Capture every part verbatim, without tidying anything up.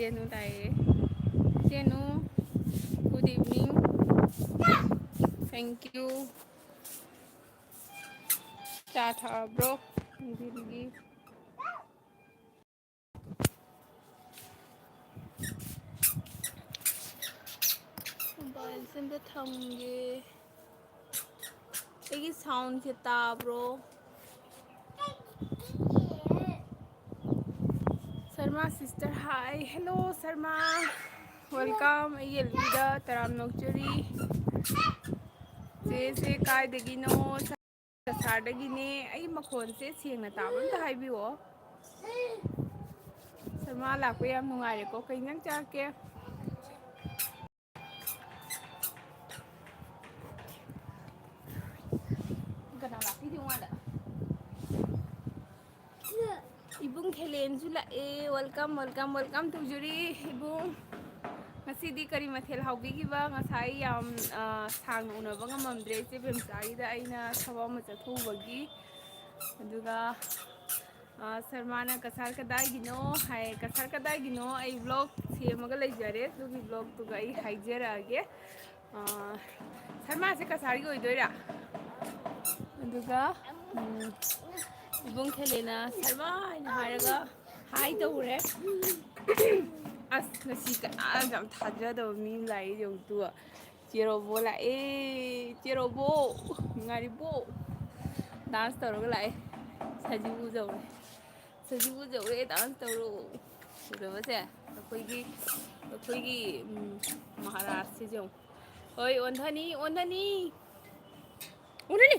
ꯆꯦꯅꯨ ꯂꯥꯛꯑꯦ꯫ ꯆꯦꯅꯨ, good evening. Thank you. ꯆꯥ ꯊꯛꯑꯕ꯭ꯔꯣ? ꯅꯨꯡꯊꯤꯜꯒꯤ꯫ ꯃꯣꯕꯥꯏꯜꯁꯦ ꯑꯝꯇ ꯊꯝꯒꯦ꯫ ꯑꯩꯒꯤ ꯁꯥꯎꯟꯁꯦ ꯇꯥꯕ꯭ꯔꯣ? Sharma sister, hi. Hello Sharma, welcome. ꯑꯩꯒꯤ ꯑꯦꯜꯕꯤꯗ ꯇꯔꯥꯝꯅ ꯑꯣꯛꯆꯔꯤ꯫ ꯆꯦꯁꯦ ꯀꯥꯏꯗꯒꯤꯅꯣ? ꯀꯁꯥꯔꯗꯒꯤꯅꯦ꯫ ꯑꯩ ꯃꯈꯣꯟꯁꯦ ꯁꯦꯡꯅ ꯇꯥꯕ꯭ꯔꯥ ꯑꯝꯇ ꯍꯥꯏꯕꯤꯌꯣ꯫ ꯁꯔꯃꯥ ꯂꯥꯛꯄ ꯌꯥꯝ ꯅꯨꯡꯉꯥꯏꯔꯦꯀꯣ꯫ ꯀꯩ ꯏꯟꯖꯥꯡ ꯆꯥꯔꯛꯀꯦ? ꯀꯅꯥ ꯂꯥꯛꯄꯤꯗꯦ ꯃꯥꯗ? ꯏꯕꯨꯡ ꯈꯦꯂꯦꯟꯁꯨ ꯂꯥꯛꯑꯦ꯫ Welcome, welcome, welcome ꯇꯧꯖꯔꯤ ꯏꯕꯨꯡ꯫ ꯉꯁꯤꯗꯤ ꯀꯔꯤ ꯃꯊꯦꯜ ꯍꯥꯎꯕꯤꯈꯤꯕ? ꯉꯁꯥꯏ ꯌꯥꯝ, ꯑ, ꯁꯥꯡꯅ ꯎꯅꯕ ꯉꯝꯃꯝꯗ꯭ꯔꯦ ꯏꯆꯦ ꯕꯦꯝꯆꯥꯒꯤꯗ ꯑꯩꯅ ꯊꯕꯛ ꯑꯃ ꯆꯠꯊꯣꯛꯎꯕꯒꯤ꯫ ꯑꯗꯨꯒ, ꯑ, ꯁꯔꯃꯥꯅ "ꯀꯁꯥꯔ ꯀꯗꯥꯏꯒꯤꯅꯣ?" ꯍꯥꯏ꯫ ꯀꯁꯥꯔ ꯀꯗꯥꯏꯒꯤꯅꯣ? ꯑꯩ vlog ꯁꯦꯝꯃꯒ ꯂꯩꯖꯔꯦ꯫ ꯑꯗꯨꯒꯤ vlogꯇꯨꯒ ꯑꯩ ꯍꯥꯏꯖꯔꯛꯑꯒꯦ꯫ ꯑ, ꯁꯔꯃꯥꯁꯦ ꯀꯁꯥꯔꯒꯤ ꯑꯣꯏꯗꯣꯏꯔꯥ? ꯑꯗꯨꯒ, ꯎꯝ, ꯏꯕꯨꯡ ꯈꯦꯂꯦꯅ ꯁꯔꯃꯥ ꯍꯥꯏꯅ ꯍꯥꯏꯔꯒ hi ꯇꯧꯔꯦ꯫ ꯑꯁ, ꯉꯁꯤ ꯀꯅꯥꯁꯨ ꯌꯥꯝ ꯊꯥꯖꯗꯕ ꯃꯤ ꯑꯃ ꯂꯥꯛꯑꯦ ꯌꯦꯡꯉꯨ ꯇꯨ꯫ ꯆꯦ ꯔꯣꯕꯣ ꯂꯥꯛꯑꯦ꯫ ꯆꯦ ꯔꯣꯕꯣ, ꯅꯨꯡꯉꯥꯏꯔꯤꯕꯣ? Dance ꯇꯧꯔꯒ ꯂꯥꯛꯑꯦ꯫ ꯁꯖꯤꯕꯨ ꯌꯧꯔꯦ꯫ ꯁꯖꯤꯕꯨ ꯌꯧꯔꯦ, dance ꯇꯧꯔꯣ꯫ ꯎꯔꯕꯁꯦ? ꯑꯩꯈꯣꯏꯒꯤ, ꯑꯩꯈꯣꯏꯒꯤ, ꯎꯝ, ꯃꯍꯥꯔꯥꯖꯁꯤꯁꯨ ꯌꯦꯡꯉꯨ꯫ ꯍꯣꯏ, ꯑꯣꯟꯊꯅꯤ, ꯑꯣꯟꯊꯅꯤ꯫ ꯑꯣꯟꯊꯅꯤ꯫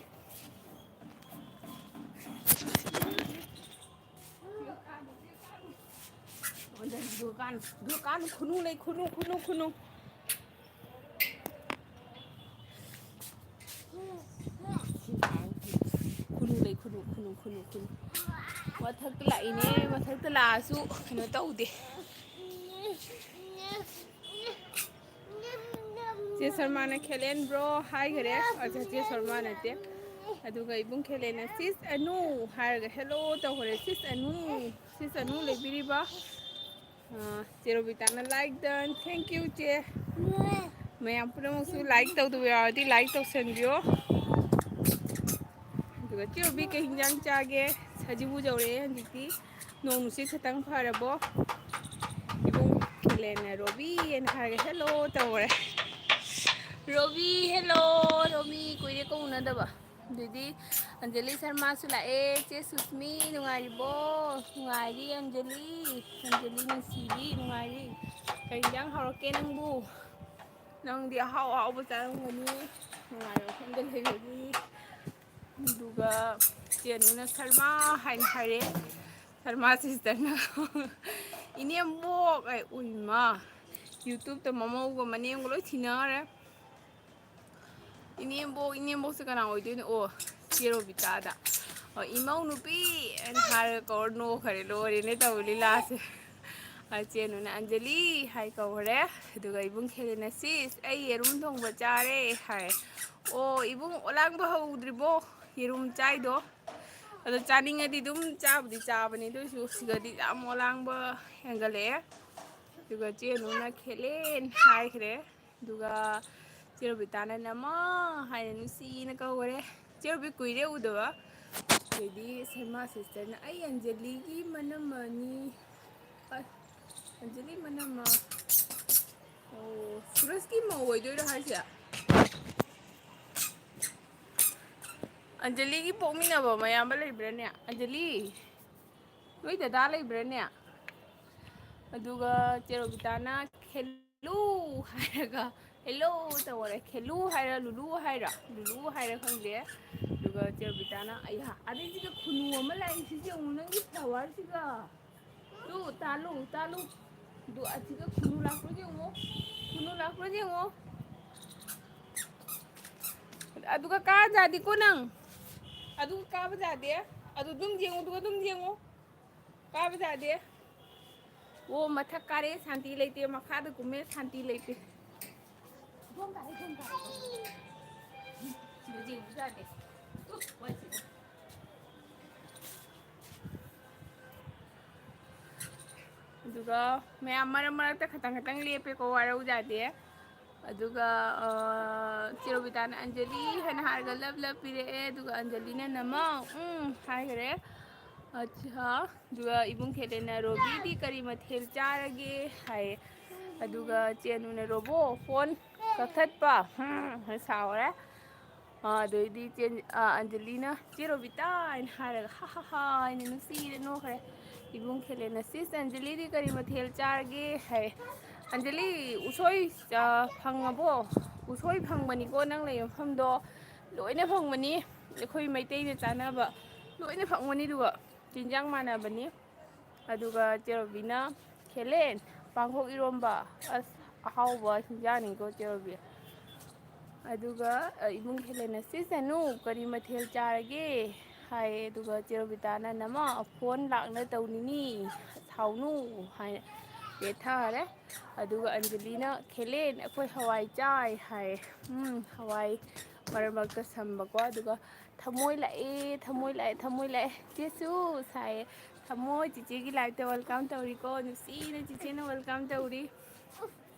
ꯑꯣꯟꯊꯅꯤ, ꯗꯨꯀꯥꯟ, ꯗꯨꯀꯥꯟ, ꯈꯨꯅꯨ ꯂꯩ, ꯈꯨꯅꯨ, ꯈꯨꯅꯨ, ꯈꯨꯅꯨ꯫ ꯈꯨꯅꯨ ꯂꯩ, ꯈꯨꯅꯨ, ꯈꯨꯅꯨ, ꯈꯨꯅꯨ, ꯈꯨꯅꯨ, ꯈꯨꯅꯨ꯫ ꯃꯊꯛꯇ ꯂꯥꯛꯏꯅꯦ, ꯃꯊꯛꯇ ꯂꯥꯛꯑꯁꯨ ꯀꯩꯅꯣ ꯇꯧꯗꯦ꯫ ꯆꯦ ꯁꯔꯃꯥꯅ "ꯈꯦꯂꯦꯟ bro" ꯍꯥꯏꯈꯔꯦ꯫ ꯑꯆꯥ, ꯆꯦ ꯁꯔꯃꯥ ꯅꯠꯇꯦ꯫ ꯑꯗꯨꯒ ꯏꯕꯨꯡ ꯈꯦꯂꯦꯟꯅ "sis ꯑꯅꯨ" ꯍꯥꯏꯔꯒ hello ꯇꯧꯈꯔꯦ꯫ "Sis Anu, sis Anu ꯂꯩꯕꯤꯔꯤꯕ?" ꯑꯥ, ꯆꯦ ꯔꯣꯕꯤꯇꯥꯅ like done. Thank you, ꯆꯦ꯫ ꯃꯌꯥꯝ ꯄꯨꯝꯅꯃꯛꯁꯨ like ꯇꯧꯗꯕ ꯌꯥꯎꯔꯗꯤ like ꯇꯧꯁꯟꯕꯤꯌꯣ꯫ ꯑꯗꯨꯒ ꯆꯦ ꯔꯣꯕꯤ ꯀꯩ ꯍꯤꯟꯖꯥꯡ ꯆꯥꯒꯦ? ꯁꯖꯤꯕꯨ ꯌꯧꯔꯛꯑꯦ ꯍꯧꯖꯤꯛꯇꯤ꯫ ꯅꯣꯡ ꯅꯨꯡꯁꯤꯠ ꯈꯤꯇꯪ ꯐꯔꯕꯣ? ꯏꯕꯨꯡ ꯈꯦꯂꯦꯟꯅ ꯔꯣꯕꯤ ꯑꯅ ꯍꯥꯏꯔꯒ hello ꯇꯧꯔꯦ꯫ ꯔꯣꯕꯤ, hello꯫ ꯔꯣꯕꯤ, ꯀꯨꯏꯔꯦꯀꯣ ꯎꯅꯗꯕ꯫ ꯑꯗꯨꯗꯤ ꯑꯟꯖꯂꯤ ꯁꯔꯃꯥꯁꯨ ꯂꯥꯛꯑꯦ꯫ ꯆꯦ ꯁꯨꯁꯃꯤ, ꯅꯨꯡꯉꯥꯏꯔꯤꯕꯣ? ꯅꯨꯡꯉꯥꯏꯔꯤ ꯑꯟꯖꯂꯤ꯫ ꯑꯟꯖꯂꯤ ꯅꯨꯡꯁꯤꯕꯤ, ꯅꯨꯡꯉꯥꯏꯔꯤ꯫ ꯀꯩ ꯍꯤꯟꯖꯥꯡ ꯍꯥꯎꯔꯛꯀꯦ ꯅꯪꯕꯨ? ꯅꯪꯗꯤ ꯑꯍꯥꯎ ꯑꯍꯥꯎꯕ ꯆꯥꯔꯝꯒꯅꯤ, ꯅꯨꯡꯉꯥꯏꯕ ꯃꯐꯝꯗ ꯂꯩꯕꯒꯤ꯫ ꯑꯗꯨꯒ ꯆꯦꯅꯨꯅ ꯁꯔꯃꯥ ꯍꯥꯏꯅ ꯍꯥꯏꯔꯦ꯫ ꯁꯔꯃꯥ sisterꯅ ꯏꯅꯦꯝꯕꯣꯛ ꯑꯩ, ꯎꯏꯃ, YouTubeꯇ ꯃꯃꯧꯒ ꯃꯅꯦꯝꯒ ꯂꯣꯏ ꯊꯤꯅꯈ꯭ꯔꯦ꯫ ꯏꯅꯦꯝꯕꯣꯛ, ꯏꯅꯦꯝꯕꯣꯛꯁꯦ ꯀꯅꯥ ꯑꯣꯏꯗꯣꯏꯅꯣ? ꯑꯣ, ꯆꯦ ꯔꯣꯕꯤꯇꯥꯗ꯫ ꯑꯣ, ꯏꯃꯧ ꯅꯨꯄꯤ ꯑꯅ ꯍꯥꯏꯔꯒ ꯀꯧꯔ ꯅꯣꯛꯈꯔꯦ꯫ ꯂꯣꯏꯔꯦꯅꯦ ꯇꯧꯔꯤ ꯂꯤꯂꯥꯁꯦ꯫ ꯑ, ꯆꯦꯅꯨꯅ ꯑꯟꯖꯂꯤ ꯍꯥꯏ ꯀꯧꯈꯔꯦ꯫ ꯑꯗꯨꯒ ꯏꯕꯨꯡ ꯈꯦꯂꯦꯅ, "ꯁꯤꯁ, ꯑꯩ ꯌꯦꯔꯨꯝ ꯊꯣꯡꯕ ꯆꯥꯔꯦ" ꯍꯥꯏ꯫ ꯑꯣ, ꯏꯕꯨꯡ ꯑꯣꯂꯥꯡꯕ ꯍꯧꯗ꯭ꯔꯤꯕꯣ ꯌꯦꯔꯨꯝ ꯆꯥꯏꯗꯣ? ꯑꯗꯣ ꯆꯥꯅꯤꯡꯉꯗꯤ ꯑꯗꯨꯝ ꯆꯥꯕꯨꯗꯤ ꯆꯥꯕꯅꯤ, ꯑꯗꯨ ꯑꯣꯏꯁꯨ ꯁꯤꯗꯗꯤ ꯌꯥꯝ ꯑꯣꯂꯥꯡꯕ ꯍꯦꯟꯒꯠꯂꯛꯑꯦ꯫ ꯑꯗꯨꯒ ꯆꯦꯅꯨꯅ ꯈꯦꯂꯦꯟ ꯍꯥꯏꯈ꯭ꯔꯦ꯫ ꯑꯗꯨꯒ ꯆꯦ ꯔꯣꯕꯤꯇꯥꯅ ꯅꯃꯥ ꯍꯥꯏꯅ ꯅꯨꯡꯁꯤꯅ ꯀꯧꯈꯔꯦ꯫ ꯆꯦ ꯔꯣꯕꯤ ꯀꯨꯏꯔꯦ ꯎꯗꯕ꯫ ꯑꯗꯩꯗꯤ ꯁꯔꯃꯥ sisterꯅ, "ꯑꯩ ꯑꯟꯖꯂꯤꯒꯤ ꯃꯅꯝꯃꯅꯤ"꯫ ꯑ-, ꯑꯟꯖꯂꯤ ꯃꯅꯝꯃ꯫ ꯑꯣ, ꯁꯨꯔꯖꯀꯤ ꯃꯧ ꯑꯣꯏꯗꯣꯏꯔꯣ ꯍꯥꯏꯁꯦ? ꯑꯟꯖꯂꯤꯒꯤ ꯄꯣꯛꯃꯤꯟꯅꯕ ꯃꯌꯥꯝꯕ ꯂꯩꯕ꯭ꯔꯥꯅꯦ? ꯑꯟꯖꯂꯤ, ꯅꯣꯏ ꯗꯗꯥ ꯂꯩꯕ꯭ꯔꯥꯅꯦ? ꯑꯗꯨꯒ ꯆꯦ ꯔꯣꯕꯤꯇꯥꯅ ꯈꯦꯂꯨ ꯍꯥꯏꯔꯒ hello ꯇꯧꯔꯦ꯫ ꯈꯦꯂꯨ ꯍꯥꯏꯔ, ꯂꯨꯂꯨ ꯍꯥꯏꯔ, ꯂꯨꯂꯨ ꯍꯥꯏꯔ ꯈꯪꯗꯦ꯫ ꯑꯗꯨꯒ ꯆꯦ ꯔꯣꯕꯤꯇꯥꯅ, "ꯑꯩꯍꯥ, ꯑꯗꯩꯁꯤꯒ ꯈꯨꯅꯨ ꯑꯃ ꯂꯥꯛꯏ, ꯁꯤꯁꯦ ꯌꯦꯡꯉꯨ, ꯅꯪꯒꯤ flowerꯁꯤꯒ꯫ ꯇꯨ, ꯇꯥꯂꯨ, ꯇꯥꯂꯨ꯫ ꯑꯗꯨ ꯑꯁꯤꯒ ꯈꯨꯅꯨ ꯂꯥꯛꯄ꯭ꯔꯥ ꯌꯦꯡꯉꯣ, ꯈꯨꯅꯨ ꯂꯥꯛꯄ꯭ꯔꯥ ꯌꯦꯡꯉꯣ꯫ ꯑꯗꯨꯒ ꯀꯥꯖꯥꯗꯦꯀꯣ ꯅꯪ꯫ ꯑꯗꯨꯒ ꯀꯥꯕ ꯌꯥꯗꯦ꯫ ꯑꯗꯨ ꯑꯗꯨꯝ ꯌꯦꯡꯉꯨ, ꯑꯗꯨꯒ ꯑꯗꯨꯝ ꯌꯦꯡꯉꯨ꯫ ꯀꯥꯕ ꯌꯥꯗꯦ꯫ ꯑꯣ, ꯃꯊꯛ ꯀꯥꯔꯦ ꯁꯥꯟꯇꯤ ꯂꯩꯇꯦ, ꯃꯈꯥꯗ ꯀꯨꯝꯃꯦ ꯁꯥꯟꯇꯤ ꯂꯩꯇꯦ꯫ ꯏꯗꯣꯝ ꯀꯥꯔꯦ, ꯏꯗꯣꯝ ꯀꯥꯔꯦ꯫ ꯁꯤꯗ ꯌꯦꯡꯕꯁꯨ ꯌꯥꯗꯦ꯫ ꯎ, ꯋꯥꯏ ꯁꯤꯗ꯫ ꯑꯗꯨꯒ ꯃꯌꯥꯝ ꯃꯔꯛ ꯃꯔꯛꯇ ꯈꯇꯪ ꯈꯇꯪ ꯂꯦꯞꯄꯦꯀꯣ, ꯋꯥꯔꯧ ꯌꯥꯗꯦ꯫ ꯑꯗꯨꯒ, ꯑ, ꯆꯦꯔꯣꯕꯤꯇꯥꯅ ꯑꯟꯖꯂꯤ ꯍꯥꯏꯅ ꯍꯥꯏꯔꯒ ꯂꯞ ꯂꯞ ꯄꯤꯔꯛꯑꯦ꯫ ꯑꯗꯨꯒ ꯑꯟꯖꯂꯤꯅ ꯅꯃꯥ, ꯎꯝ, ꯍꯥꯏꯈ꯭ꯔꯦ꯫ ꯑꯠꯆꯥ꯫ ꯑꯗꯨꯒ ꯏꯕꯨꯡ ꯈꯦꯂꯦꯟꯅ, "ꯔꯣꯕꯤꯗꯤ ꯀꯔꯤ ꯃꯊꯦꯜ ꯆꯥꯔꯒꯦ?" ꯍꯥꯏꯌꯦ꯫ ꯑꯗꯨꯒ ꯆꯦꯅꯨꯅ, "ꯔꯣꯕꯣ, ꯐꯣꯟ ꯀꯛꯊꯠꯄ!" ꯍꯝ, ꯍꯥꯏꯅ ꯁꯥꯎꯔꯦ꯫ ꯑ, ꯑꯗꯩꯗꯤ ꯆꯦ, ꯑ, ꯑꯟꯖꯂꯤꯅ, "ꯆꯦ ꯔꯣꯕꯤꯇꯥ" ꯍꯥꯏꯅ ꯍꯥꯏꯔꯒ, "ꯍꯥ, ꯍꯥ, ꯍꯥ" ꯍꯥꯏꯅ ꯅꯨꯡꯁꯤꯅ ꯅꯣꯛꯈ꯭ꯔꯦ꯫ ꯏꯕꯨꯡ ꯈꯦꯂꯦꯟꯅ, "ꯁꯤꯁ ꯑꯟꯖꯂꯤꯗꯤ ꯀꯔꯤ ꯃꯊꯦꯜ ꯆꯥꯔꯒꯦ?" ꯍꯥꯏ꯫ "ꯑꯟꯖꯂꯤ, ꯎꯁꯣꯏ, ꯑ, ꯐꯪꯉꯕꯣ? ꯎꯁꯣꯏ ꯐꯪꯕꯅꯤꯀꯣ ꯅꯪ ꯂꯩ ꯃꯐꯝꯗꯣ꯫ ꯂꯣꯏꯅ ꯐꯪꯕꯅꯤ꯫ ꯑꯩꯈꯣꯏ ꯃꯩꯇꯩꯅ ꯆꯥꯅꯕ ꯂꯣꯏꯅ ꯐꯪꯕꯅꯤ꯫ ꯑꯗꯨꯒ ꯆꯤꯟꯖꯥꯛ ꯃꯥꯟꯅꯕꯅꯤ꯫" ꯑꯗꯨꯒ ꯆꯦꯔꯣꯕꯤꯅ, "ꯈꯦꯂꯦꯟ, ꯄꯥꯡꯈꯣꯛ ꯏꯔꯣꯝꯕ꯫ ꯑꯁ, ꯑꯍꯥꯎꯕ ꯍꯤꯟꯖꯥꯡꯅꯤꯀꯣ, ꯆꯦꯔꯣꯕꯤ꯫" ꯑꯗꯨꯒ, ꯑ, ꯏꯕꯨꯡ ꯈꯦꯂꯦꯟꯅ, "ꯁꯤ ꯁꯅꯨ, ꯀꯔꯤ ꯃꯊꯦꯜ ꯆꯥꯔꯒꯦ?" ꯍꯥꯏꯌꯦ꯫ ꯑꯗꯨꯒ ꯆꯦꯔꯣꯕꯤꯇꯥꯅ, "ꯅꯃꯥ, ꯐꯣꯟ ꯂꯥꯛꯅ ꯇꯧꯅꯤꯅꯤ, ꯁꯥꯎꯅꯨ" ꯍꯥꯏꯅ ꯌꯦꯠꯊꯔꯦ꯫ ꯑꯗꯨꯒ ꯑꯟꯖꯂꯤꯅ, "ꯈꯦꯂꯦꯟ, ꯑꯩꯈꯣꯏ ꯍꯋꯥꯏ ꯆꯥꯏ" ꯍꯥꯏꯌꯦ꯫ ꯎꯝ, ꯍꯋꯥꯏ ꯃꯔꯛ ꯃꯔꯛꯇ ꯁꯝꯕꯀꯣ꯫ ꯑꯗꯨꯒ, "ꯊꯃꯣꯏ ꯂꯥꯛꯑꯦ, ꯊꯃꯣꯏ ꯂꯥꯛꯑꯦ, ꯊꯃꯣꯏ ꯂꯥꯛꯑꯦ, ꯆꯦꯁꯨ" ꯁꯥꯏꯌꯦ꯫ ꯊꯃꯣꯏ ꯆꯤꯆꯦꯒꯤ live ꯇ welcome ꯇꯧꯔꯤꯀꯣ, ꯅꯨꯡꯁꯤꯅ ꯆꯤꯆꯦꯅ welcome ꯇꯧꯔꯤ꯫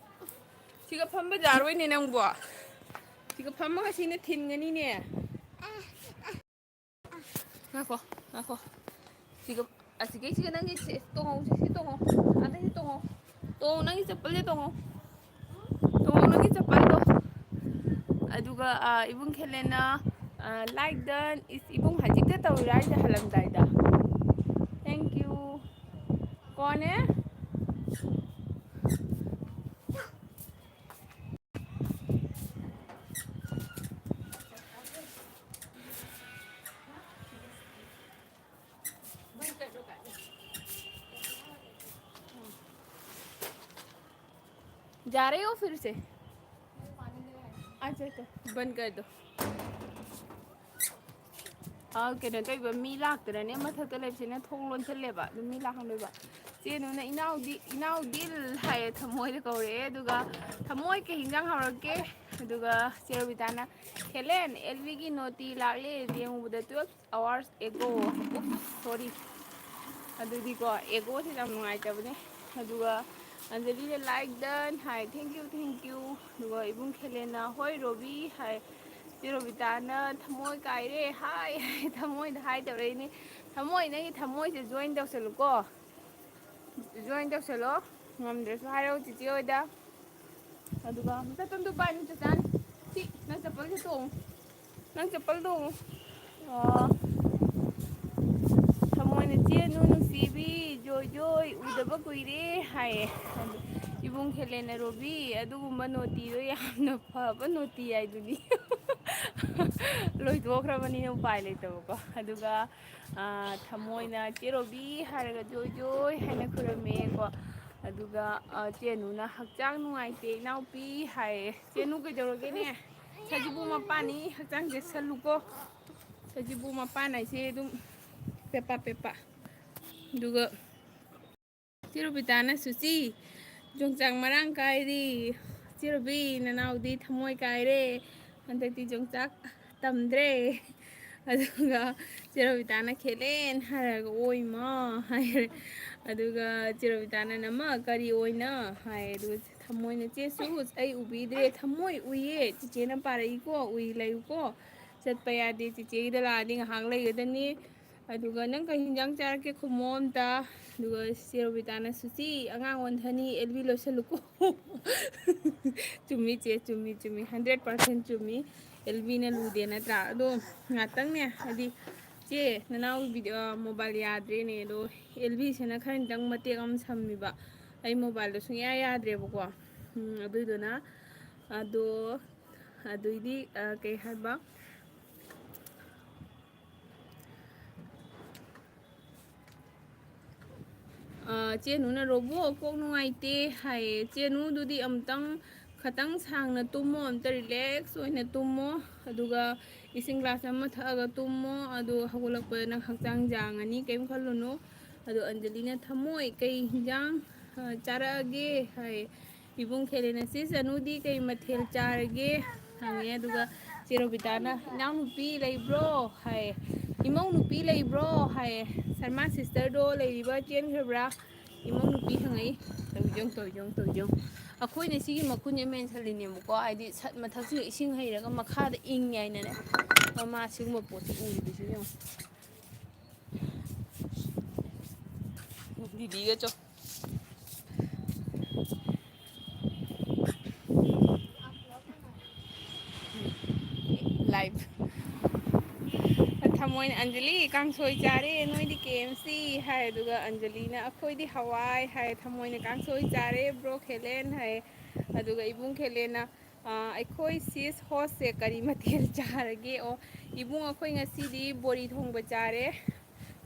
ꯁꯤꯒ ꯐꯝꯕ ꯌꯥꯔꯣꯏꯅꯦ ꯅꯪꯕꯣ꯫ ꯁꯤꯒ ꯐꯝꯃꯒ ꯁꯤꯅ ꯊꯤꯟꯒꯅꯤꯅꯦ꯫ ꯉꯥꯏꯈꯣ, ꯉꯥꯏꯈꯣ꯫ ꯁꯤꯒ, ꯑꯁꯤꯒꯩꯁꯤꯒ ꯅꯪꯒꯤ ꯁꯤ ꯇꯣꯡꯍꯧ, ꯁꯤ ꯇꯣꯡꯍꯧ꯫ ꯑꯗꯩ ꯁꯤ ꯇꯣꯡꯍꯧ꯫ ꯇꯣꯡꯉꯣ, ꯅꯪꯒꯤ ꯆꯄꯜꯁꯦ ꯇꯣꯡꯉꯣ꯫ ꯇꯣꯡꯉꯣ, ꯅꯪꯒꯤ ꯆꯄꯜꯗꯣ꯫ ꯑꯗꯨꯒ, ꯑ, ꯏꯕꯨꯡ ꯈꯦꯂꯦꯟꯅ, ꯑ, "Like done." ꯏꯁ, ꯏꯕꯨꯡ ꯍꯧꯖꯤꯛꯇ ꯇꯧꯔꯤꯔꯥ ꯍꯥꯏꯁꯦ ꯍꯜꯂꯝꯗꯥꯏꯗ? Thank you꯫ ꯀꯣꯟꯅꯦ? जा रहे हो फिर से? अच्छा, तो बंद कर दो। ꯑꯥ, ꯀꯩꯅꯣ ꯇꯧꯕ, ꯃꯤ ꯂꯥꯛꯇꯅꯅꯦ, ꯃꯊꯛꯇ ꯂꯩꯕꯁꯤꯅ ꯊꯣꯡ ꯂꯣꯟꯁꯜꯂꯦꯕ, ꯑꯗꯨ ꯃꯤ ꯂꯥꯛꯍꯟꯗꯣꯏꯕ꯫ ꯆꯦꯅꯨꯅ, "ꯏꯅꯥꯎꯗꯤ, ꯏꯅꯥꯎ ꯗꯤꯜ" ꯍꯥꯏꯌꯦ, ꯊꯃꯣꯏꯗ ꯀꯧꯔꯛꯑꯦ꯫ ꯑꯗꯨꯒ, "ꯊꯃꯣꯏ, ꯀꯩ ꯍꯤꯟꯖꯥꯡ ꯍꯥꯎꯔꯛꯀꯦ?" ꯑꯗꯨꯒ ꯆꯦ ꯔꯣꯕꯤꯇꯥꯅ, "ꯈꯦꯂꯦꯟ, ꯑꯦꯜ ꯕꯤꯒꯤ ꯅꯣꯇꯤ ꯂꯥꯛꯂꯦ, ꯌꯦꯡꯉꯨꯕꯗ twelve hours ago." Oops, sorry꯫ ꯑꯗꯨꯗꯤꯀꯣ, ago ꯁꯤ ꯌꯥꯝ ꯅꯨꯡꯉꯥꯏꯇꯕꯅꯦ꯫ ꯑꯗꯨꯒ ꯑꯟꯖꯂꯤꯅ "Like done" high, "Thank you, thank you"꯫ ꯑꯗꯨꯒ ꯏꯕꯨꯡ ꯈꯦꯂꯦꯟꯅ "ꯍꯣꯏ ꯔꯣꯕꯤ" ꯍꯥꯏ꯫ ꯆꯦ ꯔꯣꯕꯤꯇꯥꯅ "ꯊꯃꯣꯏ ꯀꯥꯏꯔꯦ" ꯍꯥꯏ꯫ ꯊꯃꯣꯏꯗ ꯍꯥꯏ ꯇꯧꯔꯛꯏꯅꯦ꯫ ꯊꯃꯣꯏ, ꯅꯪꯒꯤ ꯊꯃꯣꯏꯁꯦ join ꯇꯧꯁꯜꯂꯨꯀꯣ꯫ Join ꯇꯧꯁꯜꯂꯣ꯫ ꯉꯝꯗ꯭ꯔꯁꯨ ꯍꯥꯏꯔꯛꯑꯣ ꯆꯤꯆꯦ ꯍꯣꯏꯗ꯫ ꯑꯗꯨꯒ ꯆꯠꯇꯝꯗꯨ ꯄꯥꯏ, ꯅꯪ ꯆꯠꯆꯥꯅꯤ꯫ ꯁꯤ, ꯅꯪ ꯆꯄꯜꯁꯦ ꯇꯣꯡꯉꯨ꯫ ꯅꯪ ꯆꯄꯜ ꯇꯣꯡꯉꯨ꯫ ꯑꯣ꯫ ꯊꯃꯣꯏꯅ "ꯆꯦꯅꯨ ꯅꯨꯡꯁꯤꯕꯤ, ꯖꯣꯏ ꯖꯣꯏ, ꯎꯗꯕ ꯀꯨꯏꯔꯦ" ꯍꯥꯏꯌꯦ꯫ ꯑꯗꯨ ꯏꯕꯨꯡ ꯈꯦꯂꯦꯟꯅ "ꯔꯣꯕꯤ, ꯑꯗꯨꯒꯨꯝꯕ ꯅꯣꯇꯤꯗꯣ ꯌꯥꯝꯅ ꯐꯕ ꯅꯣꯇꯤ ꯍꯥꯏꯗꯨꯅꯤ"꯫ ꯂꯣꯏꯊꯣꯛꯈ꯭ꯔꯕꯅꯤꯅ ꯎꯄꯥꯏ ꯂꯩꯇꯕꯀꯣ꯫ ꯑꯗꯨꯒ, ꯑꯥ, ꯊꯃꯣꯏꯅ "ꯆꯦ ꯔꯣꯕꯤ" ꯍꯥꯏꯔꯒ "ꯖꯣꯏ ꯖꯣꯏ" ꯍꯥꯏꯅ ꯈꯨꯔꯝꯃꯦꯀꯣ꯫ ꯑꯗꯨꯒ, ꯑꯥ, ꯆꯦꯅꯨꯅ "ꯍꯛꯆꯥꯡ ꯅꯨꯡꯉꯥꯏꯇꯦ ꯏꯅꯥꯎꯄꯤ" ꯍꯥꯏꯌꯦ꯫ ꯆꯦꯅꯨ ꯀꯩꯗꯧꯔꯒꯦꯅꯦ? ꯁꯖꯤꯕꯨ ꯃꯄꯥꯟꯅꯤ, ꯍꯛꯆꯥꯡ ꯆꯦꯛꯁꯜꯂꯨꯀꯣ꯫ ꯁꯖꯤꯕꯨ ꯃꯄꯥꯟ ꯍꯥꯏꯁꯦ ꯑꯗꯨꯝ ꯄꯦꯄꯥ ꯄꯦꯄꯥ꯫ ꯑꯗꯨꯒ ꯆꯦ ꯔꯣꯕꯤꯇꯥꯅ "ꯁꯨꯆꯤ, ꯌꯣꯡꯆꯥꯛ ꯃꯔꯥꯡ ꯀꯥꯏꯔꯤ꯫ ꯆꯦ ꯔꯣꯕꯤ, ꯅꯅꯥꯎꯗꯤ ꯊꯃꯣꯏ ꯀꯥꯏꯔꯦ꯫ ꯍꯟꯗꯛꯇꯤ ꯌꯣꯡꯆꯥꯛ ꯇꯝꯗ꯭ꯔꯦ"꯫ ꯑꯗꯨꯒ ꯆꯦ ꯔꯣꯕꯤꯇꯥꯅ "ꯈꯦꯂꯦꯟ" ꯍꯥꯏꯔꯒ "ꯑꯣꯏ ꯃꯥ" ꯍꯥꯏꯔꯦ꯫ ꯑꯗꯨꯒ ꯆꯦ ꯔꯣꯕꯤꯇꯥꯅ "ꯅꯃ ꯀꯔꯤ ꯑꯣꯏꯅ?" ꯍꯥꯏ꯫ ꯑꯗꯨꯒ ꯊꯃꯣꯏꯅ "ꯆꯦ ꯁꯨ, ꯑꯩ ꯎꯕꯤꯗ꯭ꯔꯦ꯫ ꯊꯃꯣꯏ ꯎꯏꯌꯦ, ꯆꯤꯆꯦꯅ ꯄꯥꯔꯛꯏꯀꯣ, ꯎꯏ ꯂꯩꯌꯨꯀꯣ꯫ ꯆꯠꯄ ꯌꯥꯗꯦ, ꯆꯤꯆꯦꯒꯤꯗ ꯂꯥꯛꯑꯗꯤ ꯉꯥꯏꯍꯥꯛ ꯂꯩꯒꯗꯅꯤ꯫ ꯑꯗꯨꯒ "ꯅꯪ ꯀꯩ ꯍꯤꯟꯖꯥꯡ ꯆꯥꯔꯛꯀꯦ ꯈꯨꯝꯃꯣ ꯑꯝꯇ"꯫ ꯑꯗꯨꯒ ꯆꯦ ꯔꯣꯕꯤꯇꯥꯅ "ꯁꯨꯆꯤ, ꯑꯉꯥꯡ ꯑꯣꯟꯊꯅꯤ, ꯑꯦꯜ ꯕꯤ ꯂꯣꯏꯁꯜꯂꯨꯀꯣ"꯫ ꯆꯨꯝꯃꯤ ꯆꯦ, ꯆꯨꯝꯃꯤ, ꯆꯨꯝꯃꯤ, hundred percent ꯆꯨꯝꯃꯤ꯫ ꯑꯦꯜ ꯕꯤꯅ ꯂꯨꯗꯦ ꯅꯠꯇ꯭ꯔꯥ? ꯑꯗꯣ ꯉꯥꯛꯇꯪꯅꯦ, ꯍꯥꯏꯗꯤ, "ꯆꯦ, ꯅꯅꯥꯎ ꯚꯤꯗꯤꯑꯣ, ꯃꯣꯕꯥꯏꯜ ꯌꯥꯗ꯭ꯔꯦꯅꯦ"꯫ ꯑꯗꯣ ꯑꯦꯜ ꯕꯤꯁꯤꯅ ꯈꯔ ꯅꯤꯇꯪ ꯃꯇꯦꯛ ꯑꯃ ꯁꯝꯃꯤꯕ꯫ ꯑꯩ ꯃꯣꯕꯥꯏꯜꯗꯣ ꯁꯨꯡꯌꯥ ꯌꯥꯗ꯭ꯔꯦꯕꯀꯣ꯫ ꯎꯝ, ꯑꯗꯨꯏꯗꯨꯅ, ꯑꯗꯣ, ꯑꯗꯨꯏꯗꯤ, ꯑ, ꯀꯩ ꯍꯥꯏꯕ? ꯑ, ꯆꯦꯅꯨꯅ "ꯔꯣꯕꯣ, ꯀꯣꯛ ꯅꯨꯡꯉꯥꯏꯇꯦ" ꯍꯥꯏꯌꯦ꯫ ꯆꯦꯅꯨꯗꯨꯗꯤ ꯑꯃꯨꯛꯇꯪ ꯈꯇꯪ ꯁꯥꯡꯅ ꯇꯨꯝꯃꯣ, ꯑꯝꯇ relax ꯑꯣꯏꯅ ꯇꯨꯝꯃꯣ, ꯑꯗꯨꯒ ꯏꯁꯤꯡ glass ꯑꯃ ꯊꯛꯑꯒ ꯇꯨꯝꯃꯣ, ꯑꯗꯨ ꯍꯧꯒꯠꯂꯛꯄꯗ ꯅꯪ ꯍꯛꯆꯥꯡ ꯌꯥꯡꯉꯅꯤ, ꯀꯩꯝ ꯈꯜꯂꯨꯅꯨ꯫ ꯑꯗꯣ ꯑꯟꯖꯂꯤꯅ "ꯊꯃꯣꯏ, ꯀꯩ ꯍꯤꯟꯖꯥꯡ, ꯑ, ꯆꯥꯔꯛꯑꯒꯦ?" ꯍꯥꯏꯌꯦ꯫ ꯏꯕꯨꯡ ꯈꯦꯂꯦꯟꯅ "ꯆꯦ ꯆꯅꯨꯗꯤ ꯀꯩ ꯃꯊꯦꯜ ꯆꯥꯔꯒꯦ?" ꯍꯪꯉꯦ꯫ ꯑꯗꯨꯒ ꯆꯦ ꯔꯣꯕꯤꯇꯥꯅ "ꯏꯅꯥꯎꯅꯨꯄꯤ ꯂꯩꯕ꯭ꯔꯣ?" ꯍꯥꯏꯌꯦ꯫ "ꯏꯃꯧ ꯅꯨꯄꯤ ꯂꯩꯕ꯭ꯔꯣ?" ꯍꯥꯏꯌꯦ꯫ "ꯁꯔꯃꯥ sisterꯗꯣ ꯂꯩꯔꯤꯕ, ꯆꯦꯟꯈ꯭ꯔꯕ꯭ꯔꯥ?" ꯏꯃꯧ ꯅꯨꯄꯤ ꯍꯪꯉꯛꯏ꯫ ꯇꯧꯔꯤꯁꯦ ꯌꯦꯡꯉꯨ, ꯇꯧꯔꯤꯁꯦ ꯌꯦꯡꯉꯨ, ꯇꯧꯔꯤꯁꯦ ꯌꯦꯡꯉꯨ꯫ ꯑꯩꯈꯣꯏꯅ ꯁꯤꯒꯤ ꯃꯈꯨꯟꯁꯦ ꯃꯦꯟꯁꯤꯜꯂꯤꯅꯦꯕꯀꯣ, ꯍꯥꯏꯗꯤ ꯁꯠ ꯃꯊꯛꯁꯤꯒ ꯏꯁꯤꯡ ꯍꯩꯔꯒ ꯃꯈꯥꯗ ꯏꯪꯉꯦ ꯍꯥꯏꯅꯅꯦ꯫ ꯃꯃꯥ ꯁꯤꯒꯨꯝꯕ ꯄꯣꯠꯁꯦ ꯎꯔꯤꯕꯁꯤ ꯌꯦꯡꯉꯨ꯫ ꯗꯤꯗꯤꯒ ꯆꯣ꯫ Live꯫ ꯊꯃꯣꯏꯅ, "ꯑꯟꯖꯂꯤ, ꯀꯥꯡꯁꯣꯏ ꯆꯥꯔꯦ, ꯅꯣꯏꯗꯤ?" "ꯀꯦ ꯑꯦꯝ ꯁꯤ" ꯍꯥꯏ꯫ ꯑꯗꯨꯒ ꯑꯟꯖꯂꯤꯅ, "ꯑꯩꯈꯣꯏꯗꯤ ꯍꯋꯥꯏ" ꯍꯥꯏ꯫ ꯊꯃꯣꯏꯅ, "ꯀꯥꯡꯁꯣꯏ ꯆꯥꯔꯦ, ꯕ꯭ꯔꯣ ꯈꯦꯂꯦꯟ" ꯍꯥꯏ꯫ ꯑꯗꯨꯒ ꯏꯕꯨꯡ ꯈꯦꯂꯦꯟꯅ, "ꯑ, ꯑꯩꯈꯣꯏ ꯁꯤꯁ ꯍꯣꯁꯁꯦ ꯀꯔꯤ ꯃꯊꯦꯜ ꯆꯥꯔꯒꯦ?" "ꯑꯣ, ꯏꯕꯨꯡ, ꯑꯩꯈꯣꯏ ꯉꯁꯤꯗꯤ ꯕꯣꯔꯤ ꯊꯣꯡꯕ ꯆꯥꯔꯦ꯫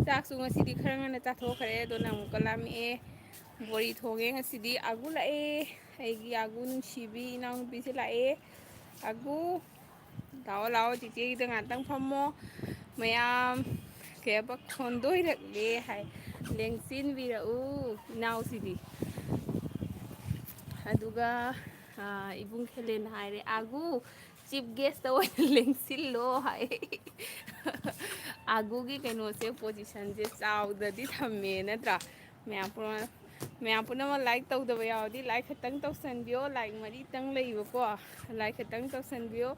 ꯆꯥꯛꯁꯨ ꯉꯁꯤꯗꯤ ꯈꯔ ꯉꯟꯅ ꯆꯥꯊꯣꯛꯈ꯭ꯔꯦ, ꯑꯗꯨꯅ ꯑꯃꯨꯛꯀ ꯂꯥꯝꯃꯛꯑꯦ꯫ ꯕꯣꯔꯤ ꯊꯣꯡꯉꯦ ꯉꯁꯤꯗꯤ꯫ ꯑꯥꯒꯨ ꯂꯥꯛꯑꯦ, ꯑꯩꯒꯤ ꯑꯥꯒꯨ ꯅꯨꯡꯁꯤꯕꯤ ꯏꯅꯥꯎꯅꯨꯄꯤꯁꯦ ꯂꯥꯛꯑꯦ꯫ ꯑꯥꯒꯨ, ꯂꯥꯛꯑꯣ, ꯂꯥꯛꯑꯣ, ꯆꯤꯆꯦꯒꯤꯗ ꯉꯥꯛꯇꯪ ꯐꯝꯃꯣ꯫ ꯃꯌꯥꯝ ꯀꯩ ꯍꯥꯏꯕ, ꯈꯣꯟꯗꯣꯏꯔꯛꯂꯦ ꯍꯥꯏ꯫ ꯂꯦꯡꯁꯤꯟꯕꯤꯔꯛꯎ ꯏꯅꯥꯎꯁꯤꯗꯤ꯫ ꯑꯗꯨꯒ, ꯑ, ꯏꯕꯨꯡ ꯈꯦꯂꯦꯟ ꯍꯥꯏꯔꯦ, "ꯑꯥꯒꯨ, ꯆꯤꯐ ꯒꯦꯁꯇ ꯑꯣꯏꯅ ꯂꯦꯡꯁꯤꯜꯂꯣ" ꯍꯥꯏ꯫ ꯑꯥꯒꯨꯒꯤ ꯀꯩꯅꯣꯁꯦ, ꯄꯣꯖꯤꯁꯟꯁꯦ ꯆꯥꯎꯗꯗꯤ ꯊꯝꯃꯦ ꯅꯠꯇ꯭ꯔꯥ? ꯃꯌꯥꯝ ꯄꯨꯝꯅꯃꯛ, ꯃꯌꯥꯝ ꯄꯨꯝꯅꯃꯛ ꯂꯥꯏꯛ ꯇꯧꯗꯕ ꯌꯥꯎꯔꯗꯤ ꯂꯥꯏꯛ ꯈꯛꯇꯪ ꯇꯧꯁꯟꯕꯤꯌꯣ꯫ ꯂꯥꯏꯛ ꯃꯔꯤꯇꯪ ꯂꯩꯕꯀꯣ, ꯂꯥꯏꯛ ꯈꯛꯇꯪ ꯇꯧꯁꯟꯕꯤꯌꯣ꯫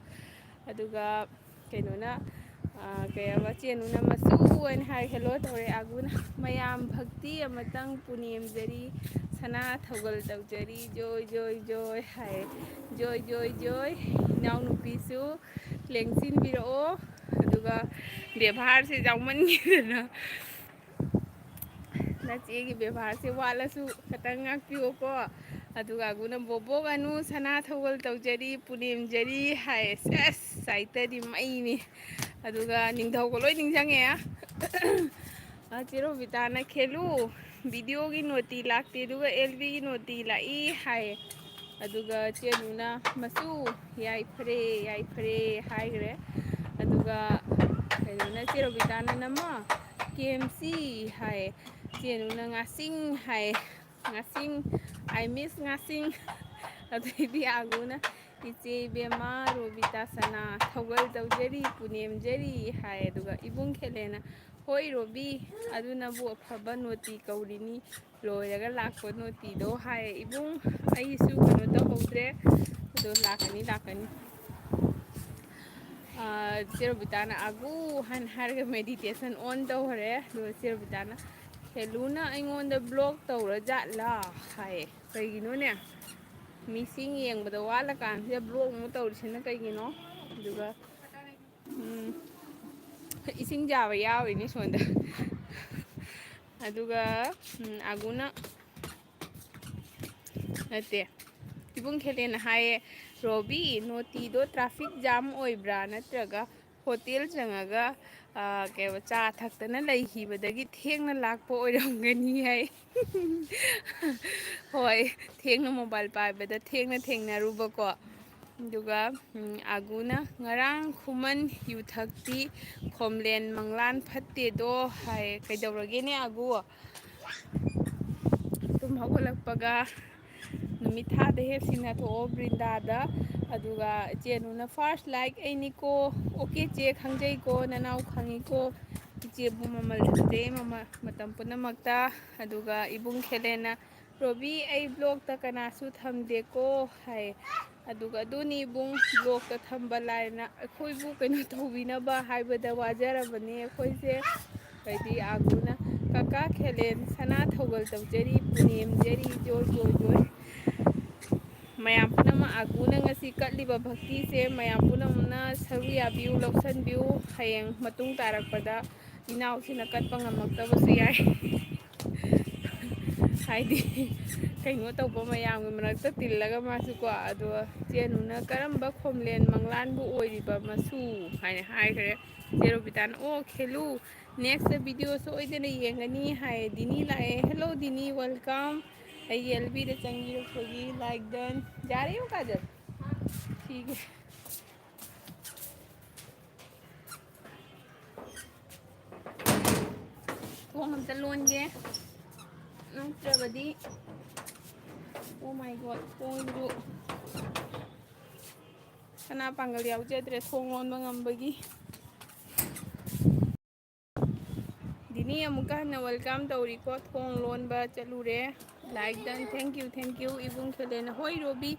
ꯑꯗꯨꯒ ꯀꯩꯅꯣꯅ, ꯑ, ꯀꯩ ꯍꯥꯏꯕ, ꯆꯦꯅꯨꯅ "ꯃꯆꯨ" ꯍꯥꯏꯅ ꯍꯥꯏ, ꯍꯦꯜꯂꯣ ꯇꯧꯔꯦ꯫ ꯑꯥꯒꯨꯅ, "ꯃꯌꯥꯝ ꯚꯛꯇꯤ ꯑꯃꯇꯪ ꯄꯨꯅꯦꯝꯖꯔꯤ, ꯁꯅꯥ ꯊꯧꯒꯜ ꯇꯧꯖꯔꯤ, ꯖꯣꯏ, ꯖꯣꯏ, ꯖꯣꯏ" ꯍꯥꯏ꯫ ꯖꯣꯏ, ꯖꯣꯏ, ꯖꯣꯏ꯫ ꯏꯅꯥꯎꯅꯨꯄꯤꯁꯨ ꯂꯦꯡꯁꯤꯟꯕꯤꯔꯛꯑꯣ꯫ ꯑꯗꯨꯒ ꯕꯦꯕꯥꯔꯁꯦ ꯌꯥꯎꯃꯟꯈꯤꯗꯅ, ꯅꯆꯦꯒꯤ ꯕꯦꯕꯥꯔꯁꯦ ꯋꯥꯠꯂꯁꯨ ꯈꯤꯇꯪ ꯉꯥꯛꯄꯤꯌꯣꯀꯣ꯫ ꯑꯗꯨꯒ ꯑꯥꯒꯨꯅ "ꯕꯣꯕꯣꯛ ꯑꯅꯨ ꯁꯅꯥ ꯊꯧꯒꯜ ꯇꯧꯖꯔꯤ, ꯄꯨꯅꯦꯝꯖꯔꯤ" ꯍꯥꯏ꯫ ꯁꯦꯁ, ꯁꯥꯍꯤꯇ꯭ꯌꯗꯤ ꯃꯩꯅꯤ꯫ ꯑꯗꯨꯒ ꯅꯤꯡꯊꯧꯒ ꯂꯣꯏ ꯅꯤꯡꯁꯤꯡꯉꯦ꯫ ꯑ, ꯆꯦ ꯔꯣꯕꯤꯇꯥꯅ "ꯈꯦꯂꯨ, ꯚꯤꯗꯤꯑꯣꯒꯤ ꯅꯣꯇꯤ ꯂꯥꯛꯇꯦ, ꯑꯗꯨꯒ ꯑꯦꯜ ꯕꯤꯒꯤ ꯅꯣꯇꯤ ꯂꯥꯛꯏ" ꯍꯥꯏ꯫ ꯑꯗꯨꯒ ꯆꯦꯅꯨꯅ "ꯃꯆꯨ, ꯌꯥꯏꯐꯔꯦ, ꯌꯥꯏꯐꯔꯦ" ꯍꯥꯏꯈ꯭ꯔꯦ꯫ ꯑꯗꯨꯒ ꯀꯩꯅꯣꯅ, ꯆꯦ ꯔꯣꯕꯤꯇꯥꯅ "ꯅꯝꯃꯣ, ꯀꯦ ꯑꯦꯝ ꯁꯤ" ꯍꯥꯏ꯫ ꯆꯦꯅꯨꯅ "ꯉꯥꯁꯤꯡ" ꯍꯥꯏ꯫ "ꯉꯥꯁꯤꯡ, I miss ꯉꯥꯁꯤꯡ"꯫ ꯑꯗꯩꯗꯤ ꯑꯥꯒꯨꯅ "ꯏꯆꯦ ꯏꯕꯦꯝꯃ ꯔꯣꯕꯤꯇꯥ ꯁꯅꯥ, ꯊꯧꯒꯜ ꯇꯧꯖꯔꯤ, ꯄꯨꯅꯦꯝꯖꯔꯤ" ꯍꯥꯏ꯫ ꯑꯗꯨꯒ ꯏꯕꯨꯡ ꯈꯦꯂꯦꯅ, "ꯍꯣꯏ ꯔꯣꯕꯤ, ꯑꯗꯨꯅꯕꯨ ꯑꯐꯕ ꯅꯣꯇꯤ ꯀꯧꯔꯤꯅꯤ, ꯂꯣꯏꯔꯒ ꯂꯥꯛꯄ ꯅꯣꯇꯤꯗꯣ" ꯍꯥꯏ꯫ ꯏꯕꯨꯡ, ꯑꯩꯁꯨ ꯀꯩꯅꯣ ꯇꯧꯍꯧꯗ꯭ꯔꯦ, ꯑꯗꯣ ꯂꯥꯛꯀꯅꯤ, ꯂꯥꯛꯀꯅꯤ꯫ ꯑꯥ, ꯆꯦ ꯔꯣꯕꯤꯇꯥꯅ "ꯑꯒꯨ" ꯍꯥꯏꯅ ꯍꯥꯏꯔꯒ meditation on ꯇꯧꯈ꯭ꯔꯦ꯫ ꯑꯗꯨꯒ ꯆꯦ ꯔꯣꯕꯤꯇꯥꯅ, "ꯈꯦꯂꯨꯅ ꯑꯩꯉꯣꯟꯗ block ꯇꯧꯔ ꯖꯥꯠꯂꯥ?" ꯍꯥꯏꯌꯦ꯫ ꯀꯩꯒꯤꯅꯣꯅꯦ? ꯃꯤꯁꯤꯡ ꯌꯦꯡꯕꯗ ꯋꯥꯠꯂꯀꯥꯟꯁꯤꯗ block ꯑꯃꯨꯛ ꯇꯧꯔꯤꯁꯤꯅ ꯀꯩꯒꯤꯅꯣ? ꯑꯗꯨꯒ, ꯎꯝ, ꯏꯁꯤꯡ ꯆꯥꯕ ꯌꯥꯎꯔꯤꯅꯦ ꯁꯣꯝꯗ꯫ ꯑꯗꯨꯒ, ꯎꯝ, ꯑꯒꯨꯅ, ꯅꯠꯇꯦ, ꯏꯕꯨꯡ ꯈꯦꯂꯦꯅ ꯍꯥꯏꯌꯦ, "ꯔꯣꯕꯤ, ꯅꯣꯇꯤꯗꯣ traffic jam ꯑꯣꯏꯕ꯭ꯔꯥ, ꯅꯠꯇ꯭ꯔꯒ ꯍꯣꯇꯦꯜ ꯆꯪꯉꯒ, ꯑ, ꯀꯩꯕ, ꯆꯥ ꯊꯛꯇꯅ ꯂꯩꯈꯤꯕꯗꯒꯤ ꯊꯦꯡꯅ ꯂꯥꯛꯄ ꯑꯣꯏꯔꯝꯒꯅꯤ" ꯍꯥꯏ꯫ ꯍꯣꯏ, ꯊꯦꯡꯅ mobile ꯄꯥꯏꯕꯗ ꯊꯦꯡꯅ ꯊꯦꯡꯅꯔꯨꯕꯀꯣ꯫ ꯑꯗꯨꯒ, ꯎꯝ, ꯑꯒꯨꯅ, "ꯉꯔꯥꯡ ꯈꯨꯃꯟ ꯌꯨꯊꯛꯇꯤ ꯈꯣꯝꯂꯦꯟ ꯃꯪꯂꯥꯟ ꯐꯠꯇꯦꯗꯣ" ꯍꯥꯏ꯫ ꯀꯩꯗꯧꯔꯒꯦꯅꯦ ꯑꯒꯨ? ꯇꯨꯝ ꯍꯧꯒꯠꯂꯛꯄꯒ ꯅꯨꯃꯤꯠ ꯊꯥꯗ ꯍꯦꯛ ꯁꯤꯟꯅꯊꯣꯛꯑꯣ ꯕ꯭ꯔꯤꯟꯗꯥꯗ꯫ ꯑꯗꯨꯒ ꯏꯆꯦ ꯑꯅꯨꯅ, "First like ꯑꯩꯅꯤꯀꯣ"꯫ "Okay ꯆꯦ, ꯈꯪꯖꯩꯀꯣ, ꯅꯅꯥꯎ ꯈꯪꯉꯤꯀꯣ꯫ ꯏꯆꯦꯕꯨ ꯃꯃꯜ ꯊꯝꯖꯩ ꯃꯃ-, ꯃꯇꯝ ꯄꯨꯝꯅꯃꯛꯇ"꯫ ꯑꯗꯨꯒ ꯏꯕꯨꯡ ꯈꯦꯂꯦꯟꯅ, "ꯔꯣꯕꯤ, ꯑꯩ blockꯇ ꯀꯅꯥꯁꯨ ꯊꯝꯗꯦꯀꯣ" ꯍꯥꯏ꯫ ꯑꯗꯨꯒ ꯑꯗꯨꯅꯤ ꯏꯕꯨꯡ, blockꯇ ꯊꯝꯕ ꯂꯥꯏꯅ ꯑꯩꯈꯣꯏꯕꯨ ꯀꯩꯅꯣ ꯇꯧꯕꯤꯅꯕ ꯍꯥꯏꯕꯗ ꯋꯥꯖꯔꯕꯅꯤ ꯑꯩꯈꯣꯏꯁꯦ꯫ ꯍꯥꯏꯗꯤ ꯑꯥꯒꯨꯅ, "ꯀꯀꯥ ꯈꯦꯂꯦꯟ ꯁꯅꯥ ꯊꯧꯒꯜ ꯇꯧꯖꯔꯤ, ꯄꯨꯅꯦꯝꯖꯔꯤ, ꯖꯣꯏ, ꯖꯣꯏ, ꯖꯣꯏ"꯫ ꯃꯌꯥꯝ ꯄꯨꯝꯅꯃꯛ ꯑꯥꯒꯨꯅ ꯉꯁꯤ ꯀꯠꯂꯤꯕ ꯚꯛꯇꯤꯁꯦ ꯃꯌꯥꯝ ꯄꯨꯝꯅꯃꯛꯅ ꯁꯔꯨꯛ ꯌꯥꯕꯤꯌꯨ, ꯂꯧꯁꯤꯟꯕꯤꯌꯨ꯫ ꯍꯌꯦꯡ ꯃꯇꯨꯡ ꯇꯥꯔꯛꯄꯗ ꯏꯅꯥꯎꯁꯤꯅ ꯀꯠꯄ ꯉꯝꯃꯛꯇꯕꯁꯨ ꯌꯥꯏ꯫ ꯍꯥꯏꯗꯤ ꯀꯩꯅꯣ ꯇꯧꯕ ꯃꯌꯥꯝꯒꯤ ꯃꯔꯛꯇ ꯇꯤꯜꯂꯒ ꯃꯥꯁꯨꯀꯣ꯫ ꯑꯗꯣ ꯆꯦ ꯑꯅꯨꯅ, "ꯀꯔꯝꯕ ꯈꯣꯝꯂꯦꯟ ꯃꯪꯂꯥꯟꯕꯨ ꯑꯣꯏꯔꯤꯕ ꯃꯁꯨ?" ꯍꯥꯏꯅ ꯍꯥꯏꯈ꯭ꯔꯦ꯫ ꯆꯦ ꯔꯣꯕꯤꯇꯥꯅ, "ꯑꯣ, ꯈꯦꯂꯨ, next video ꯁꯣꯏꯗꯅ ꯌꯦꯡꯒꯅꯤ" ꯍꯥꯏꯌꯦ꯫ ꯗꯤꯅꯤ ꯂꯥꯛꯑꯦ꯫ Hello ꯗꯤꯅꯤ, welcome꯫ ꯑꯩꯒꯤ L Bꯗ ꯆꯪꯕꯤꯔꯛꯄꯒꯤ like done꯫ ꯌꯥꯔꯦ ꯌꯦꯡꯉꯨ ꯀꯥꯖꯜ꯫ ꯁꯤꯒꯤ ꯊꯣꯡ ꯑꯝꯇ ꯂꯣꯟꯒꯦ꯫ ꯅꯠꯇ꯭ꯔꯕꯗꯤ, oh my God, ꯊꯣꯡꯁꯤꯁꯨ ꯁꯅꯥ ꯄꯥꯡꯒꯜ ꯌꯥꯎꯖꯗ꯭ꯔꯦ ꯊꯣꯡ ꯂꯣꯟꯕ ꯉꯝꯕꯒꯤ꯫ ꯗꯤꯅꯤ ꯑꯃꯨꯛꯀ ꯍꯟꯅ welcome ꯇꯧꯔꯤꯀꯣ, ꯊꯣꯡ ꯂꯣꯟꯕ ꯆꯠꯂꯨꯔꯦ꯫ Like done, thank you, thank you, ꯏꯕꯨꯡ ꯈꯦꯂꯦꯟ꯫ ꯍꯣꯏ ꯔꯣꯕꯤ,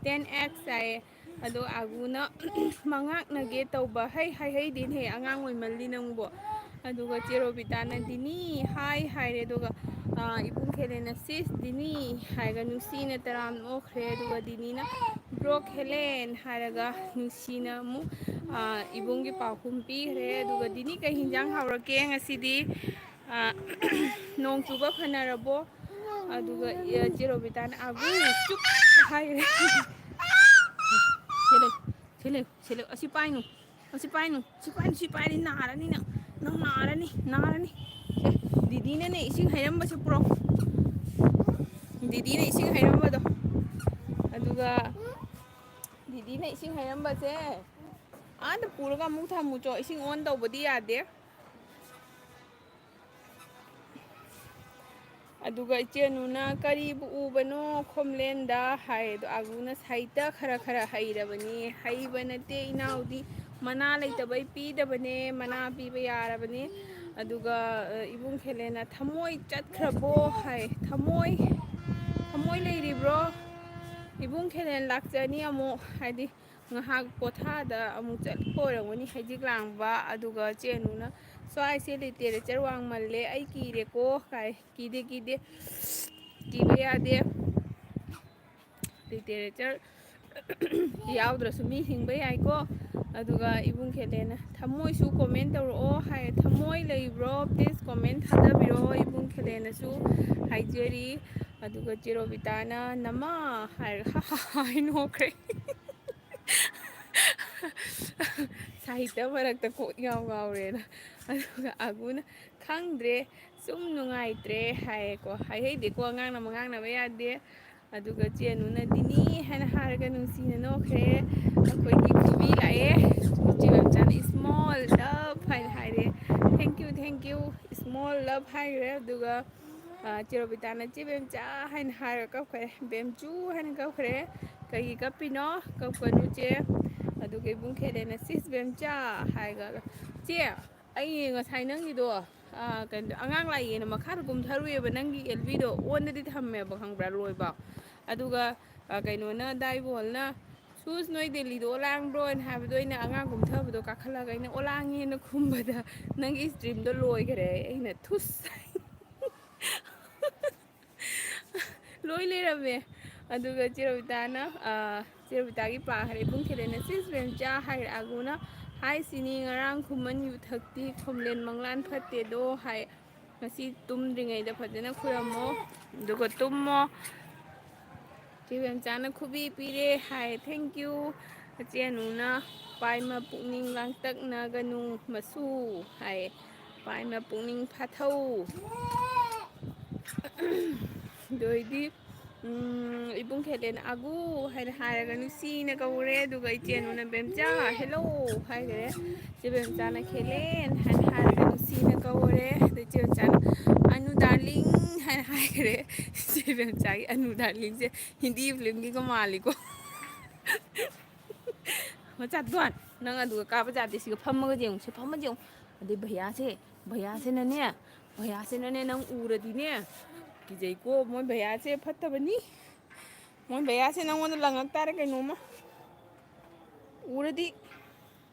ten X ꯍꯥꯏꯌꯦ꯫ ꯑꯗꯣ ꯑꯒꯨꯅ ꯃꯉꯥꯛꯅꯒꯦ ꯇꯧꯕ, ꯍꯩ ꯍꯥꯏꯍꯩꯗꯦꯅꯦꯍꯦ, ꯑꯉꯥꯡ ꯑꯣꯏꯃꯜꯂꯤ ꯅꯪꯕꯣ꯫ ꯑꯗꯨꯒ ꯆꯦ ꯔꯣꯕꯤꯇꯥꯅ ꯗꯤꯅꯤ ꯍꯥꯏ ꯍꯥꯏꯔꯦ꯫ ꯑꯗꯨꯒ, ꯑꯥ, ꯏꯕꯨꯡ ꯈꯦꯂꯦꯟꯅ sis ꯗꯤꯅꯤ ꯍꯥꯏꯔꯒ ꯅꯨꯡꯁꯤꯅ ꯇꯔꯥꯝ ꯑꯣꯛꯈ꯭ꯔꯦ꯫ ꯑꯗꯨꯒ ꯗꯤꯅꯤꯅ bro ꯈꯦꯂꯦꯟ ꯍꯥꯏꯔꯒ ꯅꯨꯡꯁꯤꯅ ꯑꯃꯨꯛ, ꯑꯥ, ꯏꯕꯨꯡꯒꯤ ꯄꯥꯎꯈꯨꯝ ꯄꯤꯈ꯭ꯔꯦ꯫ ꯑꯗꯨꯒ ꯗꯤꯅꯤ ꯀꯩ ꯍꯤꯟꯖꯥꯡ ꯍꯥꯎꯔꯛꯀꯦ ꯉꯁꯤꯗꯤ? ꯑꯥ, ꯅꯣꯡ ꯆꯨꯕ ꯐꯅꯔꯕꯣ? ꯑꯗꯨꯒ, ꯑ, ꯆꯦ ꯔꯣꯕꯤꯇꯥꯅ ꯑꯒꯨ ꯆꯨꯞ ꯍꯥꯏꯔꯦ꯫ ꯁꯤ ꯂꯩ, ꯁꯤ ꯂꯩ, ꯁꯤ ꯂꯩ꯫ ꯑꯁꯤ ꯄꯥꯏꯅꯨ, ꯑꯁꯤ ꯄꯥꯏꯅꯨ, ꯁꯤ ꯄꯥꯏꯅꯨ, ꯁꯤ ꯄꯥꯏꯔꯗꯤ ꯅꯥꯔꯅꯤ ꯅꯪ꯫ ꯅꯪ ꯅꯥꯔꯅꯤ, ꯅꯥꯔꯅꯤ꯫ ꯁꯦ, ꯗꯤꯗꯤꯅꯅꯦ ꯏꯁꯤꯡ ꯍꯩꯔꯝꯕꯁꯦ ꯄꯨꯔꯛꯑꯣ꯫ ꯗꯤꯗꯤꯅ ꯏꯁꯤꯡ ꯍꯩꯔꯝꯕꯗꯣ꯫ ꯑꯗꯨꯒ ꯗꯤꯗꯤꯅ ꯏꯁꯤꯡ ꯍꯩꯔꯝꯕꯁꯦ ꯑꯥꯗ ꯄꯨꯔꯒ ꯑꯃꯨꯛ ꯊꯝꯃꯨ ꯆꯣ꯫ ꯏꯁꯤꯡ on ꯇꯧꯕꯗꯤ ꯌꯥꯗꯦ꯫ ꯑꯗꯨꯒ ꯏꯆꯦꯅꯨꯅ "ꯀꯔꯤꯕꯨ ꯎꯕꯅꯣ ꯈꯣꯝꯂꯦꯟꯗ?" ꯍꯥꯏ꯫ ꯑꯗꯣ ꯑꯒꯨꯅ "ꯁꯥꯍꯤꯇ꯭ꯌ ꯈꯔ ꯈꯔ ꯍꯩꯔꯕꯅꯤ"꯫ ꯍꯩꯕ ꯅꯠꯇꯦ ꯏꯅꯥꯎꯗꯤ, ꯃꯅꯥ ꯂꯩꯇꯕꯩ ꯄꯤꯗꯕꯅꯦ, ꯃꯅꯥ ꯄꯤꯕ ꯌꯥꯔꯕꯅꯦ꯫ ꯑꯗꯨꯒ, ꯑ, ꯏꯕꯨꯡ ꯈꯦꯂꯦꯟꯅ "ꯊꯃꯣꯏ ꯆꯠꯈ꯭ꯔꯕꯣ?" ꯍꯥꯏ꯫ "ꯊꯃꯣꯏ, ꯊꯃꯣꯏ ꯂꯩꯔꯤꯕ꯭ꯔꯣ?" ꯏꯕꯨꯡ ꯈꯦꯂꯦꯟ ꯂꯥꯛꯆꯅꯤ ꯑꯃꯨꯛ, ꯍꯥꯏꯗꯤ ꯉꯥꯏꯍꯥꯛ ꯄꯣꯊꯥꯗ ꯑꯃꯨꯛ ꯆꯠꯄ ꯑꯣꯏꯔꯝꯒꯅꯤ ꯍꯩꯖꯤꯛ ꯂꯥꯡꯕ꯫ ꯑꯗꯨꯒ ꯆꯦꯅꯨꯅ "ꯁ꯭ꯋꯥꯏꯁꯦ literature ꯋꯥꯡꯃꯜꯂꯦ, ꯑꯩ ꯀꯤꯔꯦꯀꯣ" ꯀꯥꯏ꯫ "ꯀꯤꯗꯦ, ꯀꯤꯗꯦ, ꯀꯤꯕ ꯌꯥꯗꯦ꯫ Literature ꯌꯥꯎꯗ꯭ꯔꯁꯨ ꯃꯤ ꯍꯤꯡꯕ ꯌꯥꯏꯀꯣ"꯫ ꯑꯗꯨꯒ ꯏꯕꯨꯡ ꯈꯦꯂꯦꯟꯅ "ꯊꯃꯣꯏꯁꯨ comment ꯇꯧꯔꯛꯑꯣ" ꯍꯥꯏ꯫ "ꯊꯃꯣꯏ ꯂꯩꯕ꯭ꯔꯣ? Please comment ꯊꯥꯗꯕꯤꯔꯛꯑꯣ", ꯏꯕꯨꯡ ꯈꯦꯂꯦꯟꯅꯁꯨ ꯍꯥꯏꯖꯔꯤ꯫ ꯑꯗꯨꯒ ꯆꯦ ꯔꯣꯕꯤꯇꯥꯅ "ꯅꯃꯥ" ꯍꯥꯏꯔꯒ ꯍꯥꯏ ꯅꯣꯛꯈ꯭ꯔꯦ꯫ ꯁꯥꯍꯤꯇ꯭ꯌ ꯃꯔꯛꯇ ꯀꯣꯛ ꯏꯉꯥꯎ ꯉꯥꯎꯔꯦꯅ꯫ ꯑꯗꯨꯒ ꯑꯒꯨꯅ "ꯈꯪꯗ꯭ꯔꯦ, ꯁꯨꯝ ꯅꯨꯡꯉꯥꯏꯇ꯭ꯔꯦ" ꯍꯥꯏꯌꯦꯀꯣ꯫ ꯍꯥꯏꯍꯩꯗꯦꯀꯣ, ꯑꯉꯥꯡꯅ ꯃꯉꯥꯡꯅꯕ ꯌꯥꯗꯦ꯫ ꯑꯗꯨꯒ ꯆꯦꯅꯨꯅ "ꯗꯤꯅꯤ" ꯍꯥꯏꯅ ꯍꯥꯏꯔꯒ ꯅꯨꯡꯁꯤꯅ ꯅꯣꯛꯈ꯭ꯔꯦ꯫ ꯑꯩꯈꯣꯏꯒꯤ ꯈꯨꯕꯤ ꯂꯥꯛꯑꯦ꯫ ꯆꯦ ꯃꯦꯝꯆꯥꯅ "Small love" ꯍꯥꯏꯅ ꯍꯥꯏꯔꯦ꯫ "Thank you, thank you, small love" ꯍꯥꯏꯈ꯭ꯔꯦ꯫ ꯑꯗꯨꯒ, ꯑ, ꯆꯦ ꯔꯣꯕꯤꯇꯥꯅ "ꯆꯦ ꯕꯦꯝꯆꯥ" ꯍꯥꯏꯅ ꯍꯥꯏꯔꯒ ꯀꯞꯈ꯭ꯔꯦ꯫ "ꯕꯦꯝꯆꯨ" ꯍꯥꯏꯅ ꯀꯞꯈ꯭ꯔꯦ꯫ "ꯀꯩꯒꯤ ꯀꯞꯄꯤꯅꯣ? ꯀꯞꯀꯅꯨ ꯆꯦ"꯫ ꯑꯗꯨꯒ ꯏꯕꯨꯡ ꯈꯦꯂꯦꯅ, "ꯁꯤꯁ ꯕꯦꯝꯆꯥ" ꯍꯥꯏꯔꯒ, "ꯆꯦ, ꯑꯩ ꯉꯁꯥꯏ ꯅꯪꯒꯤꯗꯣ, ꯑꯥ, ꯀꯩꯅꯣ, ꯑꯉꯥꯡ ꯂꯥꯛꯏꯌꯦꯅ ꯃꯈꯥꯗ ꯀꯨꯝꯊꯔꯨꯏꯌꯦꯕ, ꯅꯪꯒꯤ ꯑꯦꯜ ꯕꯤꯗꯣ ꯑꯣꯟꯗꯗꯤ ꯊꯝꯃꯦꯕ, ꯈꯪꯕ꯭ꯔꯥ, ꯂꯣꯏꯕ꯫ ꯑꯗꯨꯒ, ꯑꯥ, ꯀꯩꯅꯣꯅ, ꯗꯥꯏꯕꯣꯜꯅ, 'ꯁꯨꯁ, ꯅꯣꯏ ꯗꯦꯜꯂꯤꯗ ꯑꯣꯂꯥꯡꯕ꯭ꯔꯣꯅ' ꯍꯥꯏꯕꯗꯣ ꯑꯩꯅ ꯑꯉꯥꯡ ꯀꯨꯝꯊꯕꯗꯣ ꯀꯥꯈꯠꯂꯒ ꯑꯩꯅ 'ꯑꯣꯂꯥꯡꯉꯦꯅ' ꯈꯨꯝꯕꯗ ꯅꯪꯒꯤ ꯁ꯭ꯇ꯭ꯔꯤꯝꯗꯣ ꯂꯣꯏꯈꯔꯦ꯫ ꯑꯩꯅ ꯊꯨꯁ ꯂꯣꯏ ꯂꯩꯔꯝꯃꯦ꯫ ꯑꯗꯨꯒ ꯆꯦ ꯔꯣꯕꯤꯇꯥꯅ, ꯑꯥ, ꯆꯦ ꯔꯣꯕꯤꯇꯥꯒꯤ ꯄꯥ ꯍꯥꯏꯔꯦ, ꯏꯕꯨꯡ ꯈꯦꯂꯦꯅ, "ꯁꯤꯁ ꯕꯦꯝꯆꯥ" ꯍꯥꯏꯔꯦ꯫ ꯑꯒꯨꯅ, "ꯍꯥꯏ ꯁꯤꯅꯤ, ꯉꯔꯥꯡ ꯈꯨꯃꯟ ꯌꯨ ꯊꯛꯇꯤ ꯈꯣꯝꯂꯦꯟ ꯃꯪꯂꯥꯟ ꯐꯠꯇꯦꯗꯣ" ꯍꯥꯏ꯫ "ꯉꯁꯤ ꯇꯨꯝꯗ꯭ꯔꯤꯉꯩꯗ ꯐꯖꯅ ꯈꯨꯔꯝꯃꯣ, ꯑꯗꯨꯒ ꯇꯨꯝꯃꯣ"꯫ ꯆꯦ ꯕꯦꯝꯆꯥꯅ ꯈꯨꯕꯤ ꯄꯤꯔꯦ ꯍꯥꯏ, "Thank you"꯫ ꯆꯦ ꯑꯅꯨꯅ, "ꯄꯥꯏꯃ ꯄꯨꯛꯅꯤꯡ ꯂꯥꯡꯇꯛꯅꯒꯅꯨ ꯃꯁꯨ" ꯍꯥꯏ꯫ "ꯄꯥꯏꯃ ꯄꯨꯛꯅꯤꯡ ꯐꯥꯊꯧ"꯫ ꯑꯗꯨ ꯑꯣꯏꯗꯤ, ꯎꯝ, ꯏꯕꯨꯡ ꯈꯦꯂꯦꯟ "ꯑꯒꯨ" ꯍꯥꯏꯅ ꯍꯥꯏꯔꯒ ꯅꯨꯡꯁꯤꯅ ꯀꯧꯔꯦ꯫ ꯑꯗꯨꯒ ꯏꯆꯦ ꯑꯅꯨꯅ "ꯕꯦꯝꯆꯥ, hello" ꯍꯥꯏꯈꯔꯦ꯫ ꯆꯦ ꯕꯦꯝꯆꯥꯅ "ꯈꯦꯂꯦꯟ" ꯍꯥꯏꯅ ꯍꯥꯏꯔꯒ ꯅꯨꯡꯁꯤꯅ ꯀꯧꯔꯦ꯫ ꯑꯗꯩ ꯆꯦ ꯕꯦꯝꯆꯥꯅ "ꯑꯅꯨ darling" ꯍꯥꯏꯅ ꯍꯥꯏꯈꯔꯦ꯫ ꯆꯦ ꯕꯦꯝꯆꯥꯒꯤ "ꯑꯅꯨ darlingꯁꯦ" ꯍꯤꯟꯗꯤ ꯐꯤꯂꯝꯒꯤꯒ ꯃꯥꯜꯂꯤꯀꯣ꯫ ꯃꯆꯥ ꯗꯣꯟ, ꯅꯪ ꯑꯗꯨꯒ ꯀꯥꯕ ꯌꯥꯗꯦ, ꯁꯤꯒ ꯐꯝꯃꯒ ꯌꯦꯡꯉꯨ, ꯁꯤ ꯐꯝꯃꯒ ꯌꯦꯡꯉꯨ꯫ ꯑꯗꯩ ꯚꯩꯌꯥꯁꯦ, ꯚꯩꯌꯥꯁꯤꯅꯅꯦ, ꯚꯩꯌꯥꯁꯤꯅꯅꯦ, ꯅꯪ ꯎꯔꯗꯤꯅꯦ, ꯀꯤꯖꯩꯀꯣ, ꯃꯣꯏ ꯚꯩꯌꯥꯁꯦ ꯐꯠꯇꯕꯅꯤ꯫ ꯃꯣꯏ ꯚꯩꯌꯥꯁꯦ ꯅꯪꯉꯣꯟꯗ ꯂꯪꯉꯛ ꯇꯥꯔꯦ ꯀꯩꯅꯣꯝꯃ꯫ ꯎꯔꯗꯤ꯫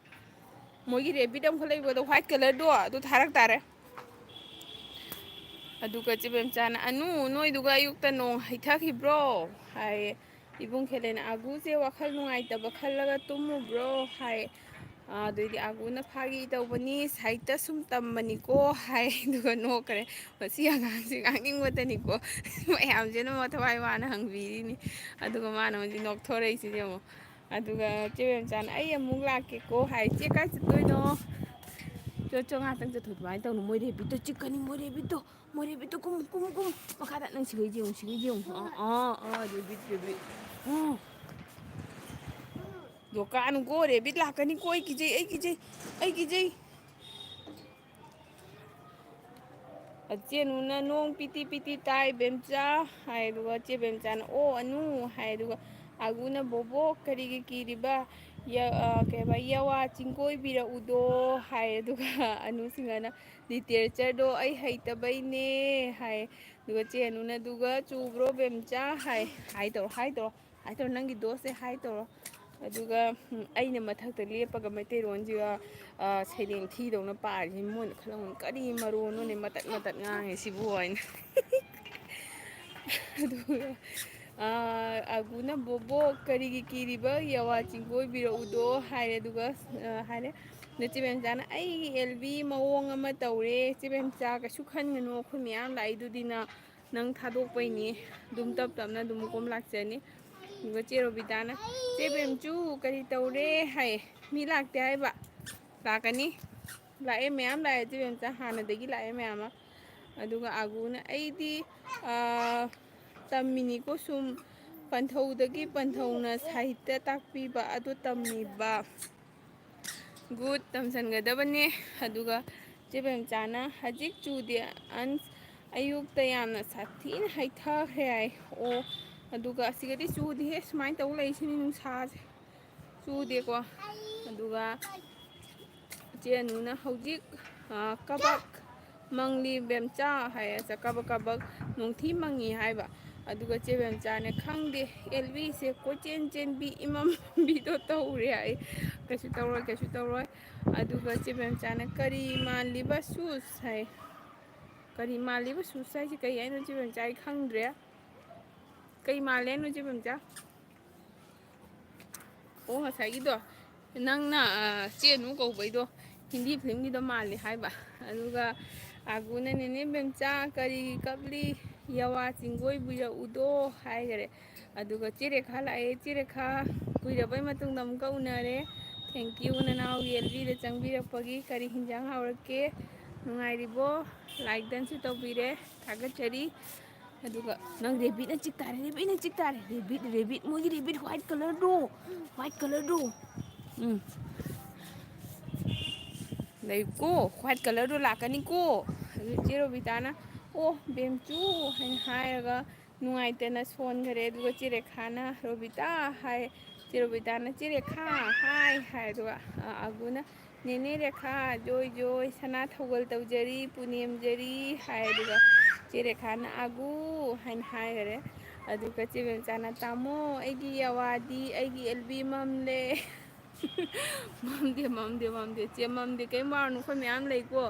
ꯃꯣꯏꯒꯤ rabbit ꯑꯃꯈꯛ ꯂꯩꯕꯗꯣ, white colourꯗꯣ, ꯑꯗꯨ ꯊꯥꯔꯛ ꯇꯥꯔꯦ꯫ ꯑꯗꯨꯒ ꯆꯦ ꯕꯦꯝꯆꯥꯅ, "ꯑꯅꯨ, ꯅꯣꯏꯗꯨꯒ ꯑꯌꯨꯛꯇ ꯅꯣꯡ ꯍꯩꯊꯈꯤꯕ꯭ꯔꯣ?" ꯍꯥꯏꯌꯦ꯫ ꯏꯕꯨꯡ ꯈꯦꯂꯦꯅ, "ꯑꯒꯨꯁꯦ ꯋꯥꯈꯜ ꯅꯨꯡꯉꯥꯏꯇꯕ ꯈꯜꯂꯒ ꯇꯨꯝꯃꯨꯕ꯭ꯔꯣ?" ꯍꯥꯏ꯫ ꯑꯗꯨꯏꯗꯤ ꯑꯒꯨꯅ, "ꯐꯥꯒꯤ ꯇꯧꯕꯅꯤ, ꯁꯥꯍꯤꯇ꯭ꯌ ꯁꯨꯝ ꯇꯝꯕꯅꯤꯀꯣ" ꯍꯥꯏ꯫ ꯑꯗꯨꯒ ꯅꯣꯛꯈ꯭ꯔꯦ꯫ "ꯃꯁꯤ ꯑꯉꯥꯡꯁꯤ ꯉꯥꯡꯅꯤꯡꯕꯇꯅꯤꯀꯣ"꯫ ꯃꯌꯥꯝꯁꯤꯅ ꯃꯊꯋꯥꯏ ꯋꯥꯅ ꯍꯪꯕꯤꯔꯤꯅꯤ꯫ ꯑꯗꯨꯒ ꯃꯥꯅ ꯍꯧꯖꯤꯛ ꯅꯣꯛꯊꯣꯔꯛꯏꯁꯤꯗꯤ ꯌꯦꯡꯉꯣ꯫ ꯑꯗꯨꯒ ꯆꯦ ꯕꯦꯝꯆꯥꯅ, "ꯑꯩ ꯑꯃꯨꯛ ꯂꯥꯛꯀꯦꯀꯣ" ꯍꯥꯏ꯫ "ꯆꯦ, ꯀꯥꯏ ꯆꯠꯇꯣꯏꯅꯣ?" "ꯆꯣ, ꯆꯣ, ꯉꯥꯛꯇꯪ ꯆꯠꯊꯣꯛ꯫ ꯑꯗꯨꯃꯥꯏꯅ ꯇꯧꯅꯨ, ꯃꯣꯏ rabbitꯇꯣ ꯆꯤꯛꯀꯅꯤ, ꯃꯣꯏ rabbitꯇꯣ, ꯃꯣꯏ rabbitꯇꯣ, ꯀꯨꯝꯃꯨ, ꯀꯨꯝꯃꯨ, ꯀꯨꯝꯃꯨ꯫ ꯃꯈꯥꯗ ꯅꯪ ꯁꯤꯈꯩ ꯌꯦꯡꯉꯨ, ꯁꯤꯈꯩ ꯌꯦꯡꯉꯨ꯫ ꯑꯥ, ꯑꯥ, ꯑꯥ, rabbit, rabbit꯫ ꯑꯥ꯫ ꯂꯣꯀꯥꯅꯨꯀꯣ, rabbit ꯂꯥꯛꯀꯅꯤꯀꯣ, ꯑꯩ ꯀꯤꯖꯩ, ꯑꯩ ꯀꯤꯖꯩ, ꯑꯩ ꯀꯤꯖꯩ꯫ ꯆꯦ ꯑꯅꯨꯅ, "ꯅꯣꯡ ꯄꯤꯇꯤ ꯄꯤꯇꯤ ꯇꯥꯏ ꯕꯦꯝꯆꯥ" ꯍꯥꯏ꯫ ꯑꯗꯨꯒ ꯆꯦ ꯕꯦꯝꯆꯥꯅ, "ꯑꯣ ꯑꯅꯨ" ꯍꯥꯏ꯫ ꯑꯗꯨꯒ ꯑꯒꯨꯅ, "ꯕꯣꯕꯣꯛ, ꯀꯔꯤꯒꯤ ꯀꯤꯔꯤꯕ? ꯌ-, ꯑ, ꯀꯩ ꯍꯥꯏꯕ, ꯌꯥꯋꯥ ꯆꯤꯡꯒꯣꯏꯕꯤꯔꯛꯎꯗꯣ?" ꯍꯥꯏ꯫ ꯑꯗꯨꯒ ꯑꯅꯨꯁꯤꯡꯍꯅ, "ꯂꯤꯇꯔꯦꯆꯔꯗꯣ ꯑꯩ ꯍꯩꯇꯕꯩꯅꯦ" ꯍꯥꯏ꯫ ꯑꯗꯨꯒ ꯆꯦ ꯑꯅꯨꯅ, "ꯑꯗꯨꯒ ꯆꯨꯕ꯭ꯔꯣ ꯕꯦꯝꯆꯥ?" ꯍꯥꯏ꯫ "ꯍꯥꯏ ꯇꯧꯔꯣ, ꯍꯥꯏ ꯇꯧꯔꯣ, ꯍꯥꯏ ꯇꯧꯔꯣ, ꯅꯪꯒꯤ ꯗꯣꯁꯁꯦ ꯍꯥꯏ ꯇꯧꯔꯣ"꯫ ꯑꯗꯨꯒ, ꯎꯝ, ꯑꯩꯅ ꯃꯊꯛꯇ ꯂꯦꯞꯄꯒ ꯃꯩꯇꯩꯂꯣꯟꯁꯤꯒ, ꯑ, ꯁꯩꯔꯦꯡ ꯊꯤꯗꯧꯅ ꯄꯥꯔꯤꯁꯤ, ꯃꯣꯏꯅ ꯈꯜꯂꯝꯒꯅꯤ, "ꯀꯔꯤ ꯃꯔꯣꯟꯅꯣꯅꯦ ꯃꯇꯠ ꯃꯇꯠ ꯉꯥꯡꯉꯤ ꯁꯤꯕꯨ?" ꯍꯥꯏꯅ꯫ ꯑꯗꯨꯒ, ꯑ, ꯑꯒꯨꯅ, "ꯕꯣꯕꯣꯛ, ꯀꯔꯤꯒꯤ ꯀꯤꯔꯤꯕ? ꯌꯥꯋꯥ ꯆꯤꯡꯒꯣꯏꯕꯤꯔꯛꯎꯗꯣ" ꯍꯥꯏꯔꯦ꯫ ꯑꯗꯨꯒ, ꯑ, ꯍꯥꯏꯔꯦ, ꯅꯆꯦ ꯕꯦꯝꯆꯥꯅ, "ꯑꯩꯒꯤ ꯑꯦꯜ ꯕꯤ ꯃꯑꯣꯡ ꯑꯃ ꯇꯧꯔꯦ, ꯆꯦ ꯕꯦꯝꯆꯥ, ꯀꯩꯁꯨ ꯈꯟꯒꯅꯨ, ꯑꯩꯈꯣꯏ ꯃꯌꯥꯝ ꯂꯥꯛꯏꯗꯨꯗꯤꯅ, ꯅꯪ ꯊꯥꯗꯣꯛꯄꯩꯅꯤ, ꯑꯗꯨꯝ ꯇꯞ ꯇꯞꯅ ꯑꯗꯨꯝ ꯀꯣꯝ ꯂꯥꯛꯆꯅꯤ"꯫ ꯑꯗꯨꯒ ꯆꯦ ꯔꯣꯕꯤꯇꯥꯅ, "ꯆꯦ ꯕꯦꯝꯆꯨ, ꯀꯔꯤ ꯇꯧꯔꯦ?" ꯍꯥꯏ꯫ "ꯃꯤ ꯂꯥꯛꯇꯦ ꯍꯥꯏꯕ?" "ꯂꯥꯛꯀꯅꯤ, ꯂꯥꯛꯑꯦ, ꯃꯌꯥꯝ ꯂꯥꯛꯑꯦ ꯆꯦ ꯕꯦꯝꯆꯥ, ꯍꯥꯟꯅꯗꯒꯤ ꯂꯥꯛꯑꯦ ꯃꯌꯥꯝ ꯑꯃ"꯫ ꯑꯗꯨꯒ ꯑꯒꯨꯅ, "ꯑꯩꯗꯤ, ꯑ, ꯇꯝꯃꯤꯅꯤꯀꯣ ꯁꯨꯝ, ꯄꯟꯊꯧꯗꯒꯤ ꯄꯟꯊꯧꯅ ꯁꯥꯍꯤꯇ꯭ꯌ ꯇꯥꯛꯄꯤꯕ ꯑꯗꯨ ꯇꯝꯃꯤꯕ"꯫ ꯒꯨꯗ, ꯇꯝꯁꯟꯒꯗꯕꯅꯦ꯫ ꯑꯗꯨꯒ ꯆꯦ ꯕꯦꯝꯆꯥꯅ, "ꯍꯧꯖꯤꯛ ꯆꯨꯗꯦ, ꯑꯟꯁ, ꯑꯌꯨꯛꯇ ꯌꯥꯝꯅ ꯁꯥꯊꯤꯅ ꯍꯩꯊꯈ꯭ꯔꯦ" ꯍꯥꯏ꯫ ꯑꯣ, ꯑꯗꯨꯒ ꯑꯁꯤꯒꯗꯤ ꯆꯨꯗꯦꯍꯦ, ꯁꯨꯃꯥꯏꯅ ꯇꯧ ꯂꯩꯁꯤꯅꯤ ꯅꯨꯡꯁꯥꯁꯦ꯫ ꯆꯨꯗꯦꯀꯣ꯫ ꯑꯗꯨꯒ ꯆꯦ ꯑꯅꯨꯅ, "ꯍꯧꯖꯤꯛ, ꯑ, ꯀꯕꯛ ꯃꯪꯂꯤ ꯕꯦꯝꯆꯥ" ꯍꯥꯏ, ꯆ-, ꯀꯕꯛ ꯀꯕꯛ ꯅꯣꯡꯊꯤ ꯃꯪꯉꯤ ꯍꯥꯏꯕ꯫ ꯑꯗꯨꯒ ꯆꯦ ꯕꯦꯝꯆꯥꯅ, "ꯈꯪꯗꯦ, ꯑꯦꯜ ꯕꯤꯁꯦ ꯀꯣꯏꯆꯦꯟ ꯆꯦꯟꯕꯤ ꯏꯃꯝꯕꯤꯗꯣ ꯇꯧꯔꯦ" ꯍꯥꯏ꯫ "ꯀꯩꯁꯨ ꯇꯧꯔꯣꯏ, ꯀꯩꯁꯨ ꯇꯧꯔꯣꯏ"꯫ ꯑꯗꯨꯒ ꯆꯦ ꯕꯦꯝꯆꯥꯅ, "ꯀꯔꯤ ꯃꯥꯜꯂꯤꯕ ꯁꯨꯁ?" ꯍꯥꯏ꯫ "ꯀꯔꯤ ꯃꯥꯜꯂꯤꯕ ꯁꯨꯁ ꯍꯥꯏꯁꯦ ꯀꯩ ꯍꯥꯏꯅꯣ ꯆꯦ ꯕꯦꯝꯆꯥ? ꯑꯩ ꯈꯪꯗ꯭ꯔꯦ꯫ ꯀꯩ ꯃꯥꯜꯂꯦ ꯍꯥꯏꯅꯣ ꯆꯦ ꯕꯦꯝꯆꯥ?" ꯑꯣ, ꯉꯁꯥꯏꯒꯤꯗꯣ, ꯅꯪꯅ, ꯑ, ꯆꯦ ꯑꯅꯨ ꯀꯧꯕꯩꯗꯣ ꯍꯤꯟꯗꯤ ꯐꯤꯂꯝꯒꯤꯗꯣ ꯃꯥꯜꯂꯦ ꯍꯥꯏꯕ꯫ ꯑꯗꯨꯒ ꯑꯒꯨꯅ, "ꯅꯦꯅꯦ ꯕꯦꯝꯆꯥ, ꯀꯔꯤꯒꯤ ꯀꯞꯂꯤ? ꯌꯥꯋꯥ ꯆꯤꯡꯒꯣꯏꯕꯤꯔꯛꯎꯗꯣ" ꯍꯥꯏꯈꯔꯦ꯫ ꯑꯗꯨꯒ ꯆꯦ ꯔꯦꯈꯥ ꯂꯥꯛꯑꯦ꯫ ꯆꯦ ꯔꯦꯈꯥ, ꯀꯨꯏꯔꯕꯩ ꯃꯇꯨꯡꯗ ꯑꯃꯨꯛꯀ ꯎꯅꯔꯦ꯫ Thank you, ꯅꯅꯥꯎꯒꯤ ꯑꯦꯜ ꯕꯤꯗ ꯆꯪꯕꯤꯔꯛꯄꯒꯤ꯫ ꯀꯔꯤ ꯍꯤꯟꯖꯥꯡ ꯍꯥꯎꯔꯛꯀꯦ? ꯅꯨꯡꯉꯥꯏꯔꯤꯕꯣ? Like done ꯁꯨ ꯇꯧꯕꯤꯔꯦ꯫ ꯊꯥꯒꯠꯆꯔꯤ꯫ ꯑꯗꯨꯒ ꯅꯪ ꯔꯦꯕꯤꯠꯅ ꯆꯤꯛ ꯇꯥꯔꯦ, ꯔꯦꯕꯤꯠꯅ ꯆꯤꯛ ꯇꯥꯔꯦ꯫ ꯔꯦꯕꯤꯠ, ꯔꯦꯕꯤꯠ, ꯃꯣꯏꯒꯤ ꯔꯦꯕꯤꯠ white colour ꯗꯣ, white colour ꯗꯣ꯫ ꯎꯝ꯫ ꯂꯩꯀꯣ, white colour ꯗꯣ ꯂꯥꯛꯀꯅꯤꯀꯣ꯫ ꯑꯗꯨ ꯆꯦ ꯔꯣꯕꯤꯇꯥꯅ, "ꯑꯣ, ꯕꯦꯝꯆꯨ" ꯍꯥꯏꯅ ꯍꯥꯏꯔꯒ ꯅꯨꯡꯉꯥꯏꯇꯅ ꯁꯣꯟꯈꯔꯦ꯫ ꯑꯗꯨꯒ ꯆꯦ ꯔꯦꯈꯥꯅ "ꯔꯣꯕꯤꯇꯥ" ꯍꯥꯏ, ꯆꯦ ꯔꯣꯕꯤꯇꯥꯅ "ꯆꯦ ꯔꯦꯈꯥ" ꯍꯥꯏ ꯍꯥꯏ꯫ ꯑꯗꯨꯒ, ꯑ, ꯑꯒꯨꯅ "ꯅꯦꯅꯦ ꯔꯦꯈꯥ, ꯖꯣꯏ ꯖꯣꯏ, ꯁꯅꯥ ꯊꯧꯒꯜ ꯇꯧꯖꯔꯤ, ꯄꯨꯅꯦꯝꯖꯔꯤ" ꯍꯥꯏ꯫ ꯑꯗꯨꯒ ꯆꯦ ꯔꯦꯈꯥꯅ "ꯑꯒꯨ" ꯍꯥꯏꯅ ꯍꯥꯏꯈꯔꯦ꯫ ꯑꯗꯨꯒ ꯆꯦ ꯕꯦꯝꯆꯥꯅ "ꯇꯥꯃꯣ, ꯑꯩꯒꯤ ꯑꯋꯥꯗꯤ, ꯑꯩꯒꯤ ꯑꯦꯜꯕꯤ ꯃꯝꯂꯦ"꯫ ꯃꯝꯗꯦ, ꯃꯝꯗꯦ, ꯃꯝꯗꯦ꯫ ꯆꯦ ꯃꯝꯗꯦ, ꯀꯩꯝ ꯋꯥꯔꯨꯅꯨ, ꯑꯩꯈꯣꯏ ꯃꯌꯥꯝ ꯂꯩꯀꯣ꯫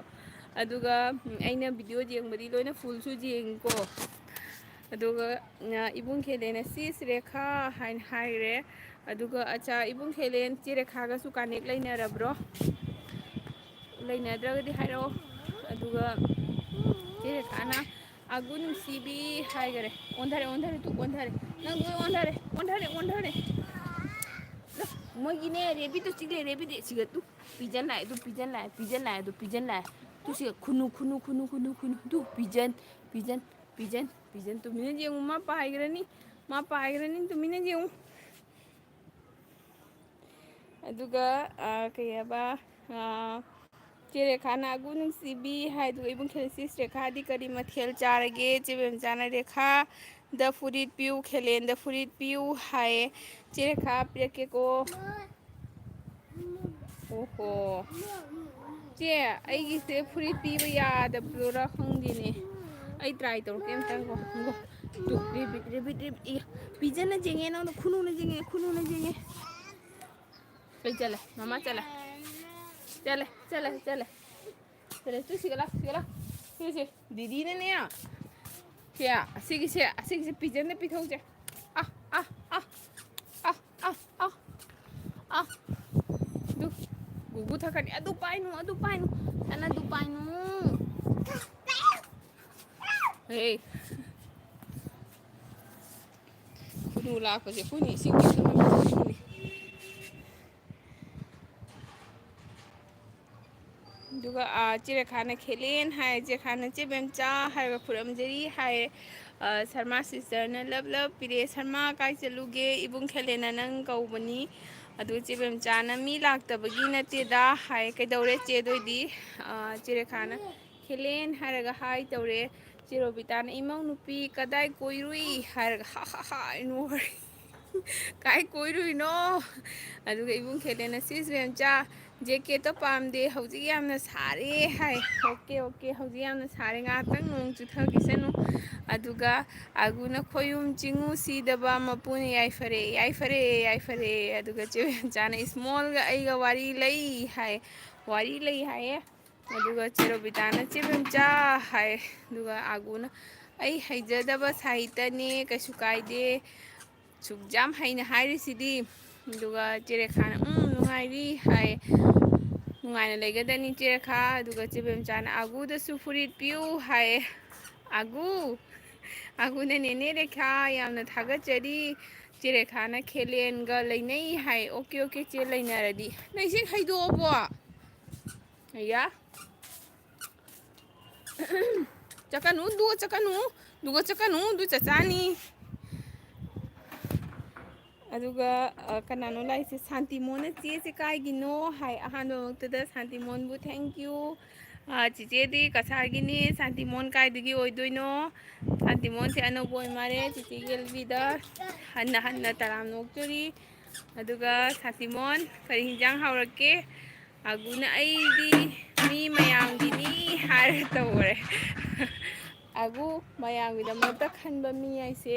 ꯑꯗꯨꯒ, ꯎꯝ, ꯑꯩꯅ ꯚꯤꯗꯤꯑꯣ ꯌꯦꯡꯕꯗꯤ ꯂꯣꯏꯅ ꯐꯨꯜꯁꯨ ꯌꯦꯡꯉꯤꯀꯣ꯫ ꯑꯗꯨꯒ, ꯑ, ꯏꯕꯨꯡ ꯈꯦꯂꯦꯅ "ꯁꯤꯁ ꯔꯦꯈꯥ" ꯍꯥꯏꯅ ꯍꯥꯏꯔꯦ꯫ ꯑꯗꯨꯒ, "ꯑꯠꯆꯥ, ꯏꯕꯨꯡ ꯈꯦꯂꯦꯟ ꯆꯦ ꯔꯦꯈꯥꯒꯁꯨ ꯀꯅꯦꯛ ꯂꯩꯅꯔꯕ꯭ꯔꯣ? ꯂꯩꯅꯗ꯭ꯔꯒꯗꯤ ꯍꯥꯏꯔꯛꯑꯣ"꯫ ꯑꯗꯨꯒ ꯆꯦ ꯔꯦꯈꯥꯅ "ꯑꯒꯨ ꯅꯨꯡꯁꯤꯕꯤ" ꯍꯥꯏꯈꯔꯦ꯫ ꯑꯣꯟꯊꯔꯦ, ꯑꯣꯟꯊꯔꯦ, ꯇꯨ ꯑꯣꯟꯊꯔꯦ꯫ ꯅꯪ ꯂꯣꯏ ꯑꯣꯟꯊꯔꯦ, ꯑꯣꯟꯊꯔꯦ, ꯑꯣꯟꯊꯔꯦ꯫ ꯂꯣ, ꯃꯣꯏꯒꯤꯅꯦ, ꯔꯦꯕꯤꯠꯇꯣ ꯆꯤꯛꯂꯦ, ꯔꯦꯕꯤꯠ, ꯁꯤꯒ ꯇꯨ, ꯄꯤꯖꯟ ꯂꯥꯛꯑꯦ, ꯑꯗꯨ ꯄꯤꯖꯟ ꯂꯥꯛꯑꯦ, ꯄꯤꯖꯟ ꯂꯥꯛꯑꯦ, ꯑꯗꯨ ꯄꯤꯖꯟ ꯂꯥꯛꯑꯦ꯫ ꯇꯨ ꯁꯤꯒ ꯈꯨꯅꯨ, ꯈꯨꯅꯨ, ꯈꯨꯅꯨ, ꯈꯨꯅꯨ, ꯈꯨꯅꯨ, ꯇꯨ ꯄꯤꯖꯟ, ꯄꯤꯖꯟ, ꯄꯤꯖꯟ, ꯄꯤꯖꯟ꯫ ꯇꯨꯃꯤꯟꯅ ꯌꯦꯡꯉꯨ, ꯃꯥ ꯄꯥꯏꯈ꯭ꯔꯅꯤ, ꯃꯥ ꯄꯥꯏꯈ꯭ꯔꯅꯤ, ꯇꯨꯃꯤꯟꯅ ꯌꯦꯡꯉꯨ꯫ ꯑꯗꯨꯒ, ꯑ, ꯀꯩ ꯍꯥꯏꯕ, ꯑ, ꯆꯦ ꯔꯦꯈꯥꯅ "ꯑꯒꯨ ꯅꯨꯡꯁꯤꯕꯤ" ꯍꯥꯏꯗꯨꯒ ꯏꯕꯨꯡ ꯈꯦꯂꯦꯟ "ꯁꯤꯁ ꯔꯦꯈꯥꯗꯤ ꯀꯔꯤ ꯃꯊꯦꯜ ꯆꯥꯔꯒꯦ?" ꯆꯦ ꯕꯦꯝꯆꯥꯅ "ꯔꯦꯈꯥ, ꯗ ꯐꯨꯔꯤꯠ ꯄꯤꯌꯨ, ꯈꯦꯂꯦꯟꯗ ꯐꯨꯔꯤꯠ ꯄꯤꯌꯨ" ꯍꯥꯏꯌꯦ꯫ ꯆꯦ ꯔꯦꯈꯥ ꯄꯤꯔꯛꯀꯦꯀꯣ꯫ ꯑꯣꯍꯣ꯫ ꯆꯦ, ꯑꯩꯒꯤꯁꯦ ꯐꯨꯔꯤꯠ ꯄꯤꯕ ꯌꯥꯗꯕ꯭ꯔꯥ ꯈꯪꯗꯦꯅꯦ꯫ ꯑꯩ ꯇ꯭ꯔꯥꯏ ꯇꯧꯔꯛꯀꯦ ꯑꯝꯇꯪꯀꯣ꯫ ꯉꯥꯏꯈꯣ꯫ ꯇꯨ, ꯔꯦꯕꯤꯠ, ꯔꯦꯕꯤꯠ, ꯔꯦꯕꯤꯠ꯫ ꯏ, ꯄꯤꯖꯅ ꯌꯦꯡꯉꯦ ꯅꯉꯣꯟꯗ, ꯈꯨꯅꯨꯅ ꯌꯦꯡꯉꯦ, ꯈꯨꯅꯨꯅ ꯌꯦꯡꯉꯦ꯫ ꯀꯩ ꯆꯠꯂꯦ? ꯃꯃꯥ ꯆꯠꯂꯦ꯫ ꯆꯠꯂꯦ, ꯆꯠꯂꯦ, ꯆꯠꯂꯦ꯫ ꯆꯠꯂꯦ, ꯇꯨ ꯁꯤꯒ ꯂꯥꯎ, ꯁꯤꯒ ꯂꯥꯎ꯫ ꯁꯤꯒ ꯁꯤ꯫ ꯗꯤꯗꯤꯅꯅꯦ꯫ ꯁꯦ, ꯑꯁꯤꯒꯤꯁꯦ, ꯑꯁꯤꯒꯤꯁꯦ ꯄꯤꯖꯟꯗ ꯄꯤꯊꯣꯛꯁꯦ꯫ ꯑ, ꯑ, ꯑ꯫ ꯑ, ꯑ, ꯑ꯫ ꯑ꯫ ꯑꯗꯨ, ꯒꯨꯒꯨ ꯊꯛꯀꯅꯤ꯫ ꯑꯗꯨ ꯄꯥꯏꯅꯨ, ꯑꯗꯨ ꯄꯥꯏꯅꯨ꯫ ꯅꯪ ꯑꯗꯨ ꯄꯥꯏꯅꯨ꯫ ꯍꯦ꯫ ꯈꯨꯅꯨ ꯂꯥꯛꯄꯁꯦ ꯑꯩꯈꯣꯏꯅ ꯏꯁꯤꯡ ꯄꯤꯊꯛꯅꯕ ꯆꯠꯂꯤꯅꯤ꯫ ꯑꯗꯨꯒ, ꯑꯥ, ꯆꯦ ꯔꯦꯈꯥꯅ "ꯈꯦꯂꯦꯟ" ꯍꯥꯏ, ꯆꯦ ꯔꯦꯈꯥꯅ "ꯆꯦ ꯕꯦꯝꯆꯥ" ꯍꯥꯏꯕ ꯈꯨꯔꯨꯝꯖꯔꯤ ꯍꯥꯏ꯫ ꯑꯥ, ꯁꯔꯃꯥ ꯁꯤꯁꯇꯔꯅ "ꯂꯞ ꯂꯞ ꯄꯤꯔꯛꯑꯦ, ꯁꯔꯃꯥ ꯀꯥꯏ ꯆꯠꯂꯨꯒꯦ? ꯏꯕꯨꯡ ꯈꯦꯂꯦꯟꯅ ꯅꯪ ꯀꯧꯕꯅꯤ"꯫ ꯑꯗꯨꯒ ꯆꯦ ꯕꯦꯝꯆꯥꯅ "ꯃꯤ ꯂꯥꯛꯇꯕꯒꯤ ꯅꯠꯇꯦꯗ" ꯍꯥꯏ꯫ "ꯀꯩꯗꯧꯔꯦ ꯆꯦ?" ꯑꯗꯨ ꯑꯣꯏꯗꯤ, ꯑꯥ, ꯆꯦ ꯔꯦꯈꯥꯅ "ꯍꯦꯂꯦꯟ" ꯍꯥꯏꯔꯒ ꯍꯥꯏ ꯇꯧꯔꯦ꯫ ꯆꯦ ꯔꯣꯕꯤꯇꯥꯅ, "ꯏꯃꯧ ꯅꯨꯄꯤ ꯀꯗꯥꯏ ꯀꯣꯏꯔꯨꯏ?" ꯍꯥꯏꯔꯒ ꯍꯥ ꯍꯥ ꯍꯥ ꯅꯣꯛꯑꯦ꯫ "ꯀꯥꯏ ꯀꯣꯏꯔꯨꯏꯅꯣ?" ꯑꯗꯨꯒ ꯏꯕꯨꯡ ꯈꯦꯂꯦꯟꯅ, "ꯁꯤꯁ ꯕꯦꯝꯆꯥ, ꯖꯦꯀꯦꯠꯇꯣ ꯄꯥꯝꯗꯦ, ꯍꯧꯖꯤꯛ ꯌꯥꯝꯅ ꯁꯥꯔꯦ" ꯍꯥꯏ꯫ "ꯑꯣꯀꯦ, ꯑꯣꯀꯦ, ꯍꯧꯖꯤꯛ ꯌꯥꯝꯅ ꯁꯥꯔꯦ, ꯉꯥꯏꯍꯥꯛꯇꯪ ꯅꯣꯡ ꯆꯨꯊꯈꯤꯁꯅꯨ"꯫ ꯑꯗꯨꯒ ꯑꯒꯨꯅ, "ꯈꯣꯌꯨꯝ ꯆꯤꯡꯉꯨ ꯁꯤꯗꯕ ꯃꯄꯨꯅ ꯌꯥꯏꯐꯔꯦ, ꯌꯥꯏꯐꯔꯦ, ꯌꯥꯏꯐꯔꯦ"꯫ ꯑꯗꯨꯒ ꯆꯦ ꯕꯦꯝꯆꯥꯅ, "ꯏꯁꯃꯣꯜꯒ ꯑꯩꯒ ꯋꯥꯔꯤ ꯂꯩ" ꯍꯥꯏ, ꯋꯥꯔꯤ ꯂꯩ ꯍꯥꯏꯌꯦ꯫ ꯑꯗꯨꯒ ꯆꯦ ꯔꯣꯕꯤꯇꯥꯅ, "ꯆꯦ ꯕꯦꯝꯆꯥ" ꯍꯥꯏ꯫ ꯑꯗꯨꯒ ꯑꯒꯨꯅ, "ꯑꯩ ꯍꯩꯖꯗꯕ ꯁꯥꯍꯤꯇ꯭ꯌꯅꯦ, ꯀꯩꯁꯨ ꯀꯥꯏꯗꯦ, ꯁꯨꯛ ꯌꯥꯝ ꯍꯩꯅ ꯍꯥꯏꯔꯤꯁꯤꯗꯤ"꯫ ꯑꯗꯨꯒ ꯆꯦ ꯔꯦꯈꯥꯅ, "ꯎꯝ, ꯅꯨꯡꯉꯥꯏꯔꯤ" ꯍꯥꯏ꯫ "ꯅꯨꯡꯉꯥꯏꯅ ꯂꯩꯒꯗꯅꯤ ꯆꯦ ꯔꯦꯈꯥ"꯫ ꯑꯗꯨꯒ ꯆꯦ ꯕꯦꯝꯆꯥꯅ, "ꯑꯒꯨꯗꯁꯨ ꯐꯨꯔꯤꯠ ꯄꯤꯌꯨ" ꯍꯥꯏ꯫ ꯑꯒꯨ, ꯑꯒꯨꯅ, "ꯅꯦꯅꯦ ꯔꯦꯈꯥ, ꯌꯥꯝꯅ ꯊꯥꯒꯠꯆꯔꯤ꯫ ꯆꯦ ꯔꯦꯈꯥꯅ ꯈꯦꯂꯦꯟꯒ ꯂꯩꯅꯩ" ꯍꯥꯏ꯫ "ꯑꯣꯀꯦ, ꯑꯣꯀꯦ, ꯆꯦ, ꯂꯩꯅꯔꯗꯤ"꯫ ꯅꯪ ꯏꯁꯤꯡ ꯍꯩꯗꯣꯛꯑꯕꯣ? ꯑꯌꯥ꯫ ꯆꯠꯀꯅꯨ, ꯑꯗꯨꯒ ꯆꯠꯀꯅꯨ, ꯑꯗꯨꯒ ꯆꯠꯀꯅꯨ, ꯑꯗꯨ ꯆꯠꯆꯥꯅꯤ꯫ ꯑꯗꯨꯒ, ꯑ, ꯀꯅꯥꯅꯣ ꯂꯥꯛꯏꯁꯦ? ꯁꯥꯟꯇꯤꯃꯣꯟꯅ, "ꯆꯦꯁꯦ ꯀꯥꯏꯒꯤꯅꯣ?" ꯍꯥꯏ꯫ ꯑꯍꯥꯟꯕꯃꯛꯇꯗ ꯁꯥꯟꯇꯤꯃꯣꯟꯕꯨ "Thank you"꯫ ꯑ, "ꯆꯤꯆꯦꯗꯤ ꯀꯁꯥꯔꯒꯤꯅꯤ, ꯁꯥꯟꯇꯤꯃꯣꯟ ꯀꯥꯏꯗꯒꯤ ꯑꯣꯏꯗꯣꯏꯅꯣ?" ꯁꯥꯟꯇꯤꯃꯣꯟꯁꯦ ꯑꯅꯧꯕ ꯑꯣꯏ ꯃꯥꯜꯂꯦ, ꯆꯤꯆꯦ ꯌꯦꯜꯕꯤꯗ ꯍꯟꯅ ꯍꯟꯅ ꯇꯔꯥꯝꯅ ꯑꯣꯛꯆꯔꯤ꯫ ꯑꯗꯨꯒ ꯁꯥꯟꯇꯤꯃꯣꯟ, ꯀꯔꯤ ꯍꯤꯟꯖꯥꯡ ꯍꯥꯎꯔꯛꯀꯦ? ꯑꯒꯨꯅ, "ꯑꯩꯗꯤ ꯃꯤ ꯃꯌꯥꯝꯒꯤꯅꯤ" ꯍꯥꯏꯔ ꯇꯧꯔꯦ꯫ ꯑꯒꯨ, ꯃꯌꯥꯝꯒꯤꯗꯃꯛꯇ ꯈꯟꯕ ꯃꯤ ꯍꯥꯏꯁꯦ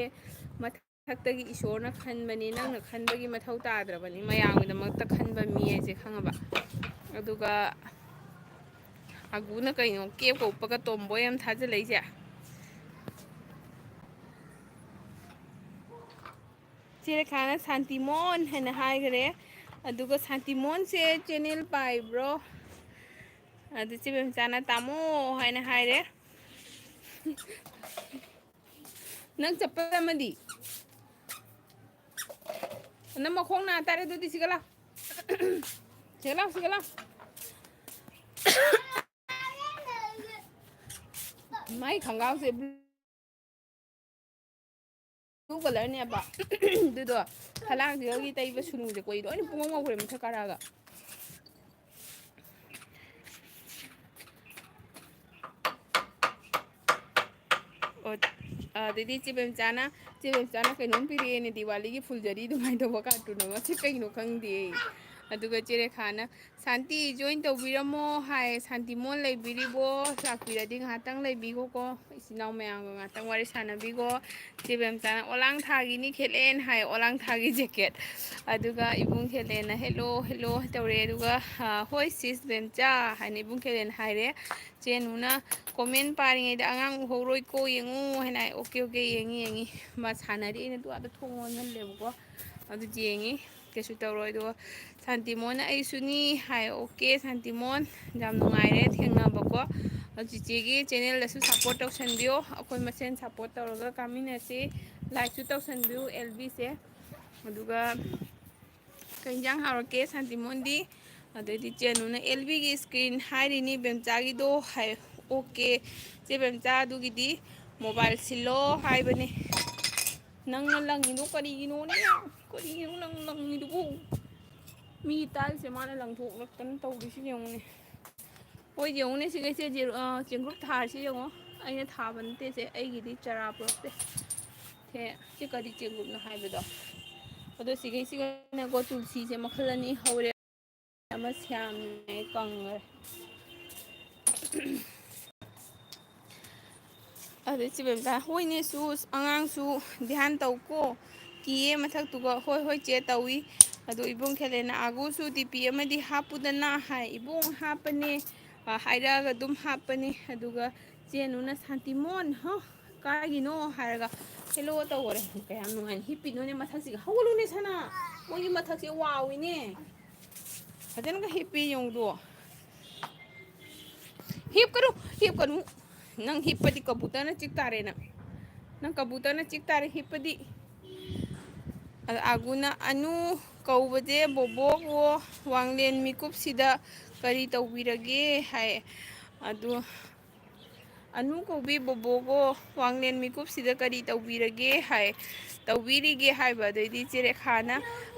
ꯃꯊꯛꯇꯒꯤ ꯏꯁꯣꯔꯅ ꯈꯟꯕꯅꯤ, ꯅꯪꯅ ꯈꯟꯕꯒꯤ ꯃꯊꯧ ꯇꯥꯗ꯭ꯔꯕꯅꯤ, ꯃꯌꯥꯝꯒꯤꯗꯃꯛꯇ ꯈꯟꯕ ꯃꯤ ꯍꯥꯏꯁꯦ, ꯈꯪꯉꯕ? ꯑꯗꯨꯒ ꯑꯒꯨꯅ ꯀꯩꯅꯣ ꯀꯦꯞꯀ ꯎꯞꯄꯒ ꯇꯣꯝꯕꯣꯏ ꯑꯃ ꯊꯥꯖꯤꯜꯂꯛꯏꯁꯦ? ꯆꯦ ꯔꯦꯈꯥꯅ "ꯁꯥꯟꯇꯤꯃꯣꯟ" ꯍꯥꯏꯅ ꯍꯥꯏꯈ꯭ꯔꯦ꯫ ꯑꯗꯨꯒ ꯁꯥꯟꯇꯤꯃꯣꯟꯁꯦ ꯆꯦꯅꯦꯜ ꯄꯥꯏꯕ꯭ꯔꯣ? ꯑꯗꯨ ꯆꯦ ꯕꯦꯝꯆꯥꯅ "ꯇꯥꯃꯣ" ꯍꯥꯏꯅ ꯍꯥꯏꯔꯦ꯫ ꯅꯪ ꯆꯠꯄ ꯑꯃꯗꯤ? ꯅꯪ ꯃꯈꯣꯡ ꯅꯥ ꯇꯥꯔꯦ, ꯑꯗꯨꯗꯤ ꯁꯤꯒ ꯂꯥꯎ꯫ ꯁꯤꯒ ꯂꯥꯎ, ꯁꯤꯒ ꯂꯥꯎ꯫ ꯃꯥꯏ ꯈꯣꯡꯒ꯭ꯔꯥꯎꯁꯦ blue colourꯅꯦꯕ꯫ ꯑꯗꯨꯗꯣ ꯐꯂꯥꯡꯁꯤꯒꯒꯤ ꯇꯩꯕ ꯁꯨꯅꯨꯁꯦ ꯀꯣꯏ ꯂꯣꯏꯅ ꯄꯨꯡꯉꯧ ꯉꯧꯈ꯭ꯔꯦ ꯃꯊꯛ ꯀꯥꯔꯛꯑꯒ꯫ ꯑꯣ, ꯑꯗꯩꯗꯤ ꯆꯦ ꯕꯦꯝꯆꯥꯅ, ꯆꯦ ꯕꯦꯝꯆꯥꯅ ꯀꯩꯅꯣꯝ ꯄꯤꯔꯛꯑꯦꯅꯦ, ꯗꯤꯋꯥꯂꯤꯒꯤ ꯐꯨꯜꯖꯔꯤ ꯑꯗꯨꯃꯥꯏꯅ ꯇꯧꯕ ꯀꯥꯔꯇꯨꯟ ꯑꯃ꯫ ꯁꯤ ꯀꯩꯅꯣ ꯈꯪꯗꯦ꯫ ꯑꯗꯨꯒ ꯆꯦ ꯔꯦꯈꯥꯅ, "ꯁꯥꯟꯇꯤ, join ꯇꯧꯕꯤꯔꯝꯃꯣ" ꯍꯥꯏ꯫ "ꯁꯥꯟꯇꯤꯃꯣꯟ ꯂꯩꯕꯤꯔꯤꯕꯣ? ꯂꯥꯛꯄꯤꯔꯗꯤ ꯉꯥꯏꯍꯥꯛꯇꯪ ꯂꯩꯕꯤꯈꯣꯀꯣ, ꯏꯆꯤꯟ ꯏꯅꯥꯎ ꯃꯌꯥꯝꯒ ꯉꯥꯏꯍꯥꯛꯇꯪ ꯋꯥꯔꯤ ꯁꯥꯟꯅꯕꯤꯈꯣ"꯫ ꯆꯦ ꯕꯦꯝꯆꯥꯅ, "ꯑꯣꯂꯥꯡ ꯊꯥꯒꯤꯅꯤ ꯈꯦꯠꯂꯦꯟ" ꯍꯥꯏ, ꯑꯣꯂꯥꯡ ꯊꯥꯒꯤ ꯖꯦꯀꯦꯠ꯫ ꯑꯗꯨꯒ ꯏꯕꯨꯡ ꯈꯦꯂꯦꯟꯅ, "Hello, hello" ꯇꯧꯔꯦ꯫ ꯑꯗꯨꯒ, ꯑ, "Hi sis ꯕꯦꯝꯆꯥ" ꯍꯥꯏꯅ ꯏꯕꯨꯡ ꯈꯦꯂꯦꯟ ꯍꯥꯏꯔꯦ꯫ ꯆꯦ ꯅꯨꯅ, "Comment ꯄꯥꯔꯤꯉꯩꯗ ꯑꯉꯥꯡ ꯎꯍꯧꯔꯣꯏꯀꯣ, ꯌꯦꯡꯉꯨ" ꯍꯥꯏꯅ ꯍꯥꯏ꯫ "Okay, okay, ꯌꯦꯡꯉꯤ, ꯌꯦꯡꯉꯤ"꯫ ꯃꯥ ꯁꯥꯟꯅꯔꯤ, ꯑꯩꯅ ꯑꯗꯨ ꯑꯥꯗ ꯊꯣꯡ ꯂꯣꯟꯁꯤꯜꯂꯦꯕꯀꯣ꯫ ꯑꯗꯨ ꯌꯦꯡꯉꯤ, ꯀꯩꯁꯨ ꯇꯧꯔꯣꯏ꯫ ꯑꯗꯨꯒ ꯁꯥꯟꯇꯤꯃꯣꯟꯅ "ꯑꯩꯁꯨꯅꯤ" ꯍꯥꯏ꯫ "Okay ꯁꯥꯟꯇꯤꯃꯣꯟ, ꯌꯥꯝ ꯅꯨꯡꯉꯥꯏꯔꯦ ꯊꯦꯡꯅꯕꯀꯣ꯫ ꯑꯗꯨ ꯆꯤꯆꯦꯒꯤ channelꯗꯁꯨ support ꯇꯧꯁꯟꯕꯤꯌꯣ, ꯑꯩꯈꯣꯏ ꯃꯁꯦꯟ support ꯇꯧꯔꯒ ꯀꯥꯃꯤꯟꯅꯁꯤ꯫ Likeꯁꯨ ꯇꯧꯁꯟꯕꯤꯌꯨ ꯑꯦꯜꯕꯤꯁꯦ꯫ ꯑꯗꯨꯒ ꯀꯩ ꯏꯟꯖꯥꯡ ꯍꯥꯎꯔꯛꯀꯦ ꯁꯥꯟꯇꯤꯃꯣꯟꯗꯤ? ꯑꯗꯩꯗꯤ ꯆꯦ ꯅꯨꯅ, "ꯑꯦꯜꯕꯤꯒꯤ screen ꯍꯥꯏꯔꯤꯅꯤ ꯕꯦꯝꯆꯥꯒꯤꯗꯣ" ꯍꯥꯏ꯫ "Okay ꯆꯦ ꯕꯦꯝꯆꯥ, ꯑꯗꯨꯒꯤꯗꯤ mobile ꯁꯤꯜꯂꯣ ꯍꯥꯏꯕꯅꯤ"꯫ ꯅꯪꯅ ꯂꯪꯉꯤꯗꯣ ꯀꯔꯤꯒꯤꯅꯣꯅꯦ? ꯀꯔꯤꯒꯤꯅꯣ ꯅꯪ ꯂꯪꯉꯤꯗꯨꯕꯨ? ꯃꯤ ꯇꯥꯏꯜꯁꯦ ꯃꯥꯅ ꯂꯪꯊꯣꯛꯂꯛꯇꯅ ꯇꯧꯔꯤꯁꯤ ꯌꯦꯡꯉꯨꯅꯦ꯫ ꯍꯣꯏ, ꯌꯦꯡꯉꯨꯅꯦ, ꯁꯤꯒꯩꯁꯦ ꯖꯦꯔꯣ-, ꯑ, ꯆꯦꯡꯒ꯭ꯔꯨꯞ ꯊꯥꯔꯤꯁꯦ ꯌꯦꯡꯉꯣ꯫ ꯑꯩꯅ ꯊꯥꯕ ꯅꯠꯇꯦꯁꯦ, ꯑꯩꯒꯤꯗꯤ ꯆꯔꯥ ꯄꯨꯔꯛꯇꯦ꯫ ꯁꯦ, ꯁꯤ ꯀꯔꯤ ꯆꯦꯡꯒ꯭ꯔꯨꯞꯅꯣ ꯍꯥꯏꯕꯗꯣ? ꯑꯗꯣ ꯁꯤꯒꯩꯁꯤꯒꯅꯦꯀꯣ, ꯇꯨꯜꯁꯤꯁꯦ ꯃꯈꯜ ꯑꯅꯤ ꯍꯧꯔꯦ꯫ ꯑꯃ ꯁ꯭ꯌꯥꯝꯅꯦ, ꯀꯪꯉꯦ꯫ ꯑꯗꯩ ꯆꯦ ꯕꯦꯝꯆꯥ, "ꯍꯣꯏꯅꯦ ꯁꯨꯁ, ꯑꯉꯥꯡꯁꯨ ꯙ꯭ꯌꯥꯟ ꯇꯧꯀꯣ, ꯀꯤꯌꯦ ꯃꯊꯛꯇꯨꯒ"꯫ "ꯍꯣꯏ, ꯍꯣꯏ ꯆꯦ, ꯇꯧꯏ"꯫ ꯑꯗꯣ ꯏꯕꯨꯡ ꯈꯦꯂꯦꯅ, "ꯑꯥꯒꯨꯁꯨ DP ꯑꯃꯗꯤ ꯍꯥꯞꯄꯨꯗꯅ" ꯍꯥꯏ꯫ "ꯏꯕꯨꯡ ꯍꯥꯞꯄꯅꯦ, ꯑ, ꯍꯥꯏꯔꯛꯑꯒ ꯑꯗꯨꯝ ꯍꯥꯞꯄꯅꯦ"꯫ ꯑꯗꯨꯒ ꯆꯦ ꯅꯨꯅ, "ꯁꯥꯟꯇꯤꯃꯣꯟ, ꯍ, ꯀꯥꯏꯒꯤꯅꯣ?" ꯍꯥꯏꯔꯒ "Hello" ꯇꯧꯈꯔꯦ꯫ ꯀꯌꯥꯝ ꯅꯨꯡꯉꯥꯏꯅ ꯍꯤꯞꯄꯤꯅꯣꯅꯦ ꯃꯊꯛꯁꯤꯒ꯫ "ꯍꯧꯒꯠꯂꯨꯅꯦ ꯁꯅꯥ, ꯃꯣꯏꯒꯤ ꯃꯊꯛꯁꯦ ꯋꯥꯎꯏꯅꯦ"꯫ ꯐꯖꯅꯒ ꯍꯤꯞꯄꯤ ꯌꯦꯡꯉꯨꯗꯣ꯫ "ꯍꯤꯞꯀꯅꯨ, ꯍꯤꯞꯀꯅꯨ꯫ ꯅꯪ ꯍꯤꯞꯄꯗꯤ ꯀꯕꯨꯇꯔꯅ ꯆꯤꯛ ꯇꯥꯔꯦ ꯅꯪ꯫ ꯅꯪ ꯀꯕꯨꯇꯔꯅ ꯆꯤꯛ ꯇꯥꯔꯦ ꯍꯤꯞꯄꯗꯤ"꯫ ꯑꯗ ꯑꯥꯒꯨꯅ, "ꯑꯅꯨ ꯀꯧꯕꯁꯦ ꯕꯣꯕꯣꯛ ꯑꯣ, ꯋꯥꯡꯂꯦꯟ ꯃꯤꯀꯨꯞꯁꯤꯗ ꯀꯔꯤ ꯇꯧꯕꯤꯔꯒꯦ?" ꯍꯥꯏ꯫ ꯑꯗꯨ "ꯑꯅꯨ ꯀꯧꯕꯤ ꯕꯣꯕꯣꯒꯣ, ꯋꯥꯡꯂꯦꯟ ꯃꯤꯀꯨꯞꯁꯤꯗ ꯀꯔꯤ ꯇꯧꯕꯤꯔꯒꯦ?" ꯍꯥꯏ꯫ "ꯇꯧꯕꯤꯔꯤꯒꯦ" ꯍꯥꯏꯕ꯫ ꯑꯗꯩꯗꯤ ꯆꯦ ꯔꯦꯈꯥꯅ,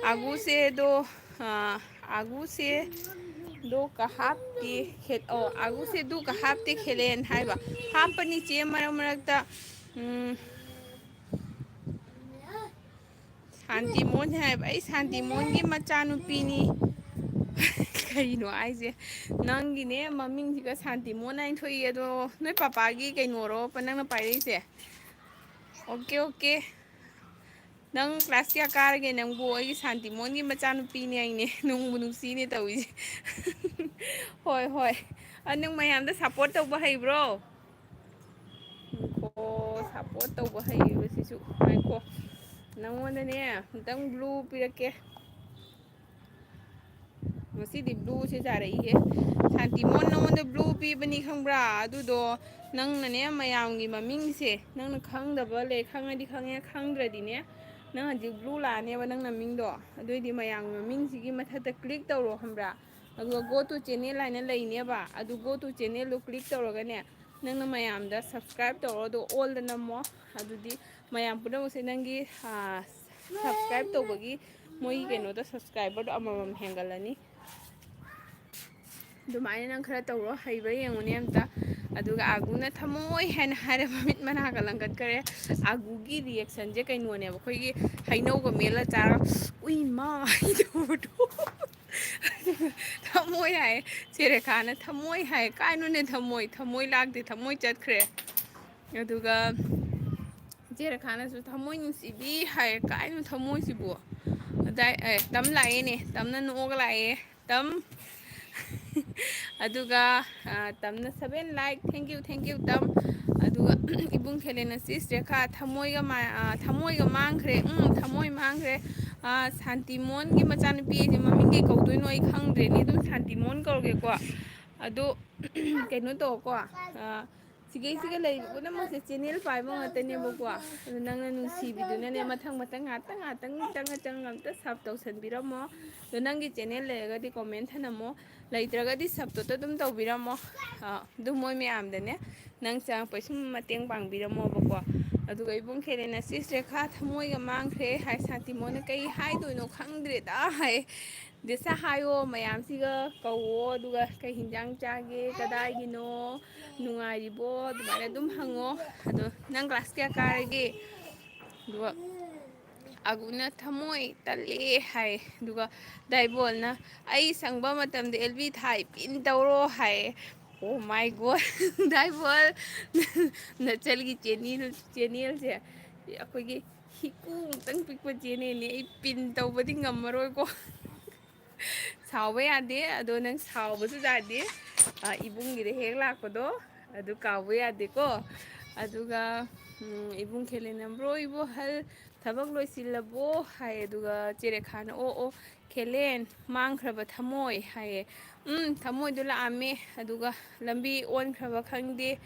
"ꯑꯥꯒꯨꯁꯦꯗꯣ, ꯑ, ꯑꯥꯒꯨꯁꯦ, ꯗꯣ ꯀ ꯍꯥꯞꯇꯦ꯫ ꯑꯣ, ꯑꯒꯨꯁꯦ ꯗꯣ ꯀ ꯍꯥꯞꯇꯦ ꯈꯦꯂꯦꯟ ꯍꯥꯏꯕ꯫ ꯍꯥꯞꯄꯅꯤ ꯆꯦ, ꯃꯔꯛ ꯃꯔꯛꯇ꯫ ꯎꯝ꯫ ꯁꯥꯟꯇꯤꯃꯣꯟ ꯍꯥꯏꯕ, ꯑꯩ ꯁꯥꯟꯇꯤꯃꯣꯟꯒꯤ ꯃꯆꯥꯅꯨꯄꯤꯅꯤ꯫ ꯀꯩꯅꯣ ꯍꯥꯏꯁꯦ? ꯅꯪꯒꯤꯅꯦ ꯃꯃꯤꯡꯁꯤꯒ ꯁꯥꯟꯇꯤꯃꯣꯟ ꯍꯥꯏꯅ ꯊꯣꯛꯏ꯫ ꯑꯗꯣ ꯅꯣꯏ ꯄꯄꯥꯒꯤ ꯀꯩꯅꯣꯔꯣ ꯅꯪꯅ ꯄꯥꯏꯔꯛꯏꯁꯦ? Okay, okay. ꯅꯪ ꯀ꯭ꯂꯥꯁ ꯀꯌꯥ ꯀꯥꯔꯒꯦ ꯅꯪꯕꯨ? ꯑꯩꯒꯤ ꯁꯥꯟꯇꯤꯃꯣꯟꯒꯤ ꯃꯆꯥꯅꯨꯄꯤꯅꯦ ꯑꯩꯅꯦ꯫ ꯅꯨꯡꯕꯨ ꯅꯨꯡꯁꯤꯅꯦ ꯇꯧꯔꯤꯁꯦ꯫ ꯍꯣꯏ, ꯍꯣꯏ꯫ ꯑ, ꯅꯪ ꯃꯌꯥꯝꯗ ꯁꯞꯄꯣꯔꯠ ꯇꯧꯕ ꯍꯩꯕ꯭ꯔꯣ? ꯉꯥꯏꯈꯣ, ꯁꯞꯄꯣꯔꯠ ꯇꯧꯕ ꯍꯩꯕꯁꯤꯁꯨ꯫ ꯉꯥꯏꯈꯣ꯫ ꯅꯪꯉꯣꯟꯗꯅꯦ ꯑꯝꯇꯪ ꯕ꯭ꯂꯨ ꯄꯤꯔꯛꯀꯦ꯫ ꯉꯁꯤꯗꯤ ꯕ꯭ꯂꯨꯁꯦ ꯆꯥꯔꯛꯏꯍꯦ꯫ ꯁꯥꯟꯇꯤꯃꯣꯟ ꯅꯉꯣꯟꯗ ꯕ꯭ꯂꯨ ꯄꯤꯕꯅꯤ ꯈꯪꯕ꯭ꯔꯥ? ꯑꯗꯨꯗꯣ ꯅꯪꯅꯅꯦ ꯃꯌꯥꯝꯒꯤ ꯃꯃꯤꯡꯁꯦ ꯅꯪꯅ ꯈꯪꯗꯕ ꯂꯩ, ꯈꯪꯉꯗꯤ ꯈꯪꯉꯦ, ꯈꯪꯗ꯭ꯔꯗꯤꯅꯦ ꯅꯪ ꯍꯧꯖꯤꯛ ꯕ꯭ꯂꯨ ꯂꯥꯛꯑꯅꯦꯕ ꯅꯪ ꯅꯃꯤꯡꯗꯣ꯫ ꯑꯗꯨꯑꯣꯏꯗꯤ ꯃꯌꯥꯝꯒꯤ ꯃꯃꯤꯡꯁꯤꯒꯤ ꯃꯊꯛꯇ ꯀ꯭ꯂꯤꯛ ꯇꯧꯔꯣ ꯈꯪꯕ꯭ꯔꯥ? ꯑꯗꯨꯒ go to channel ꯍꯥꯏꯅ ꯂꯩꯅꯦꯕ꯫ ꯑꯗꯨ go to channelꯗꯣ ꯀ꯭ꯂꯤꯛ ꯇꯧꯔꯒꯅꯦ ꯅꯪꯅ ꯃꯌꯥꯝꯗ subscribe ꯇꯧꯔꯣ, ꯑꯗꯨꯒ allꯗ ꯅꯝꯃꯣ꯫ ꯑꯗꯨꯗꯤ ꯃꯌꯥꯝ ꯄꯨꯝꯅꯃꯛꯁꯦ ꯅꯪꯒꯤ, ꯑ, subscribe ꯇꯧꯕꯒꯤ ꯃꯣꯏꯒꯤ ꯀꯩꯅꯣꯗꯣ, subscriberꯗꯣ ꯑꯃꯃꯝ ꯍꯦꯟꯒꯠꯂꯅꯤ꯫ ꯑꯗꯨꯃꯥꯏꯅ ꯅꯪ ꯈꯔ ꯇꯧꯔꯣ, ꯍꯩꯕ꯭ꯔꯥ ꯌꯦꯡꯉꯨꯅꯦ ꯑꯝꯇ꯫ ꯑꯗꯨꯒ ꯑꯒꯨꯅ "ꯊꯃꯣꯏ" ꯍꯥꯏꯅ ꯍꯥꯏꯔꯦ, ꯃꯃꯤꯠ ꯃꯅꯥꯒ ꯂꯪꯈꯠꯈ꯭ꯔꯦ꯫ ꯑꯒꯨꯒꯤ reactionꯁꯦ ꯀꯩꯅꯣꯅꯦꯕ, ꯑꯩꯈꯣꯏꯒꯤ ꯍꯩꯅꯧꯒ ꯃꯦꯠꯂ ꯆꯥꯔꯒ "ꯎꯏ ꯃꯥ" ꯍꯥꯏ ꯇꯧꯕꯗꯣ꯫ ꯑꯗꯨꯒ "ꯊꯃꯣꯏ" ꯍꯥꯏ, ꯆꯦꯔꯦꯈꯥꯅ "ꯊꯃꯣꯏ" ꯍꯥꯏ꯫ ꯀꯥꯏꯅꯣꯅꯦ ꯊꯃꯣꯏ? ꯊꯃꯣꯏ ꯂꯥꯛꯇꯦ, ꯊꯃꯣꯏ ꯆꯠꯈ꯭ꯔꯦ꯫ ꯑꯗꯨꯒ ꯆꯦꯔꯦꯈꯥꯅꯁꯨ "ꯊꯃꯣꯏ ꯅꯨꯡꯁꯤꯕꯤ" ꯍꯥꯏ꯫ ꯀꯥꯏꯅꯣ ꯊꯃꯣꯏꯁꯤꯕꯨ? ꯑꯗꯥꯏ, ꯑꯦ, ꯇꯝ ꯂꯥꯛꯑꯦꯅꯦ꯫ ꯇꯝꯅ ꯅꯣꯛꯑꯒ ꯂꯥꯛꯑꯦ꯫ ꯇꯝ꯫ ꯑꯗꯨꯒ, ꯑ, ꯇꯝꯅ seven like, thank you, thank you, ꯇꯝ꯫ ꯑꯗꯨꯒ ꯏꯕꯨꯡ ꯈꯦꯂꯦꯅ "ꯁꯤꯁ ꯔꯦꯈꯥ, ꯊꯃꯣꯏꯒ ꯃꯥ-, ꯑ, ꯊꯃꯣꯏꯒ ꯃꯥꯡꯈ꯭ꯔꯦ, ꯎꯝ, ꯊꯃꯣꯏ ꯃꯥꯡꯈ꯭ꯔꯦ꯫ ꯑ, ꯁꯥꯟꯇꯤꯃꯣꯟꯒꯤ ꯃꯆꯥꯅꯨꯄꯤ ꯑꯩꯁꯦ ꯃꯃꯤꯡ ꯀꯩ ꯀꯧꯗꯣꯏꯅꯣ ꯑꯩ ꯈꯪꯗ꯭ꯔꯦꯅꯦ, ꯑꯗꯨꯝ ꯁꯥꯟꯇꯤꯃꯣꯟ ꯀꯧꯔꯒꯦꯀꯣ꯫ ꯑꯗꯣ, ꯀꯩꯅꯣ ꯇꯧꯀꯣ, ꯑ, ꯁꯤꯒꯩꯁꯤꯒ ꯂꯩꯔꯤꯕ ꯄꯨꯝꯅꯃꯛꯁꯦ channel ꯄꯥꯏꯕ ꯉꯥꯛꯇꯅꯦꯕꯀꯣ꯫ ꯑꯗꯨ ꯅꯪꯅ ꯅꯨꯡꯁꯤꯕꯤꯗꯨꯅꯅꯦ ꯃꯊꯪ ꯃꯊꯪ ꯉꯥꯛꯇꯪ ꯉꯥꯛꯇꯪ ꯆꯪꯉ ꯆꯪꯉ ꯑꯝꯇ sub ꯇꯧꯁꯟꯕꯤꯔꯝꯃꯣ꯫ ꯑꯗꯣ ꯅꯪꯒꯤ channel ꯂꯩꯔꯒꯗꯤ comment ꯊꯅꯝꯃꯣ, ꯂꯩꯇ꯭ꯔꯒꯗꯤ subꯇꯣ ꯑꯗꯨꯝ ꯇꯧꯕꯤꯔꯝꯃꯣ꯫ ꯑ, ꯑꯗꯨ ꯃꯣꯏ ꯃꯌꯥꯝꯗꯅꯦ ꯅꯪ ꯆꯪꯉꯛꯄꯩ ꯁꯨꯝ ꯃꯇꯦꯡ ꯄꯥꯡꯕꯤꯔꯝꯃꯣꯕꯀꯣ꯫ ꯑꯗꯨꯒ ꯏꯕꯨꯡ ꯈꯦꯂꯦꯅ "ꯁꯤꯁ ꯔꯦꯈꯥ ꯊꯃꯣꯏꯒ ꯃꯥꯡꯈ꯭ꯔꯦ" ꯍꯥꯏ, ꯁꯥꯟꯇꯤꯃꯣꯟꯅ "ꯀꯩ ꯍꯥꯏꯗꯣꯏꯅꯣ ꯈꯪꯗ꯭ꯔꯦꯗ" ꯍꯥꯏ꯫ ꯗꯤꯁꯥ ꯍꯥꯏꯌꯣ, ꯃꯌꯥꯝꯁꯤꯒ ꯀꯧꯋꯣ, ꯑꯗꯨꯒ "ꯀꯩ ꯍꯤꯟꯖꯥꯡ ꯆꯥꯒꯦ? ꯀꯗꯥꯏꯒꯤꯅꯣ? ꯅꯨꯡꯉꯥꯏꯔꯤꯕꯣ?" ꯑꯗꯨꯃꯥꯏꯅ ꯑꯗꯨꯝ ꯍꯪꯉꯣ꯫ ꯑꯗꯣ, "ꯅꯪ ꯀ꯭ꯂꯥꯁ ꯀꯌꯥ ꯀꯥꯔꯒꯦ?" ꯑꯗꯨꯒ ꯑꯒꯨꯅ "ꯊꯃꯣꯏ ꯇꯜꯂꯦ" ꯍꯥꯏ꯫ ꯑꯗꯨꯒ ꯗꯥꯏꯕꯣꯜꯅ "ꯑꯩ ꯁꯪꯕ ꯃꯇꯝꯗ ꯑꯦꯜ ꯕꯤ ꯊꯥꯏ ꯄꯤꯟ ꯇꯧꯔꯣ" ꯍꯥꯏ꯫ Oh my God! ꯗꯥꯏꯕꯣꯜ, ꯅꯆꯜꯒꯤ ꯆꯦꯅꯦꯜ, ꯆꯦꯅꯦꯜꯁꯦ ꯑꯩꯈꯣꯏꯒꯤ ꯍꯤꯀꯨ ꯑꯃꯨꯛꯇꯪ ꯄꯤꯛꯄ ꯆꯦꯅꯦꯜꯅꯤ꯫ ꯑꯩ ꯄꯤꯟ ꯇꯧꯕꯗꯤ ꯉꯝꯃꯔꯣꯏꯀꯣ꯫ ꯁꯥꯎꯕ ꯌꯥꯗꯦ, ꯑꯗꯣ ꯅꯪ ꯁꯥꯎꯕꯁꯨ ꯌꯥꯗꯦ꯫ ꯑ, ꯏꯕꯨꯡꯒꯤꯗ ꯍꯦꯛ ꯂꯥꯛꯄꯗꯣ, ꯑꯗꯨ ꯀꯥꯎꯕ ꯌꯥꯗꯦꯀꯣ꯫ ꯑꯗꯨꯒ, ꯎꯝ, ꯏꯕꯨꯡ ꯈꯦꯂꯦꯟꯅ, "ꯕ꯭ꯔꯣ, ꯏꯕꯣꯍꯜ ꯊꯕꯛ ꯂꯣꯏꯁꯤꯜꯂꯕꯣ?" ꯍꯥꯏ꯫ ꯑꯗꯨꯒ ꯆꯦ ꯔꯦꯈꯥꯅ, "ꯑꯣ, ꯑꯣ, ꯈꯦꯂꯦꯟ, ꯃꯥꯡꯈ꯭ꯔꯕ ꯊꯃꯣꯏ" ꯍꯥꯏꯌꯦ꯫ ꯎꯝ, ꯊꯃꯣꯏꯗꯣ ꯂꯥꯛꯑꯝꯃꯦ, ꯑꯗꯨꯒ ꯂꯝꯕꯤ ꯑꯣꯟꯈ꯭ꯔꯕ ꯈꯪꯗꯦ꯫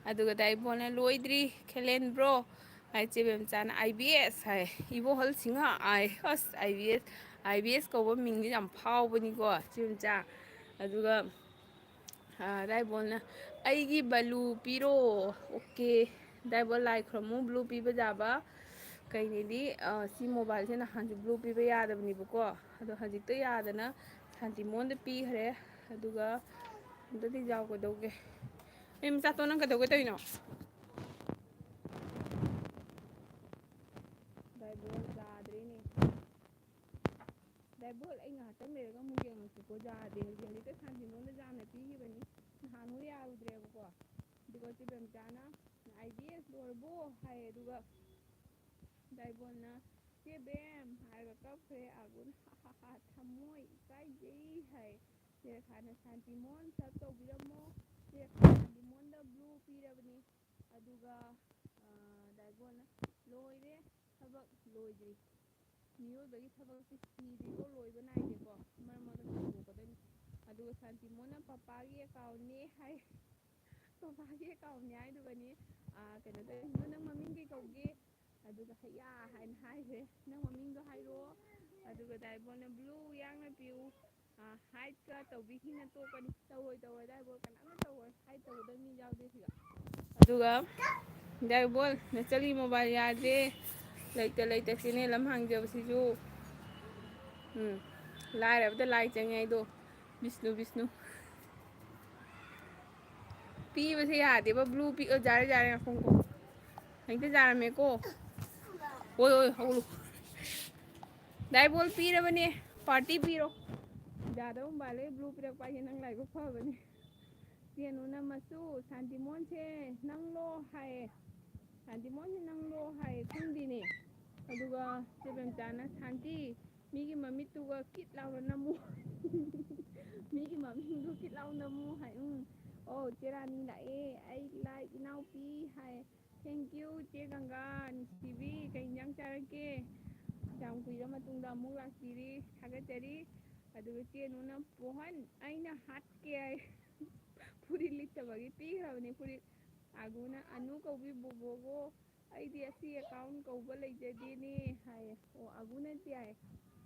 ꯑꯗꯨꯒ ꯗꯥꯏꯕꯣꯜꯅ, "ꯂꯣꯏꯗ꯭ꯔꯤ, ꯈꯦꯂꯦꯟ ꯕ꯭ꯔꯣ" ꯍꯥꯏ꯫ ꯆꯦ ꯕꯦꯝꯆꯥꯅ, "ꯑꯥꯏ ꯕꯤ ꯑꯦꯁ" ꯍꯥꯏ꯫ "ꯏꯕꯣꯍꯜ ꯁꯤꯡꯍ" ꯍꯥꯏ꯫ ꯑꯁ, ꯑꯥꯏ ꯕꯤ ꯑꯦꯁ, ꯑꯥꯏ ꯕꯤ ꯑꯦꯁ ꯀꯧꯕ ꯃꯤꯡꯁꯦ ꯌꯥꯝ ꯐꯥꯎꯕꯅꯤꯀꯣ, ꯆꯦ ꯕꯦꯝꯆꯥ꯫ ꯑꯗꯨꯒ, ꯑ, ꯗꯥꯏꯕꯣꯜꯅ, "ꯑꯩꯒꯤ ꯕꯂꯨ ꯄꯤꯔꯣ"꯫ ꯑꯣꯀꯦ꯫ ꯗꯥꯏꯕꯣꯜ ꯂꯥꯏ ꯈꯨꯔꯨꯝꯃꯨ, ꯕ꯭ꯂꯨ ꯄꯤꯕ ꯌꯥꯕ꯫ ꯀꯩꯅꯤꯗꯤ, ꯑ, ꯁꯤ ꯃꯣꯕꯥꯏꯜꯁꯦ ꯅꯍꯥꯟꯁꯨ ꯕ꯭ꯂꯨ ꯄꯤꯕ ꯌꯥꯗꯕꯅꯦꯕꯀꯣ꯫ ꯑꯗꯣ ꯍꯧꯖꯤꯛꯇ ꯌꯥꯗꯅ ꯁꯥꯟꯇꯤꯃꯣꯟꯗ ꯄꯤꯈ꯭ꯔꯦ꯫ ꯑꯗꯨꯒ ꯑꯝꯇꯗꯤ ꯌꯥꯎꯒꯗꯧꯒꯦ꯫ ꯑꯩ ꯃꯆꯥꯇꯣ, ꯅꯪ ꯀꯩꯗꯧꯒꯦ ꯇꯧꯔꯤꯅꯣ? ꯗꯥꯏꯕꯣꯜ ꯌꯥꯗ꯭ꯔꯦꯅꯦ꯫ ꯗꯥꯏꯕꯣꯜ, ꯑꯩ ꯉꯥꯏꯍꯥꯛꯇꯪ ꯂꯩꯔꯒ ꯑꯃꯨꯛ ꯌꯦꯡꯉꯛꯀꯦꯀꯣ꯫ ꯌꯥꯗꯦ ꯍꯧꯖꯤꯛ, ꯍꯧꯖꯤꯛꯇ ꯁꯥꯟꯇꯤꯃꯣꯟꯗ ꯌꯥꯝꯅ ꯄꯤꯈꯤꯕꯅꯤ꯫ ꯅꯍꯥꯟꯃꯨꯛ ꯌꯥꯔꯨꯗ꯭ꯔꯦꯕꯀꯣ꯫ ꯑꯗꯨꯒ ꯆꯦ ꯕꯦꯝꯆꯥꯅ, "ꯑꯥꯏ ꯕꯤ ꯑꯦꯁ ꯂꯣꯏꯔꯕꯣ?" ꯍꯥꯏꯌꯦ꯫ ꯑꯗꯨꯒ ꯗꯥꯏꯕꯣꯜꯅ, "ꯆꯦ ꯕꯦꯝ" ꯍꯥꯏꯔꯒ ꯀꯞꯈ꯭ꯔꯦ꯫ ꯑꯥꯒꯨꯟ, "ꯍꯥ ꯍꯥ ꯍꯥ, ꯊꯝꯃꯣꯏ ꯏꯀꯥꯏꯖꯩ" ꯍꯥꯏ꯫ ꯆꯦ ꯔꯦꯈꯥꯅ, "ꯁꯥꯟꯇꯤꯃꯣꯟ ꯁꯕ ꯇꯧꯕꯤꯔꯝꯃꯣ꯫ ꯆꯦ ꯔꯦꯈꯥ, ꯁꯥꯟꯇꯤꯃꯣꯟꯗ ꯕ꯭ꯂꯨ ꯄꯤꯔꯕꯅꯤ"꯫ ꯑꯗꯨꯒ, ꯑ, ꯗꯥꯏꯕꯣꯜꯅ, "ꯂꯣꯏꯔꯦ, ꯊꯕꯛ ꯂꯣꯏꯗ꯭ꯔꯤ"꯫ ꯃꯤꯑꯣꯏꯕꯒꯤ ꯊꯕꯛꯁꯦ ꯁꯤꯗ꯭ꯔꯤꯐꯥꯎ ꯂꯣꯏꯕ ꯅꯥꯏꯗꯦꯀꯣ꯫ ꯃꯔꯛ ꯃꯔꯛꯇ ꯁꯤꯟꯗꯣꯛꯀꯗꯣꯏꯅꯤ꯫ ꯑꯗꯨꯒ ꯁꯥꯟꯇꯤꯃꯣꯟꯅ ꯄꯄꯥꯒꯤ ꯑꯦꯀꯥꯎꯟꯅꯦ ꯍꯥꯏ꯫ ꯄꯄꯥꯒꯤ ꯑꯦꯀꯥꯎꯟꯅꯦ ꯍꯥꯏꯗꯨꯒꯅꯤ, ꯑ, ꯀꯩꯅꯣ ꯇꯧꯔꯤꯁꯤꯅ, "ꯅꯪ ꯃꯃꯤꯡ ꯀꯩ ꯀꯧꯒꯦ?" ꯑꯗꯨꯒ "ꯍꯩꯌꯥ" ꯍꯥꯏꯅ ꯍꯥꯏꯈ꯭ꯔꯦ꯫ "ꯅꯪ ꯃꯃꯤꯡꯗꯣ ꯍꯥꯏꯔꯛꯑꯣ"꯫ ꯑꯗꯨꯒ ꯗꯥꯏꯕꯣꯜꯅ, "ꯕ꯭ꯂꯨ ꯌꯥꯡꯅ ꯄꯤꯌꯨ꯫ ꯑ, ꯍꯥꯏꯠꯀ ꯇꯧꯕꯤꯈꯤꯅ ꯇꯣꯛꯀꯅꯤ꯫ ꯇꯧꯔꯣꯏ, ꯇꯧꯔꯣꯏ, ꯗꯥꯏꯕꯣꯜ ꯀꯅꯥꯝꯅ ꯇꯧꯔꯣꯏ꯫ ꯍꯥꯏꯠ ꯇꯧꯒꯗꯕ ꯃꯤ ꯌꯥꯎꯗꯦ ꯁꯤꯗ"꯫ ꯑꯗꯨꯒ ꯗꯥꯏꯕꯣꯜ, "ꯅꯆꯜꯒꯤ ꯃꯣꯕꯥꯏꯜ ꯌꯥꯗ꯭ꯔꯦ꯫ ꯂꯩꯇ ꯂꯩꯇ ꯆꯦꯅꯦꯜ ꯑꯃ ꯍꯥꯡꯖꯕꯁꯤꯁꯨ"꯫ ꯎꯝ꯫ ꯂꯥꯏꯔꯕꯗ ꯂꯥꯏ ꯆꯪꯉꯦ ꯑꯩꯗꯣ꯫ ꯕꯤꯁꯅꯨ, ꯕꯤꯁꯅꯨ꯫ ꯄꯤꯕꯁꯦ ꯌꯥꯗꯦꯕ, ꯕ꯭ꯂꯨ ꯄꯤ-, ꯑꯣ, ꯌꯥꯔꯦ, ꯌꯥꯔꯦ, ꯉꯥꯏꯈꯣ, ꯉꯥꯏꯈꯣ꯫ ꯍꯦꯛꯇ ꯌꯥꯔꯝꯃꯦꯀꯣ꯫ ꯑꯣꯏ, ꯑꯣꯏ, ꯍꯧꯒꯠꯂꯨ꯫ ꯗꯥꯏꯕꯣꯜ ꯄꯤꯔꯕꯅꯦ, ꯄꯥꯔꯇꯤ ꯄꯤꯔꯣ꯫ ꯌꯥꯗꯕ ꯃꯥꯜꯂꯦ, ꯕ꯭ꯂꯨ ꯄꯤꯔꯛꯄ ꯍꯥꯏꯁꯦ ꯅꯪ ꯂꯥꯏꯕꯛ ꯐꯕꯅꯦ꯫ ꯆꯦꯅꯨꯅ ꯃꯆꯨ, ꯁꯥꯟꯇꯤꯃꯣꯟꯁꯦ ꯅꯪꯂꯣ ꯍꯥꯏꯌꯦ꯫ ꯁꯥꯟꯇꯤꯃꯣꯟꯁꯦ ꯅꯪꯂꯣ ꯍꯥꯏꯌꯦ, ꯈꯪꯗꯦꯅꯦ꯫ ꯑꯗꯨꯒ ꯆꯦ ꯕꯦꯝꯆꯥꯅ, "ꯁꯥꯟꯇꯤ, ꯃꯤꯒꯤ ꯃꯃꯤꯠꯇꯨꯒ ꯀꯤꯠ ꯂꯥꯎꯅ ꯅꯝꯃꯨ꯫ ꯃꯤꯒꯤ ꯃꯃꯤꯡꯗꯨ ꯀꯤꯠ ꯂꯥꯎꯅ ꯅꯝꯃꯨ" ꯍꯥꯏ꯫ ꯎꯝ꯫ ꯑꯣ, ꯆꯦ ꯔꯥꯅꯤ ꯂꯥꯛꯑꯦ, "ꯑꯩ ꯂꯥꯏ ꯏꯅꯥꯎꯄꯤ" ꯍꯥꯏ꯫ Thank you, ꯆꯦ ꯒꯪꯒꯥ ꯅꯨꯡꯁꯤꯕꯤ, ꯀꯩ ꯏꯟꯖꯥꯡ ꯆꯥꯔꯛꯀꯦ? ꯌꯥꯝ ꯀꯨꯏꯔ ꯃꯇꯨꯡꯗ ꯑꯃꯨꯛ ꯂꯥꯛꯄꯤꯔꯤ, ꯊꯥꯒꯠꯆꯔꯤ꯫ ꯑꯗꯨꯒ ꯆꯦ ꯅꯨꯅ, "ꯄꯣꯍꯟ, ꯑꯩꯅ ꯍꯥꯠꯀꯦ" ꯍꯥꯏ꯫ ꯐꯨꯔꯤꯠ ꯂꯤꯠꯇꯕꯒꯤ ꯄꯤꯈ꯭ꯔꯕꯅꯤ ꯐꯨꯔꯤꯠ꯫ ꯑꯥꯒꯨꯅ, "ꯑꯅꯨ ꯀꯧꯕꯤ ꯕꯣꯕꯣꯕꯨ, ꯑꯩꯗꯤ ꯑꯁꯤ ꯑꯦꯀꯥꯎꯟ ꯀꯧꯕ ꯂꯩꯖꯗꯦꯅꯦ" ꯍꯥꯏꯌꯦ꯫ ꯑꯣ, ꯑꯥꯒꯨ ꯅꯠꯇꯦ ꯍꯥꯏ꯫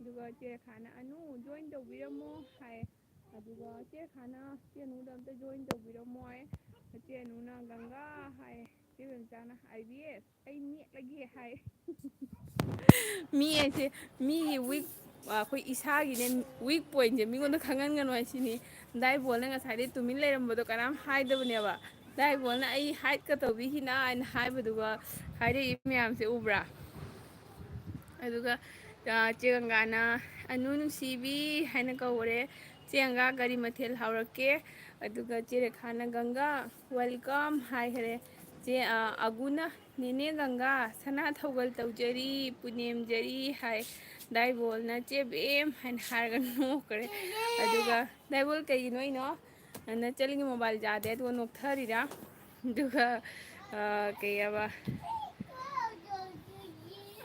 ꯑꯗꯨꯒ ꯆꯦ ꯔꯦꯈꯥꯅ, "ꯑꯅꯨ, ꯖꯣꯏꯟ ꯇꯧꯕꯤꯔꯝꯃꯣ" ꯍꯥꯏ꯫ ꯑꯗꯨꯒ ꯆꯦ ꯔꯦꯈꯥꯅ ꯆꯦ ꯅꯨꯗ ꯑꯝꯇ ꯖꯣꯏꯟ ꯇꯧꯕꯤꯔꯝꯃꯣ ꯍꯥꯏ꯫ ꯆꯦ ꯅꯨꯅ, "ꯒꯪꯒꯥ" ꯍꯥꯏ꯫ ꯆꯦ ꯕꯦꯝꯆꯥꯅ, "ꯑꯥꯏ ꯕꯤ ꯑꯦꯁ, ꯑꯩ ꯅꯦꯠꯂꯒꯦ" ꯍꯥꯏ꯫ ꯃꯤ ꯑꯩꯁꯦ, ꯃꯤꯒꯤ ꯋꯤꯛ, ꯑꯩꯈꯣꯏ ꯏꯁꯥꯒꯤꯅꯦ, ꯋꯤꯛ ꯄꯣꯏꯟꯁꯦ ꯃꯤꯉꯣꯟꯗ ꯈꯪꯍꯟꯒꯅꯨ ꯍꯥꯏꯁꯤꯅꯤ꯫ ꯗꯥꯏꯕꯣꯜꯅ ꯉꯁꯥꯏꯗꯩ ꯇꯨꯃꯤꯟ ꯂꯩꯔꯝꯕꯗꯣ ꯀꯅꯥꯝ ꯍꯥꯏꯗꯕꯅꯦꯕ꯫ ꯗꯥꯏꯕꯣꯜꯅ "ꯑꯩ ꯍꯥꯏꯠꯀ ꯇꯧꯕꯤꯈꯤꯅ" ꯍꯥꯏꯅ ꯍꯥꯏꯕꯗꯨꯒ ꯍꯥꯏꯔꯛꯏ ꯃꯌꯥꯝꯁꯦ ꯎꯕ꯭ꯔꯥ? ꯑꯗꯨꯒ, ꯑ, ꯆꯦ ꯒꯪꯒꯥꯅ, "ꯑꯅꯨ ꯅꯨꯡꯁꯤꯕꯤ" ꯍꯥꯏꯅ ꯀꯧꯔꯦ꯫ "ꯆꯦ ꯒꯪꯒꯥ, ꯀꯔꯤ ꯃꯊꯦꯜ ꯍꯧꯔꯛꯀꯦ?" ꯑꯗꯨꯒ ꯆꯦ ꯔꯦꯈꯥꯅ, "ꯒꯪꯒꯥ, welcome" ꯍꯥꯏꯈꯔꯦ꯫ ꯆꯦ, ꯑ, ꯑꯒꯨꯅ, "ꯅꯦꯅꯦ ꯒꯪꯒꯥ, ꯁꯅꯥ ꯊꯧꯒꯜ ꯇꯧꯖꯔꯤ, ꯄꯨꯅꯦꯝꯖꯔꯤ" ꯍꯥꯏ꯫ ꯗꯥꯏꯕꯣꯜꯅ "ꯆꯦ ꯕꯦꯝ" ꯍꯥꯏꯅ ꯍꯥꯏꯔꯒ ꯅꯣꯛꯈ꯭ꯔꯦ꯫ ꯑꯗꯨꯒ, "ꯗꯥꯏꯕꯣꯜ, ꯀꯩꯒꯤꯅꯣ ꯏꯅꯣ? ꯅꯆꯜꯒꯤ ꯃꯣꯕꯥꯏꯜ ꯌꯥꯗꯦ ꯑꯗꯨꯒ ꯅꯣꯛꯊꯔꯤꯔꯥ?" ꯑꯗꯨꯒ, ꯑ, ꯀꯩ ꯍꯥꯏꯕ?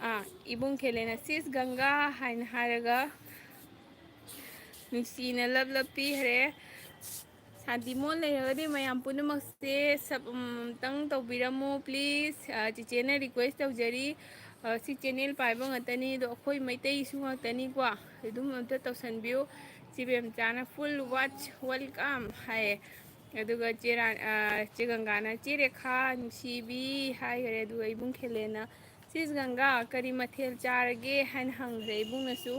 ꯑꯥ, ꯏꯕꯨꯡ ꯈꯦꯂꯦꯅ, "ꯁꯤꯁ ꯒꯪꯒꯥ" ꯍꯥꯏꯅ ꯍꯥꯏꯔꯒ ꯅꯨꯡꯁꯤꯅ ꯂꯞ ꯂꯞ ꯄꯤꯈ꯭ꯔꯦ꯫ ꯁꯥꯟꯇꯤꯃꯣꯟ ꯂꯩꯔꯒꯗꯤ ꯃꯌꯥꯝ ꯄꯨꯝꯅꯃꯛꯁꯦ ꯁꯞ ꯑꯃꯃꯝꯇꯪ ꯇꯧꯕꯤꯔꯝꯃꯣ, please꯫ ꯑ, ꯆꯤꯆꯦꯅ request ꯇꯧꯖꯔꯤ꯫ ꯑ, ꯁꯤ channel ꯄꯥꯏꯕ ꯉꯥꯛꯇꯅꯤ, ꯑꯗꯣ ꯑꯩꯈꯣꯏ ꯃꯩꯇꯩꯁꯨ ꯉꯥꯛꯇꯅꯤꯀꯣ, ꯑꯗꯨꯝ ꯑꯝꯇ ꯇꯧꯁꯟꯕꯤꯌꯨ꯫ ꯆꯦ ꯕꯦꯝꯆꯥꯅ, "Full watch, welcome" ꯍꯥꯏꯌꯦ꯫ ꯑꯗꯨꯒ ꯆꯦ ꯔꯥ-, ꯑ, ꯆꯦ ꯒꯪꯒꯥꯅ, "ꯆꯦ ꯔꯦꯈꯥ ꯅꯨꯡꯁꯤꯕꯤ" ꯍꯥꯏꯈꯔꯦ꯫ ꯑꯗꯨꯒ ꯏꯕꯨꯡ ꯈꯦꯂꯦꯅ, "ꯁꯤꯁ ꯒꯪꯒꯥ, ꯀꯔꯤ ꯃꯊꯦꯜ ꯆꯥꯔꯒꯦ?" ꯍꯥꯏꯅ ꯍꯪꯈ꯭ꯔꯦ ꯏꯕꯨꯡꯅꯁꯨ꯫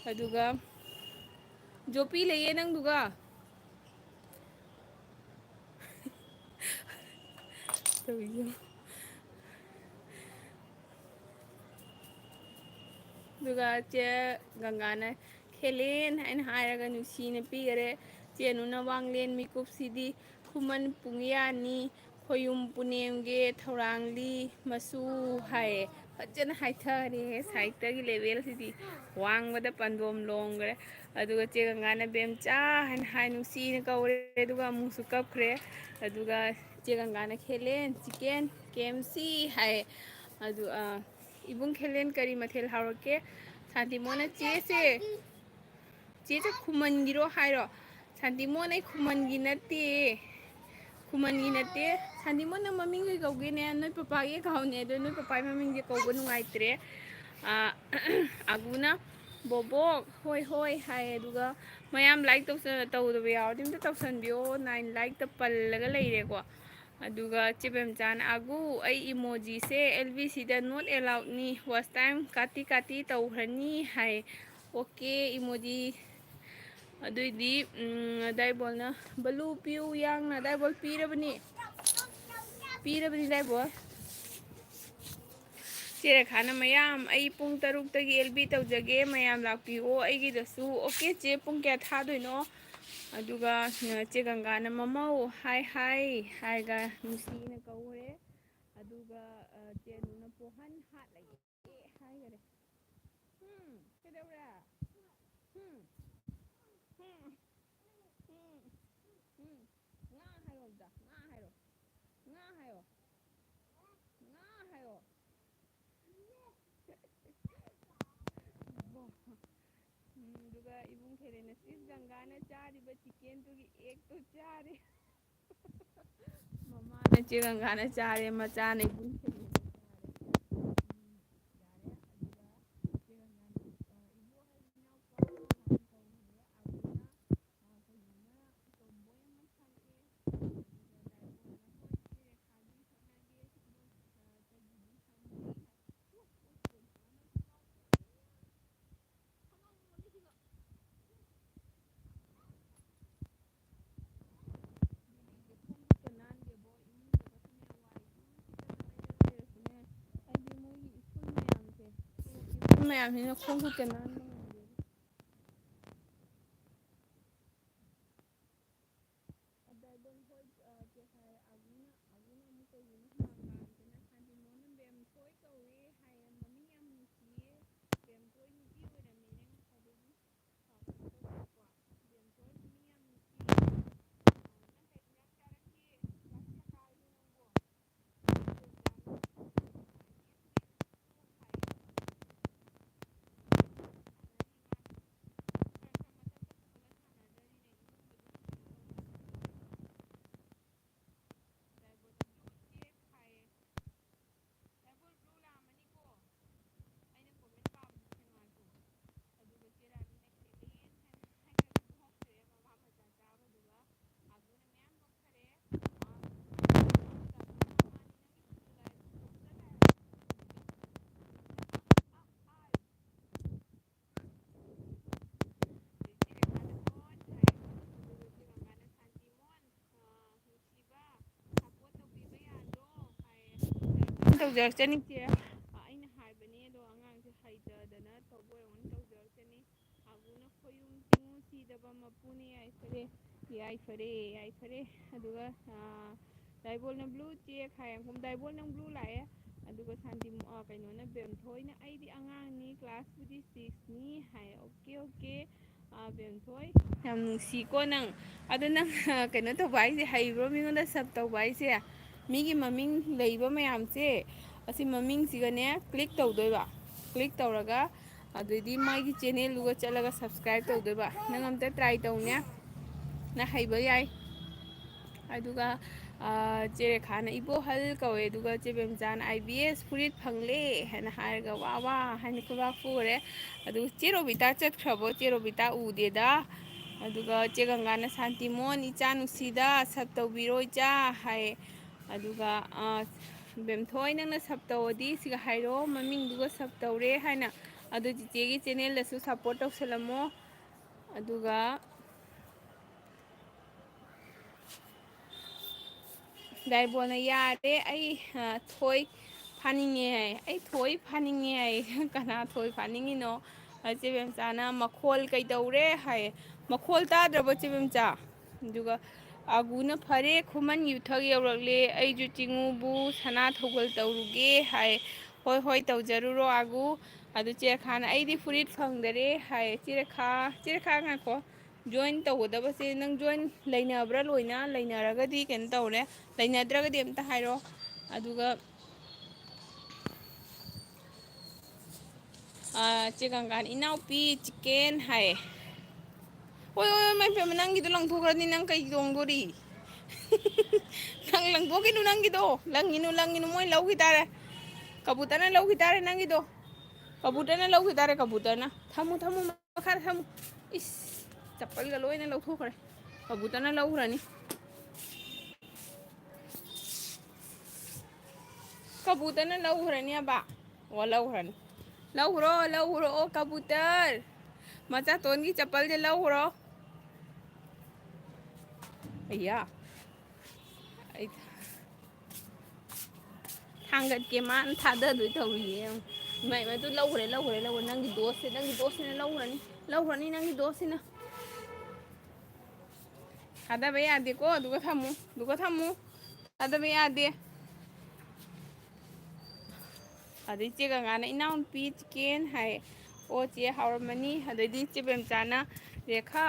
ꯑꯗꯨꯒ ꯖꯣꯄꯤ ꯂꯩꯌꯦ ꯅꯪꯗꯨꯒ꯫ ꯇꯧꯏꯁꯦ꯫ ꯑꯗꯨꯒ ꯆꯦ ꯒꯪꯒꯥꯅ "ꯈꯦꯂꯦꯟ" ꯍꯥꯏꯅ ꯍꯥꯏꯔꯒ ꯅꯨꯡꯁꯤꯅ ꯄꯤꯈꯔꯦ꯫ ꯆꯦ ꯅꯨꯅ "ꯋꯥꯡꯂꯦꯟ ꯃꯤꯀꯨꯞꯁꯤꯗꯤ ꯈꯨꯃꯟ ꯄꯨꯡꯌꯥꯅꯤ, ꯈꯣꯌꯨꯝ ꯄꯨꯅꯦꯝꯒꯦ ꯊꯧꯔꯥꯡꯂꯤ ꯃꯆꯨ" ꯍꯥꯏꯌꯦ꯫ ꯐꯖꯅ ꯍꯥꯏꯊꯔꯦ꯫ ꯁꯥꯍꯤꯇ꯭ꯌꯒꯤ ꯂꯦꯚꯦꯜꯁꯤꯗꯤ ꯋꯥꯡꯕꯗ ꯄꯟꯗꯣꯝ ꯂꯣꯡꯈ꯭ꯔꯦ꯫ ꯑꯗꯨꯒ ꯆꯦ ꯒꯪꯒꯥꯅ "ꯕꯦꯝꯆꯥ" ꯍꯥꯏꯅ ꯍꯥꯏ ꯅꯨꯡꯁꯤꯅ ꯀꯧꯔꯦ꯫ ꯑꯗꯨꯒ ꯑꯃꯨꯛꯁꯨ ꯀꯞꯈ꯭ꯔꯦ꯫ ꯑꯗꯨꯒ ꯆꯦ ꯒꯪꯒꯥꯅ "ꯈꯦꯂꯦꯟ, ꯆꯤꯀꯦꯟ, ꯀꯦ ꯑꯦꯝ ꯁꯤ" ꯍꯥꯏ꯫ ꯑꯗꯨ, ꯑ, "ꯏꯕꯨꯡ ꯈꯦꯂꯦꯟ ꯀꯔꯤ ꯃꯊꯦꯜ ꯍꯥꯎꯔꯛꯀꯦ?" ꯁꯥꯟꯇꯤꯃꯣꯟꯅ "ꯆꯦꯁꯦ, ꯆꯦꯁꯦ ꯈꯨꯃꯟꯒꯤꯔꯣ?" ꯍꯥꯏꯔꯣ꯫ ꯁꯥꯟꯇꯤꯃꯣꯟ, "ꯑꯩ ꯈꯨꯃꯟꯒꯤ ꯅꯠꯇꯦ, ꯈꯨꯃꯟꯒꯤ ꯅꯠꯇꯦ꯫" ꯁꯥꯟꯇꯤꯃꯣꯟ, ꯅꯪ ꯃꯃꯤꯡ ꯀꯩ ꯀꯧꯒꯦꯅꯦ? ꯅꯣꯏ ꯄꯄꯥꯒꯤ ꯑꯦꯀꯥꯎꯟꯅꯦ ꯑꯗꯣ, ꯅꯣꯏ ꯄꯄꯥꯒꯤ ꯃꯃꯤꯡꯁꯦ ꯀꯧꯕ ꯅꯨꯡꯉꯥꯏꯇ꯭ꯔꯦ꯫ ꯑ, ꯑꯒꯨꯅ "ꯕꯣꯕꯣꯛ, ꯍꯣꯏ ꯍꯣꯏ" ꯍꯥꯏ꯫ ꯑꯗꯨꯒ ꯃꯌꯥꯝ ꯂꯥꯏꯛ ꯇꯧꯁ-, ꯇꯧꯗꯕ ꯌꯥꯎꯔꯗꯤ ꯑꯝꯇ ꯇꯧꯁꯟꯕꯤꯌꯣ꯫ ꯅꯥꯏꯟ ꯂꯥꯏꯛꯇ ꯄꯜꯂꯒ ꯂꯩꯔꯦꯀꯣ꯫ ꯑꯗꯨꯒ ꯆꯦꯕꯦꯝꯆꯥꯅ "ꯑꯒꯨ, ꯑꯩ ꯏꯃꯣꯖꯤꯁꯦ ꯑꯦꯜ ꯕꯤ ꯁꯤꯗ not alloudꯅꯤ, watch time ꯀꯥꯇꯤ ꯀꯥꯇꯤ ꯇꯧꯈ꯭ꯔꯅꯤ" ꯍꯥꯏ꯫ Okay, emoji. ꯑꯗꯨꯏꯗꯤ, ꯎꯝ, ꯗꯥꯏꯕꯣꯜꯅ "ꯕꯂꯨ ꯄꯤꯌꯨ ꯌꯥꯡꯅ", ꯗꯥꯏꯕꯣꯜ ꯄꯤꯔꯕꯅꯤ꯫ ꯄꯤꯔꯕꯅꯤ ꯗꯥꯏꯕꯣꯜ꯫ ꯆꯦ ꯔꯦꯈꯥꯅ "ꯃꯌꯥꯝ, ꯑꯩ ꯄꯨꯡ ꯇꯔꯨꯛꯇꯒꯤ ꯑꯦꯜ ꯕꯤ ꯇꯧꯖꯒꯦ, ꯃꯌꯥꯝ ꯂꯥꯛꯄꯤꯌꯣ ꯑꯩꯒꯤꯗꯁꯨ꯫" ꯑꯣꯀꯦ ꯆꯦ, ꯄꯨꯡ ꯀꯌꯥ ꯊꯥꯗꯣꯏꯅꯣ? ꯑꯗꯨꯒ, ꯑ, ꯆꯦ ꯒꯪꯒꯥꯅ "ꯃꯃꯧ, ꯍꯥꯏ ꯍꯥꯏ" ꯍꯥꯏꯔꯒ ꯅꯨꯡꯁꯤꯅ ꯀꯧꯔꯦ꯫ ꯑꯗꯨꯒ, ꯑ, ꯆꯦ ꯑꯅꯨꯅ "ꯄꯣꯍꯟ ꯍꯥꯠꯂꯒꯦ" ꯍꯥꯏꯈꯔꯦ꯫ ꯍꯨꯝ, ꯀꯩꯗꯧꯔꯦ? ꯍꯨꯝ, ꯍꯨꯝ, ꯍꯨꯝ, ꯍꯨꯝ꯫ ꯉꯥ ꯍꯥꯏꯔꯣ ꯑꯝꯇ, ꯉꯥ ꯍꯥꯏꯔꯣ, ꯉꯥ ꯍꯥꯏꯌꯣ, ꯉꯥ ꯍꯥꯏꯌꯣ꯫ ꯎꯝ, ꯑꯗꯨꯒ ꯏꯕꯨꯡ ꯈꯦꯂꯦꯟꯅ "ꯁꯤꯁ ꯒꯪꯒꯥꯅ ꯆꯥꯔꯤꯕ ꯆꯤꯀꯦꯟꯗꯨꯒꯤ ꯑꯦꯛꯇꯣ ꯆꯥꯔꯦ꯫" ꯃꯃꯥꯅ ꯆꯦ ꯒꯪꯒꯥꯅ ꯆꯥꯔꯦ, ꯃꯆꯥꯅ ꯏꯕꯨꯡ ꯈꯦꯂꯦꯟꯅ ꯆꯥꯔꯦ꯫ ꯎꯝ, ꯌꯥꯔꯦ꯫ ꯑꯗꯨꯒ ꯆꯦ ꯒꯪꯒꯥꯅ, ꯑ, "ꯏꯕꯣ ꯍꯥꯏꯕ ꯏꯅꯥꯎꯄꯥ" ꯍꯥꯏꯅ ꯀꯧꯈ꯭ꯔꯦ꯫ ꯑꯗꯨꯅ, ꯑ, ꯀꯩꯅꯣꯅ ꯇꯣꯝꯕꯣꯏ ꯑꯃ ꯊꯥꯔꯛꯑꯦ꯫ ꯑꯗꯨꯒ ꯗꯥꯏꯕꯣꯟꯅ "ꯍꯣꯏ ꯆꯦ ꯔꯦꯈꯥꯒꯤ ꯍꯣꯠꯅꯒꯦ, ꯁꯤꯒꯨꯝꯕ, ꯑ, ꯆꯒꯤꯗꯤ ꯊꯝꯗ꯭ꯔꯤ" ꯍꯥꯏ꯫ ꯎ, ꯎ, ꯎ, ꯎ, ꯎ꯫ ꯃꯌꯥꯝꯁꯤꯅ ꯈꯣꯡ ꯈꯨꯠꯀ ꯅꯥꯟꯕ ꯉꯝꯗꯦ꯫ ꯑꯗ ꯑꯗꯨꯝ ꯍꯣꯏ, ꯑ, ꯆꯦ ꯍꯥꯏ, ꯑꯒꯨꯅ, ꯑꯒꯨꯅ ꯑꯃꯨꯛ ꯀꯩꯒꯤꯅꯣ ꯍꯪꯉꯀꯥꯟꯗꯅ ꯁꯥꯟꯇꯤꯃꯣꯟꯅ ꯕꯦꯝꯊꯣꯏ ꯀꯧꯏ ꯍꯥꯏꯌꯦ, ꯃꯃꯤꯡ ꯌꯥꯝ ꯅꯨꯡꯁꯤꯌꯦ, ꯕꯦꯝꯊꯣꯏ ꯅꯨꯄꯤ ꯑꯣꯏꯔꯝꯃꯦꯅꯦ ꯉꯁꯥꯏꯗꯒꯤ꯫ ꯑ, ꯀꯩꯅꯣ ꯇꯧꯕꯀꯣ, ꯕꯦꯝꯊꯣꯏ ꯃꯃꯤꯡ ꯌꯥꯝ ꯅꯨꯡꯁꯤꯌꯦ꯫ ꯑ, ꯅꯪ ꯀꯩ ꯏꯟꯖꯥꯡ ꯆꯥꯔꯛꯀꯦ? ꯀ꯭ꯂꯥꯁ ꯀꯌꯥ ꯀꯥꯔꯒꯦ ꯅꯪꯕꯣ? ꯇꯧꯖꯔꯛꯆꯅꯤ ꯆꯦ꯫ ꯑꯩꯅ ꯍꯥꯏꯕꯅꯦ ꯑꯗꯣ ꯑꯉꯥꯡꯁꯦ ꯍꯩꯇꯗꯅ ꯇꯧꯕ ꯑꯣꯏꯔꯝꯒꯅꯤ, ꯇꯧꯖꯔꯛꯆꯅꯤ꯫ ꯑꯕꯨꯅ ꯈꯣꯌꯨꯝ ꯇꯤꯡꯉꯨ ꯁꯤꯗꯕ ꯃꯄꯨꯅꯦ, ꯌꯥꯏꯐꯔꯦ, ꯌꯥꯏꯐꯔꯦ, ꯌꯥꯏꯐꯔꯦ꯫ ꯑꯗꯨꯒ, ꯑꯥ, ꯗꯥꯏꯕꯣꯜꯅ ꯕ꯭ꯂꯨ ꯆꯦꯛ ꯍꯥꯏ꯫ ꯗꯥꯏꯕꯣꯜ ꯅꯪ ꯕ꯭ꯂꯨ ꯂꯥꯛꯑꯦ꯫ ꯑꯗꯨꯒ ꯁꯥꯟꯇꯤ, ꯑꯥ, ꯀꯩꯅꯣꯅ ꯕꯦꯝꯊꯣꯏꯅ ꯑꯩꯗꯤ ꯑꯉꯥꯡꯅꯤ, ꯀ꯭ꯂꯥꯁꯄꯨꯗꯤ ꯁꯤꯛꯁꯅꯤ ꯍꯥꯏ꯫ Okay, okay. ꯑꯥ, ꯕꯦꯝꯊꯣꯏ, ꯌꯥꯝ ꯅꯨꯡꯁꯤꯀꯣ ꯅꯪ꯫ ꯑꯗꯣ ꯅꯪ, ꯀꯩꯅꯣ ꯇꯧꯕ ꯍꯥꯏꯁꯦ ꯍꯩꯕ꯭ꯔꯣ? ꯃꯤꯉꯣꯟꯗ ꯁꯞ ꯇꯧꯕ ꯍꯥꯏꯁꯦ? ꯃꯤꯒꯤ ꯃꯃꯤꯡ ꯂꯩꯕ ꯃꯌꯥꯝꯁꯦ, ꯑꯁꯤ ꯃꯃꯤꯡꯁꯤꯒꯅꯦ ꯀ꯭ꯂꯤꯛ ꯇꯧꯗꯣꯏꯕ꯫ ꯀ꯭ꯂꯤꯛ ꯇꯧꯔꯒ ꯑꯗꯨꯗꯤ ꯃꯥꯒꯤ ꯆꯦꯅꯦꯜꯗꯨꯒ ꯆꯠꯂꯒ ꯁꯕꯁꯀ꯭ꯔꯥꯏꯞ ꯇꯧꯗꯣꯏꯕ꯫ ꯅꯪ ꯑꯝꯇ ꯇ꯭ꯔꯥꯏ ꯇꯧꯅꯦ꯫ ꯅꯪ ꯍꯩꯕ ꯌꯥꯏ꯫ ꯑꯗꯨꯒ, ꯑ, ꯆꯦ ꯔꯦꯈꯥꯅ "ꯏꯕꯣꯍꯜ" ꯀꯧꯋꯦ, ꯑꯗꯨꯒ ꯆꯦ ꯕꯦꯝꯆꯥꯅ "ꯑꯥꯏ ꯕꯤ ꯑꯦꯁ ꯐꯨꯔꯤꯠ ꯐꯪꯂꯦ" ꯍꯥꯏꯅ ꯍꯥꯏꯔꯒ ꯋꯥ ꯋꯥ ꯍꯥꯏꯅ ꯈꯨꯕꯥꯛ ꯈꯨꯔꯦ꯫ ꯑꯗꯨꯒ ꯆꯦ ꯔꯣꯕꯤꯇꯥ ꯆꯠꯈ꯭ꯔꯕꯣ? ꯆꯦ ꯔꯣꯕꯤꯇꯥ ꯎꯗꯦꯗ꯫ ꯑꯗꯨꯒ ꯆꯦ ꯒꯪꯒꯥꯅ "ꯁꯥꯟꯇꯤꯃꯣꯟ ꯏꯆꯥ ꯅꯨꯡꯁꯤꯗ ꯁꯞ ꯇꯧꯕꯤꯔꯣ ꯏꯆꯥ" ꯍꯥꯏ꯫ ꯑꯗꯨꯒ, ꯑ, "ꯕꯦꯝꯊꯣꯏ ꯅꯪꯅ ꯁꯞ ꯇꯧꯔꯗꯤ ꯁꯤꯒ ꯍꯥꯏꯔꯣ, ꯃꯃꯤꯡꯗꯨꯒ ꯁꯞ ꯇꯧꯔꯦ" ꯍꯥꯏꯅ꯫ ꯑꯗꯨ ꯆꯤꯆꯦꯒꯤ ꯆꯦꯅꯦꯜꯗꯁꯨ ꯁꯞꯄꯣꯔꯠ ꯇꯧꯁꯜꯂꯝꯃꯣ꯫ ꯑꯗꯨꯒ ꯗꯥꯏꯕꯣꯅ "ꯌꯥꯔꯦ, ꯑꯩ, ꯑ, ꯊꯣꯏ ꯐꯥꯅꯤꯡꯉꯦ ꯍꯥꯏ, "ꯑꯩ ꯊꯣꯏ ꯐꯥꯅꯤꯡꯉꯦ" ꯍꯥꯏ꯫ "ꯀꯅꯥ ꯊꯣꯏ ꯐꯥꯅꯤꯡꯉꯤꯅꯣ?" ꯑ, ꯆꯦ ꯕꯦꯝꯆꯥꯅ, "ꯃꯈꯣꯜ ꯀꯩꯗꯧꯔꯦ?" ꯍꯥꯏ꯫ "ꯃꯈꯣꯜ ꯇꯥꯗ꯭ꯔꯕꯣ, ꯆꯦ ꯕꯦꯝꯆꯥ?" ꯑꯗꯨꯒ ꯑꯒꯨꯅ, "ꯐꯔꯦ, ꯈꯨꯃꯟꯒꯤ ꯎꯊꯛ ꯌꯧꯔꯛꯂꯦ, ꯑꯩꯁꯨ ꯆꯤꯡꯉꯨꯕꯨ ꯁꯅꯥ ꯊꯧꯒꯜ ꯇꯧꯔꯨꯒꯦ" ꯍꯥꯏ꯫ "ꯍꯣꯏ, ꯍꯣꯏ, ꯇꯧꯖꯔꯨꯔꯣ ꯑꯒꯨ"꯫ ꯑꯗꯨ ꯆꯦ ꯔꯦꯈꯥꯅ, "ꯑꯩꯗꯤ ꯐꯨꯔꯤꯠ ꯐꯪꯗꯔꯦ" ꯍꯥꯏ꯫ ꯆꯦ ꯔꯦꯈꯥ, ꯆꯦ ꯔꯦꯈꯥ, ꯉꯥꯏꯈꯣ꯫ ꯖꯣꯏꯟ ꯇꯧꯒꯗꯕꯁꯦ ꯅꯪ ꯖꯣꯏꯟ ꯂꯩꯅꯕ꯭ꯔꯥ ꯂꯣꯏꯅ? ꯂꯩꯅꯔꯒꯗꯤ ꯀꯩꯅꯣ ꯇꯧꯔꯦ, ꯂꯩꯅꯗ꯭ꯔꯒꯗꯤ ꯑꯝꯇ ꯍꯥꯏꯔꯣ꯫ ꯑꯗꯨꯒ, ꯑꯥ, ꯆꯦ ꯒꯪꯒꯥꯅ, "ꯏꯅꯥꯎꯄꯤ ꯆꯤꯀꯦꯟ" ꯍꯥꯏꯌꯦ꯫ "ꯍꯣꯏ, ꯍꯣꯏ, ꯍꯣꯏ, ꯏꯃꯥ ꯏꯕꯦꯝꯃ, ꯅꯪꯒꯤꯗꯣ ꯂꯪꯊꯣꯛꯈ꯭ꯔꯅꯤ, ꯅꯪ ꯀꯩ ꯇꯣꯡꯗꯣꯔꯤ?" ꯅꯪ ꯂꯪꯊꯣꯛꯈꯤꯅꯨ ꯅꯪꯒꯤꯗꯣ, ꯂꯪꯈꯤꯅꯨ, ꯂꯪꯈꯤꯅꯨ, ꯃꯣꯏ ꯂꯧꯈꯤ ꯇꯥꯔꯦ꯫ ꯀꯕꯨꯇꯔꯅ ꯂꯧꯈꯤ ꯇꯥꯔꯦ ꯅꯪꯒꯤꯗꯣ꯫ ꯀꯕꯨꯇꯔꯅ ꯂꯧꯈꯤ ꯇꯥꯔꯦ, ꯀꯕꯨꯇꯔꯅ꯫ ꯊꯝꯃꯨ, ꯊꯝꯃꯨ, ꯃꯈꯥꯗ ꯊꯝꯃꯨ꯫ ꯏꯁ, ꯆꯄꯜꯒ ꯂꯣꯏꯅ ꯂꯧꯊꯣꯛꯈ꯭ꯔꯦ꯫ ꯀꯕꯨꯇꯔꯅ ꯂꯧꯈ꯭ꯔꯅꯤ꯫ ꯀꯕꯨꯇꯔꯅ ꯂꯧꯈ꯭ꯔꯅꯦꯕ꯫ ꯑꯣ, ꯂꯧꯈ꯭ꯔꯅꯤ꯫ ꯂꯧꯈ꯭ꯔꯣ, ꯂꯧꯈ꯭ꯔꯣ, ꯑꯣ, ꯀꯕꯨꯇꯔ꯫ ꯃꯆꯥꯇꯣꯟꯒꯤ ꯆꯄꯜꯁꯦ ꯂꯧꯈ꯭ꯔꯣ꯫ ꯑꯩꯌꯥ꯫ ꯑꯩ ꯊꯥꯡꯒꯠꯀꯦ, ꯃꯥꯅ ꯊꯥꯗꯗꯣꯏ ꯇꯧꯔꯤꯌꯦ ꯌꯦꯡꯉꯨ꯫ ꯏꯃꯥ, ꯏꯃꯥ, ꯑꯗꯨ ꯂꯧꯈ꯭ꯔꯦ, ꯂꯧꯈ꯭ꯔꯦ, ꯂꯧꯈ꯭ꯔꯦ꯫ ꯅꯪꯒꯤ ꯗꯣꯁꯁꯦ, ꯅꯪꯒꯤ ꯗꯣꯁꯁꯤꯅ ꯂꯧꯈ꯭ꯔꯅꯤ, ꯂꯧꯈ꯭ꯔꯅꯤ ꯅꯪꯒꯤ ꯗꯣꯁꯁꯤꯅ꯫ ꯊꯥꯗꯕ ꯌꯥꯗꯦꯀꯣ, ꯑꯗꯨꯒ ꯊꯝꯃꯨ, ꯑꯗꯨꯒ ꯊꯝꯃꯨ꯫ ꯊꯥꯗꯕ ꯌꯥꯗꯦ꯫ ꯑꯗꯩ ꯆꯦ ꯒꯪꯒꯥꯅ, "ꯏꯅꯥꯎꯅꯨꯄꯤ ꯆꯤꯀꯦꯟ" ꯍꯥꯏ꯫ "ꯑꯣ ꯆꯦ, ꯍꯥꯎꯔꯝꯃꯅꯤ"꯫ ꯑꯗꯩꯗꯤ ꯆꯦ ꯕꯦꯝꯆꯥꯅ, "ꯔꯦꯈꯥ"꯫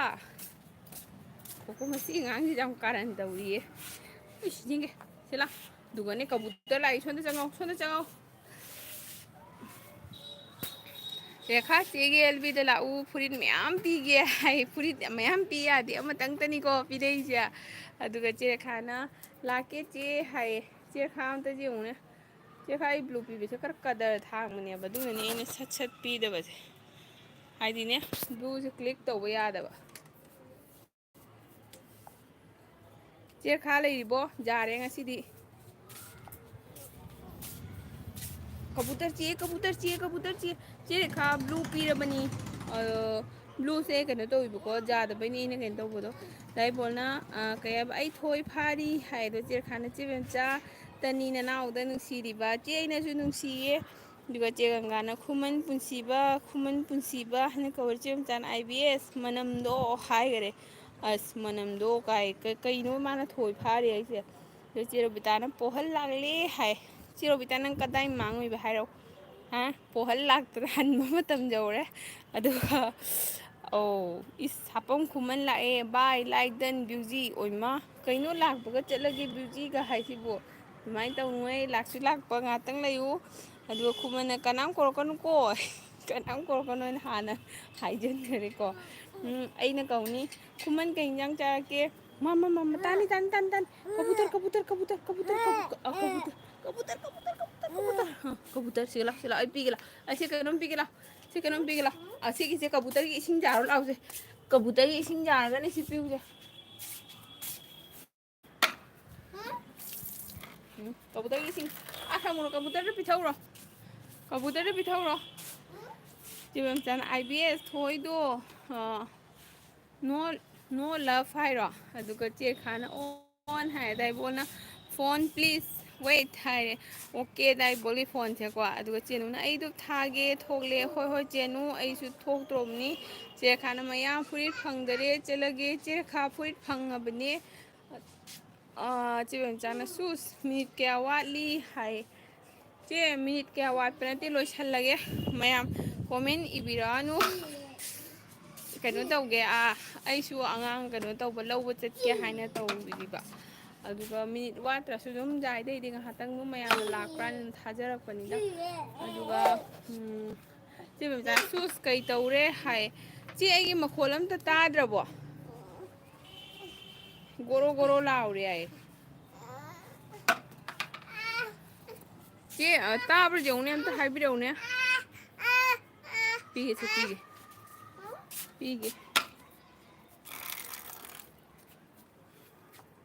ꯀꯣꯀꯣ, ꯃꯁꯤ ꯑꯉꯥꯡꯁꯤꯗꯤ ꯌꯥꯝ ꯀꯥꯔꯟ ꯇꯧꯔꯤꯌꯦ꯫ ꯏꯁ, ꯌꯦꯡꯒꯦ꯫ ꯁꯤ ꯂꯥꯎ꯫ ꯑꯗꯨꯒꯅꯦ ꯀꯕꯨꯇꯔ ꯂꯥꯛꯏ꯫ ꯁꯣꯝꯗ ꯆꯪꯉꯛꯑꯣ, ꯁꯣꯝꯗ ꯆꯪꯉꯛꯑꯣ꯫ "ꯔꯦꯈꯥ, ꯆꯦꯒꯤ ꯑꯦꯜ ꯕꯤꯗ ꯂꯥꯛꯎ, ꯐꯨꯔꯤꯠ ꯃꯌꯥꯝ ꯄꯤꯒꯦ" ꯍꯥꯏ꯫ ꯐꯨꯔꯤꯠ ꯃꯌꯥꯝ ꯄꯤ ꯌꯥꯗꯦ, ꯑꯃꯇꯪꯇꯅꯤꯀꯣ ꯄꯤꯔꯛꯏꯁꯦ꯫ ꯑꯗꯨꯒ ꯆꯦ ꯔꯦꯈꯥꯅ, "ꯂꯥꯛꯀꯦ ꯆꯦ" ꯍꯥꯏꯌꯦ꯫ ꯆꯦ ꯔꯦꯈꯥ ꯑꯝꯇ ꯌꯦꯡꯉꯨꯅꯦ꯫ ꯆꯦ ꯔꯦꯈꯥ, ꯑꯩ ꯕ꯭ꯂꯨ ꯄꯤꯕꯁꯦ ꯈꯔ ꯀꯗꯔ ꯊꯥꯡꯕꯅꯦꯕ, ꯑꯗꯨꯅꯅꯦ ꯑꯩꯅ ꯁꯠ ꯁꯠ ꯄꯤꯗꯕꯁꯦ꯫ ꯍꯥꯏꯗꯤꯅꯦ, ꯕ꯭ꯂꯨꯁꯦ ꯀ꯭ꯂꯤꯛ ꯇꯧꯕ ꯌꯥꯗꯕ꯫ ꯆꯦ ꯔꯦꯈꯥ ꯂꯩꯔꯤꯕꯣ? ꯌꯥꯔꯦ ꯉꯁꯤꯗꯤ꯫ ꯀꯕꯨꯇꯔ ꯆꯦ, ꯀꯕꯨꯇꯔ ꯆꯦ, ꯀꯕꯨꯇꯔ ꯆꯦ꯫ ꯆꯦ ꯔꯦꯈꯥ ꯕ꯭ꯂꯨ ꯄꯤꯔꯕꯅꯤ꯫ ꯑ, ꯕ꯭ꯂꯨꯁꯦ ꯀꯩꯅꯣ ꯇꯧꯋꯤꯕꯀꯣ, ꯌꯥꯗꯕꯩꯅꯦ ꯑꯩꯅ ꯀꯩꯅꯣ ꯇꯧꯕꯗꯣ꯫ ꯗꯥꯏꯕꯣꯜꯅ, ꯑ, ꯀꯩ ꯍꯥꯏꯕ, "ꯑꯩ ꯊꯣꯏ ꯐꯥꯔꯤ" ꯍꯥꯏ꯫ ꯑꯗꯣ ꯆꯦ ꯔꯦꯈꯥꯅ, "ꯆꯦ ꯕꯦꯝꯆꯥ, ꯇꯅꯤ ꯅꯅꯥꯎꯗ ꯅꯨꯡꯁꯤꯔꯤꯕ꯫ ꯆꯦ ꯑꯩꯅꯁꯨ ꯅꯨꯡꯁꯤꯌꯦ꯫ ꯑꯗꯨꯒ ꯆꯦ ꯒꯪꯒꯥꯅ "ꯈꯨꯃꯟ ꯄꯨꯟꯁꯤꯕ, ꯈꯨꯃꯟ ꯄꯨꯟꯁꯤꯕ" ꯍꯥꯏꯅ ꯀꯧꯔꯦ꯫ ꯆꯦ ꯃꯆꯥꯅ "ꯑꯥꯏ ꯕꯤ ꯑꯦꯁ ꯃꯅꯝꯗꯣ" ꯍꯥꯏꯈꯔꯦ꯫ ꯑꯁ, "ꯃꯅꯝꯗꯣ" ꯀꯥꯏ, ꯀ-, ꯀꯩꯅꯣ ꯃꯥꯅ ꯊꯣꯏ ꯐꯥꯔꯤ ꯍꯥꯏꯁꯦ? ꯑꯗꯣ ꯆꯦ ꯔꯣꯕꯤꯇꯥꯅ "ꯄꯣꯍꯜ ꯂꯥꯛꯂꯦ" ꯍꯥꯏ꯫ ꯆꯦ ꯔꯣꯕꯤꯇꯥ, ꯅꯪ ꯀꯗꯥꯏ ꯃꯥꯡꯉꯨꯏꯕ ꯍꯥꯏꯔꯣ? ꯍꯥ? ꯄꯣꯍꯜ ꯂꯥꯛꯇꯅ ꯍꯟꯕ ꯃꯇꯝ ꯌꯧꯔꯦ꯫ ꯑꯗꯨꯒ, ꯑꯧ, ꯏꯁ, ꯍꯥꯄꯝ ꯈꯨꯃꯟ ꯂꯥꯛꯑꯦ, bye, like, done, ꯕ꯭ꯌꯨꯖꯤ꯫ ꯑꯣꯏꯃꯥ, ꯀꯩꯅꯣ, ꯂꯥꯛꯄꯒ ꯆꯠꯂꯒꯦ ꯕ꯭ꯌꯨꯖꯤꯒ ꯍꯥꯏꯁꯤꯕꯨ? ꯑꯗꯨꯃꯥꯏꯅ ꯇꯧꯅꯨꯍꯦ, ꯂꯥꯛꯁꯨ ꯂꯥꯛꯄ, ꯉꯥꯛꯇꯪ ꯂꯩꯌꯨ꯫ ꯑꯗꯨꯒ ꯈꯨꯃꯟꯅ "ꯀꯅꯥꯝ ꯀꯧꯔꯛꯀꯅꯨꯀꯣ, ꯀꯅꯥꯝ ꯀꯧꯔꯛꯀꯅꯨ" ꯍꯥꯏꯅ ꯍꯥꯟꯅ ꯍꯥꯏꯖꯟꯈꯔꯦꯀꯣ꯫ ꯎꯝ, ꯑꯩꯅ ꯀꯧꯅꯤ꯫ "ꯈꯨꯃꯟ, ꯀꯩ ꯏꯟꯖꯥꯡ ꯆꯥꯔꯛꯀꯦ?" ꯃꯥ, ꯃꯥ, ꯃꯥ, ꯃꯥ, ꯇꯥꯅꯤ, ꯇꯥꯅꯤ, ꯇꯥꯅꯤ, ꯇꯥꯅꯤ꯫ ꯀꯕꯨꯇꯔ, ꯀꯕꯨꯇꯔ, ꯀꯕꯨꯇꯔ, ꯀꯕꯨꯇꯔ, ꯀꯕꯨ-, ꯑ, ꯀꯕꯨꯇꯔ, ꯀꯕꯨꯇꯔ, ꯀꯕꯨꯇꯔ, ꯀꯕꯨꯇꯔ꯫ ꯑ, ꯀꯕꯨꯇꯔ, ꯁꯤꯒ ꯂꯥꯎ, ꯁꯤꯒ ꯂꯥꯎ, ꯑꯩ ꯄꯤꯒꯦ ꯂꯥꯎ꯫ ꯑꯩ ꯁꯤ ꯀꯩꯅꯣꯝ ꯄꯤꯒꯦ ꯂꯥꯎ꯫ ꯁꯤ ꯀꯩꯅꯣꯝ ꯄꯤꯒꯦ ꯂꯥꯎ꯫ ꯑ, ꯁꯤꯒꯤꯁꯦ ꯀꯕꯨꯇꯔꯒꯤ ꯏꯁꯤꯡ ꯆꯥꯔꯣ ꯂꯥꯎꯁꯦ꯫ ꯀꯕꯨꯇꯔꯒꯤ ꯏꯁꯤꯡ ꯆꯥꯔꯒꯅꯦ ꯁꯤ ꯄꯤꯌꯨꯁꯦ꯫ ꯎꯝ, ꯀꯕꯨꯇꯔꯒꯤ ꯏꯁꯤꯡ꯫ ꯑꯥ, ꯊꯝꯃꯨꯔꯣ, ꯀꯕꯨꯇꯔꯗ ꯄꯤꯊꯧꯔꯣ꯫ ꯀꯕꯨꯇꯔꯗ ꯄꯤꯊꯧꯔꯣ꯫ ꯆꯦ ꯃꯦꯝꯆꯥꯅ "ꯑꯥꯏ ꯕꯤ ꯑꯦꯁ ꯊꯣꯏꯗꯣ, ꯑ, no, no love" ꯍꯥꯏꯔꯣ? ꯑꯗꯨꯒ ꯆꯦ ꯈꯥꯅ "on" high, ꯑꯗꯥꯏꯕꯣꯅ "phone please wait" ꯍꯥꯏꯔꯦ꯫ "Okay" ꯑꯗꯥꯏꯕꯣꯒꯤ ꯐꯣꯟꯁꯦꯀꯣ꯫ ꯑꯗꯨꯒ ꯆꯦꯅꯨꯅ "ꯑꯩꯗꯣ ꯊꯥꯒꯦ ꯊꯣꯛꯂꯦ"꯫ "ꯍꯣꯏ, ꯍꯣꯏ, ꯆꯦꯅꯨ, ꯑꯩꯁꯨ ꯊꯣꯛꯇ꯭ꯔꯣꯕꯅꯤ"꯫ ꯆꯦ ꯈꯥꯅ "ꯃꯌꯥꯝ ꯐꯨꯔꯤꯠ ꯐꯪꯗꯔꯦ, ꯆꯦꯜꯂꯒꯦ"꯫ ꯆꯦ ꯈꯥ ꯐꯨꯔꯤꯠ ꯐꯪꯉꯕꯅꯦ꯫ ꯑꯥ, ꯆꯦ ꯕꯦꯝꯆꯥꯅ "ꯁꯨꯁ, ꯃꯤꯅꯤꯠ ꯀꯌꯥ ꯋꯥꯠꯂꯤ?" ꯍꯥꯏ꯫ ꯆꯦ, ꯃꯤꯅꯤꯠ ꯀꯌꯥ ꯋꯥꯠꯄ ꯅꯠꯇꯦ, ꯂꯣꯏꯁꯜꯂꯒꯦ꯫ ꯃꯌꯥꯝ ꯀꯣꯃꯦꯟ ꯏꯕꯤꯔꯛꯑꯅꯨ꯫ ꯀꯩꯅꯣ ꯇꯧꯒꯦ, ꯑꯥ, ꯑꯩꯁꯨ ꯑꯉꯥꯡ ꯀꯩꯅꯣ ꯇꯧꯕ, ꯂꯧꯕ ꯆꯠꯀꯦ ꯍꯥꯏꯅ ꯇꯧꯔꯤꯕ꯫ ꯑꯗꯨꯒ ꯃꯤꯅꯤꯠ ꯋꯥꯠꯇ꯭ꯔꯁꯨ ꯑꯗꯨꯝ ꯌꯥꯏꯗ, ꯑꯩꯗꯤ ꯉꯥꯏꯍꯥꯛꯇꯪ ꯑꯗꯨꯝ ꯃꯌꯥꯝꯅ ꯂꯥꯛꯄ꯭ꯔꯥꯅ ꯑꯗꯨꯝ ꯊꯥꯖꯔꯛꯄꯅꯤꯗ꯫ ꯑꯗꯨꯒ, ꯎꯝ, ꯆꯦ ꯕꯦꯝꯆꯥ, "ꯁꯨꯁ ꯀꯩ ꯇꯧꯔꯦ?" ꯍꯥꯏ꯫ ꯆꯦ, ꯑꯩꯒꯤ ꯃꯈꯣꯜ ꯑꯝꯇ ꯇꯥꯗ꯭ꯔꯕꯣ? ꯒꯣꯔꯣ ꯒꯣꯔꯣ ꯂꯥꯎꯔꯦ ꯍꯥꯏꯌꯦ꯫ ꯆꯦ, ꯑ, ꯇꯥꯕ꯭ꯔꯥ ꯌꯦꯡꯉꯨꯅꯦ, ꯑꯝꯇ ꯍꯥꯏꯕꯤꯔꯛꯎꯅꯦ꯫ ꯄꯤꯒꯦ, ꯁꯦ ꯄꯤꯒꯦ꯫ ꯄꯤꯒꯦ꯫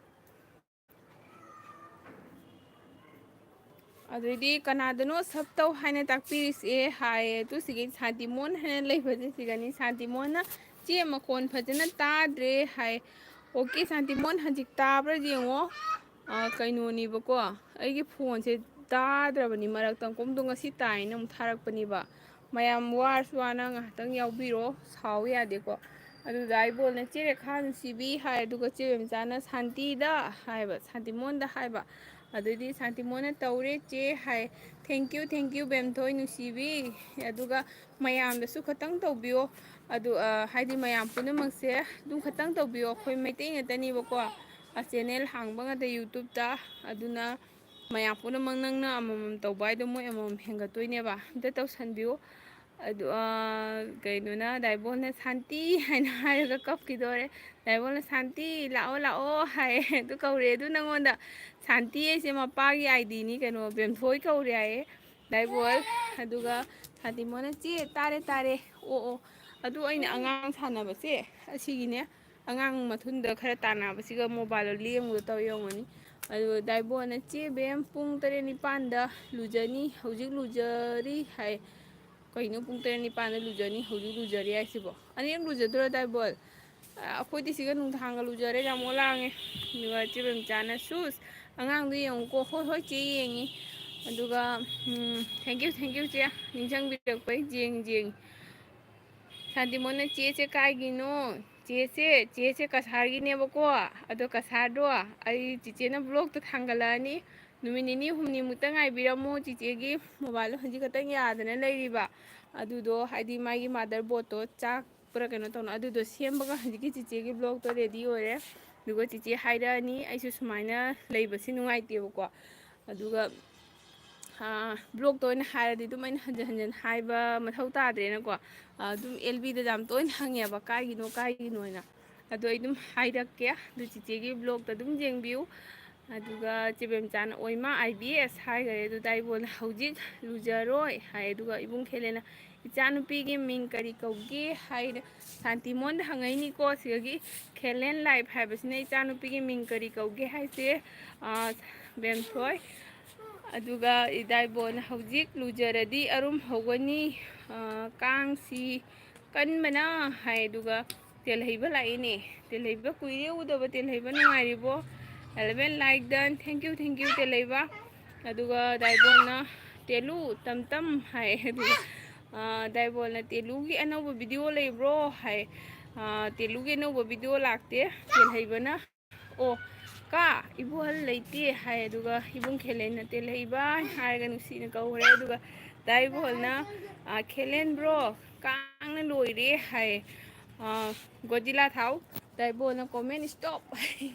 ꯑꯗꯨꯗꯩꯗꯤ ꯀꯅꯥꯗꯅꯣ ꯁꯞ ꯇꯧ ꯍꯥꯏꯅ ꯇꯥꯛꯄꯤꯔꯤꯁꯦ ꯍꯥꯏꯌꯦ꯫ ꯑꯗꯨ ꯁꯤꯒꯤ ꯁꯥꯟꯇꯤꯃꯣꯟ ꯍꯥꯏꯅ ꯂꯩꯕꯁꯦ ꯁꯤꯒꯅꯤ꯫ ꯁꯥꯟꯇꯤꯃꯣꯟꯅ "ꯆꯦ, ꯃꯈꯣꯟ ꯐꯖꯅ ꯇꯥꯗ꯭ꯔꯦ" ꯍꯥꯏ꯫ ꯑꯣꯀꯦ, ꯁꯥꯟꯇꯤꯃꯣꯟ, ꯍꯧꯖꯤꯛ ꯇꯥꯕ꯭ꯔꯥ ꯌꯦꯡꯉꯣ꯫ ꯑ, ꯀꯩꯅꯣꯅꯦꯕꯀꯣ, ꯑꯩꯒꯤ ꯐꯣꯟꯁꯦ ꯇꯥꯗ꯭ꯔꯕꯅꯤ ꯃꯔꯛꯇ꯫ ꯀꯣꯝꯗꯣ ꯉꯁꯤ ꯇꯥꯏꯅ ꯑꯃꯨꯛ ꯊꯥꯔꯛꯄꯅꯦꯕ꯫ ꯃꯌꯥꯝ ꯋꯥꯔꯁꯨ ꯋꯥꯅ ꯉꯥꯏꯍꯥꯛꯇꯪ ꯌꯥꯎꯕꯤꯔꯣ, ꯁꯥꯎ ꯌꯥꯗꯦꯀꯣ꯫ ꯑꯗꯨꯗ ꯑꯩꯕꯣꯜꯅ "ꯆꯦ ꯔꯦꯈꯥ ꯅꯨꯡꯁꯤꯕꯤ" ꯍꯥꯏ, ꯑꯗꯨꯒ ꯆꯦ ꯕꯦꯝꯆꯥꯅ "ꯁꯥꯟꯇꯤꯗ" ꯍꯥꯏꯕ, ꯁꯥꯟꯇꯤꯃꯣꯟꯗ ꯍꯥꯏꯕ꯫ ꯑꯗꯨꯗꯤ ꯁꯥꯟꯇꯤꯃꯣꯟꯅ "ꯇꯧꯔꯦ ꯆꯦ" ꯍꯥꯏ꯫ "Thank you, thank you ꯕꯦꯝꯊꯣꯏ ꯅꯨꯡꯁꯤꯕꯤ", ꯑꯗꯨꯒ ꯃꯌꯥꯝꯗꯁꯨ ꯈꯇꯪ ꯇꯧꯕꯤꯌꯣ꯫ ꯑꯗꯨ, ꯑ, ꯍꯥꯏꯗꯤ ꯃꯌꯥꯝ ꯄꯨꯝꯅꯃꯛꯁꯦ ꯑꯗꯨꯝ ꯈꯇꯪ ꯇꯧꯕꯤꯌꯣ꯫ ꯑꯩꯈꯣꯏ ꯃꯩꯇꯩ ꯉꯥꯛꯇꯅꯦꯕꯀꯣ꯫ ꯑ, channel ꯍꯥꯡꯕ ꯉꯥꯛꯇ YouTubeꯇ꯫ ꯑꯗꯨꯅ ꯃꯌꯥꯝ ꯄꯨꯝꯅꯃꯛ ꯅꯪꯅ ꯑꯃꯃꯝ ꯇꯧꯕ ꯍꯥꯏꯗꯣ ꯃꯣꯏ ꯑꯃꯃꯝ ꯍꯦꯟꯒꯠꯇꯣꯏꯅꯦꯕ꯫ ꯑꯝꯇ ꯇꯧꯁꯟꯕꯤꯌꯨ꯫ ꯑꯗꯨ, ꯑ, ꯀꯩꯅꯣꯅ, ꯗꯥꯏꯕꯣꯜꯅ "ꯁꯥꯟꯇꯤ" ꯍꯥꯏꯅ ꯍꯥꯏꯔꯒ ꯀꯞꯈꯤꯗꯣꯔꯦ꯫ ꯗꯥꯏꯕꯣꯜꯅ "ꯁꯥꯟꯇꯤ, ꯂꯥꯛꯑꯣ, ꯂꯥꯛꯑꯣ" ꯍꯥꯏꯌꯦ꯫ ꯑꯗꯨ ꯀꯧꯔꯦ ꯑꯗꯨ ꯅꯪꯉꯣꯟꯗ꯫ ꯁꯥꯟꯇꯤ ꯍꯥꯏꯁꯦ ꯃꯄꯥꯒꯤ IDꯅꯤ, ꯀꯩꯅꯣ, ꯕꯦꯝꯊꯣꯏ ꯀꯧꯔꯦ ꯍꯥꯏꯌꯦ꯫ ꯗꯥꯏꯕꯣꯜ, ꯑꯗꯨꯒ ꯁꯥꯟꯇꯤꯃꯣꯟꯅ "ꯆꯦ, ꯇꯥꯔꯦ, ꯇꯥꯔꯦ, ꯑꯣ, ꯑꯣ"꯫ ꯑꯗꯨ ꯑꯩꯅ ꯑꯉꯥꯡ ꯁꯥꯟꯅꯕꯁꯦ ꯑꯁꯤꯒꯤꯅꯦ, ꯑꯉꯥꯡ ꯃꯊꯨꯟꯗ ꯈꯔ ꯇꯥꯟꯅꯕꯁꯤꯒ mobileꯗꯣ ꯂꯦꯡꯕꯗꯣ ꯇꯧ ꯌꯦꯡꯉꯨꯅꯤ꯫ ꯑꯗꯨ ꯗꯥꯏꯕꯣꯜꯅ "ꯆꯦ ꯕꯦꯝ, ꯄꯨꯡ ꯇꯔꯦꯠ ꯅꯤꯄꯥꯟꯗ ꯂꯨꯖꯅꯤ, ꯍꯧꯖꯤꯛ ꯂꯨꯖꯔꯤ" ꯍꯥꯏ꯫ ꯀꯩꯅꯣ ꯄꯨꯡ ꯇꯔꯦꯠ ꯅꯤꯄꯥꯟꯗ ꯂꯨꯖꯅꯤ, ꯍꯧꯖꯤꯛ ꯂꯨꯖꯔꯤ ꯍꯥꯏꯁꯤꯕꯣ? ꯑꯅꯤꯔꯛ ꯂꯨꯖꯗꯣꯏꯔꯣ ꯗꯥꯏꯕꯣꯜ? ꯑ, ꯑꯩꯈꯣꯏꯗꯤ ꯁꯤꯒ ꯅꯨꯡꯗꯥꯡꯒ ꯂꯨꯖꯔꯦ, ꯌꯥꯝ ꯑꯣꯂꯥꯡꯉꯦ꯫ ꯑꯗꯨꯒ ꯆꯦ ꯕꯦꯝꯆꯥꯅ "ꯁꯨꯁ, ꯑꯉꯥꯡꯗꯣ ꯌꯦꯡꯉꯨꯀꯣ"꯫ "ꯍꯣꯏ, ꯍꯣꯏ ꯆꯦ, ꯌꯦꯡꯉꯤ"꯫ ꯑꯗꯨꯒ, ꯎꯝ, "Thank you, thank you ꯆꯦ, ꯅꯤꯡꯁꯤꯡꯕꯤꯔꯛꯄꯩ ꯌꯦꯡꯉꯤ, ꯌꯦꯡꯉꯤ"꯫ ꯁꯥꯟꯇꯤꯃꯣꯟꯅ "ꯆꯦꯁꯦ ꯀꯥꯏꯒꯤꯅꯣ?" "ꯆꯦꯁꯦ, ꯆꯦꯁꯦ ꯀꯁꯥꯔꯒꯤꯅꯦꯕꯀꯣ꯫ ꯑꯗꯣ ꯀꯁꯥꯔꯗꯣ ꯑꯩ ꯆꯤꯆꯦꯅ vlogꯇ ꯊꯥꯡꯒꯠꯂꯛꯑꯅꯤ꯫ ꯅꯨꯃꯤꯠ ꯅꯤꯅꯤ ꯍꯨꯝꯅꯤꯃꯨꯛꯇ ꯉꯥꯏꯕꯤꯔꯝꯃꯣ꯫ ꯆꯤꯆꯦꯒꯤ mobileꯗꯣ ꯍꯧꯖꯤꯛ ꯈꯛꯇꯪ ꯌꯥꯗꯅ ꯂꯩꯔꯤꯕ꯫ ꯑꯗꯨꯗꯣ ꯍꯥꯏꯗꯤ ꯃꯥꯒꯤ motherboardꯇꯣ ꯆꯥꯛꯄ꯭ꯔꯥ ꯀꯩꯅꯣ ꯇꯧꯅ ꯑꯗꯨꯗꯣ ꯁꯦꯝꯕꯒ ꯍꯧꯖꯤꯛꯀꯤ ꯆꯤꯆꯦꯒꯤ vlogꯇꯣ ready ꯑꯣꯏꯔꯦ꯫ ꯑꯗꯨꯒ ꯆꯤꯆꯦ ꯍꯥꯏꯔꯛꯑꯅꯤ꯫ ꯑꯩꯁꯨ ꯁꯨꯃꯥꯏꯅ ꯂꯩꯕꯁꯤ ꯅꯨꯡꯉꯥꯏꯇꯦꯕꯀꯣ꯫ ꯑꯗꯨꯒ, ꯑ, vlogꯇ ꯑꯣꯏꯅ ꯍꯥꯏꯔꯗꯤ ꯑꯗꯨꯝ ꯑꯩꯅ ꯍꯟꯖꯤꯟ ꯍꯟꯖꯤꯟ ꯍꯥꯏꯕ ꯃꯊꯧ ꯇꯥꯗ꯭ꯔꯦꯅꯀꯣ꯫ ꯑ, ꯑꯗꯨꯝ ꯑꯦꯜꯕꯤꯗ ꯌꯥꯝ ꯇꯣꯏꯅ ꯍꯪꯉꯦꯕ, "ꯀꯥꯏꯒꯤꯅꯣ, ꯀꯥꯏꯒꯤꯅꯣ?" ꯍꯥꯏꯅ꯫ ꯑꯗꯣ ꯑꯩ ꯑꯗꯨꯝ ꯍꯥꯏꯔꯛꯀꯦ꯫ ꯑꯗꯨ ꯆꯤꯆꯦꯒꯤ vlogꯇ ꯑꯗꯨꯝ ꯌꯦꯡꯕꯤꯌꯨ꯫ ꯑꯗꯨꯒ ꯆꯦ ꯕꯦꯝꯆꯥꯅ "ꯑꯣꯏꯃꯥ, IBS ꯍꯥꯏꯈꯔꯦ"꯫ ꯑꯗꯨꯗ ꯑꯩꯕꯨ "ꯍꯧꯖꯤꯛ ꯂꯨꯖꯔꯣꯏ" ꯍꯥꯏ꯫ ꯑꯗꯨꯒ ꯏꯕꯨꯡ ꯈꯦꯂꯦꯅ "ꯏꯆꯥꯅꯨꯄꯤꯒꯤ ꯃꯤꯡ ꯀꯔꯤ ꯀꯧꯒꯦ?" ꯍꯥꯏꯅ ꯁꯥꯟꯇꯤꯃꯣꯟꯗ ꯍꯪꯉꯛꯏꯅꯤꯀꯣ꯫ ꯁꯤꯗꯒꯤ ꯈꯦꯂꯦꯟ ꯂꯥꯏꯐ ꯍꯥꯏꯕꯁꯤꯅ "ꯏꯆꯥꯅꯨꯄꯤꯒꯤ ꯃꯤꯡ ꯀꯔꯤ ꯀꯧꯒꯦ?" ꯍꯥꯏꯁꯦ, ꯑ, ꯕꯦꯝꯊꯣꯏ꯫ ꯑꯗꯨꯒ ꯏꯗꯥꯏꯕꯣꯅ "ꯍꯧꯖꯤꯛ ꯂꯨꯖꯔꯗꯤ ꯑꯔꯨꯝ ꯍꯧꯒꯅꯤ, ꯑ, ꯀꯥꯡꯁꯤ ꯀꯟꯕꯅ" ꯍꯥꯏ꯫ ꯑꯗꯨꯒ ꯇꯦꯜꯍꯩꯕ ꯂꯥꯛꯏꯅꯦ꯫ "ꯇꯦꯜꯍꯩꯕ, ꯀꯨꯏꯔꯦ ꯎꯗꯕ, ꯇꯦꯜꯍꯩꯕ ꯅꯨꯡꯉꯥꯏꯔꯤꯕꯣ?" Eleven like done. Thank you, thank you, ꯇꯦꯜꯍꯩꯕ꯫ ꯑꯗꯨꯒ ꯗꯥꯏꯕꯣꯟꯅ "ꯇꯦꯂꯨ, ꯇꯝ ꯇꯝ" ꯍꯥꯏ꯫ ꯑꯗꯨꯒ, ꯑ, ꯗꯥꯏꯕꯣꯟꯅ "ꯇꯦꯂꯨꯒꯤ ꯑꯅꯧꯕ ꯚꯤꯗꯤꯑꯣ ꯂꯩꯕ꯭ꯔꯣ?" ꯍꯥꯏ꯫ ꯑ, "ꯇꯦꯂꯨꯒꯤ ꯑꯅꯧꯕ ꯚꯤꯗꯤꯑꯣ ꯂꯥꯛꯇꯦ", ꯇꯦꯜꯍꯩꯕꯅ꯫ "ꯑꯣ, ꯀꯥ, ꯏꯕꯣꯍꯜ ꯂꯩꯇꯦ" ꯍꯥꯏ꯫ ꯑꯗꯨꯒ ꯏꯕꯨꯡ ꯈꯦꯂꯦꯟꯅ "ꯇꯦꯜꯍꯩꯕ" ꯍꯥꯏꯔꯒ ꯅꯨꯡꯁꯤꯅ ꯀꯧꯈ꯭ꯔꯦ꯫ ꯑꯗꯨꯒ ꯗꯥꯏꯕꯣꯟꯅ, ꯑ, "ꯈꯦꯂꯦꯟ ꯕ꯭ꯔꯣ, ꯀꯥꯡꯅ ꯂꯣꯏꯔꯦ" ꯍꯥꯏ꯫ ꯑ, "ꯒꯣꯖꯤꯂꯥ ꯊꯥꯎ", ꯗꯥꯏꯕꯣꯟꯅ "ꯀꯣꯃꯦꯟ ꯁ꯭ꯇꯣꯞ" ꯍꯥꯏ꯫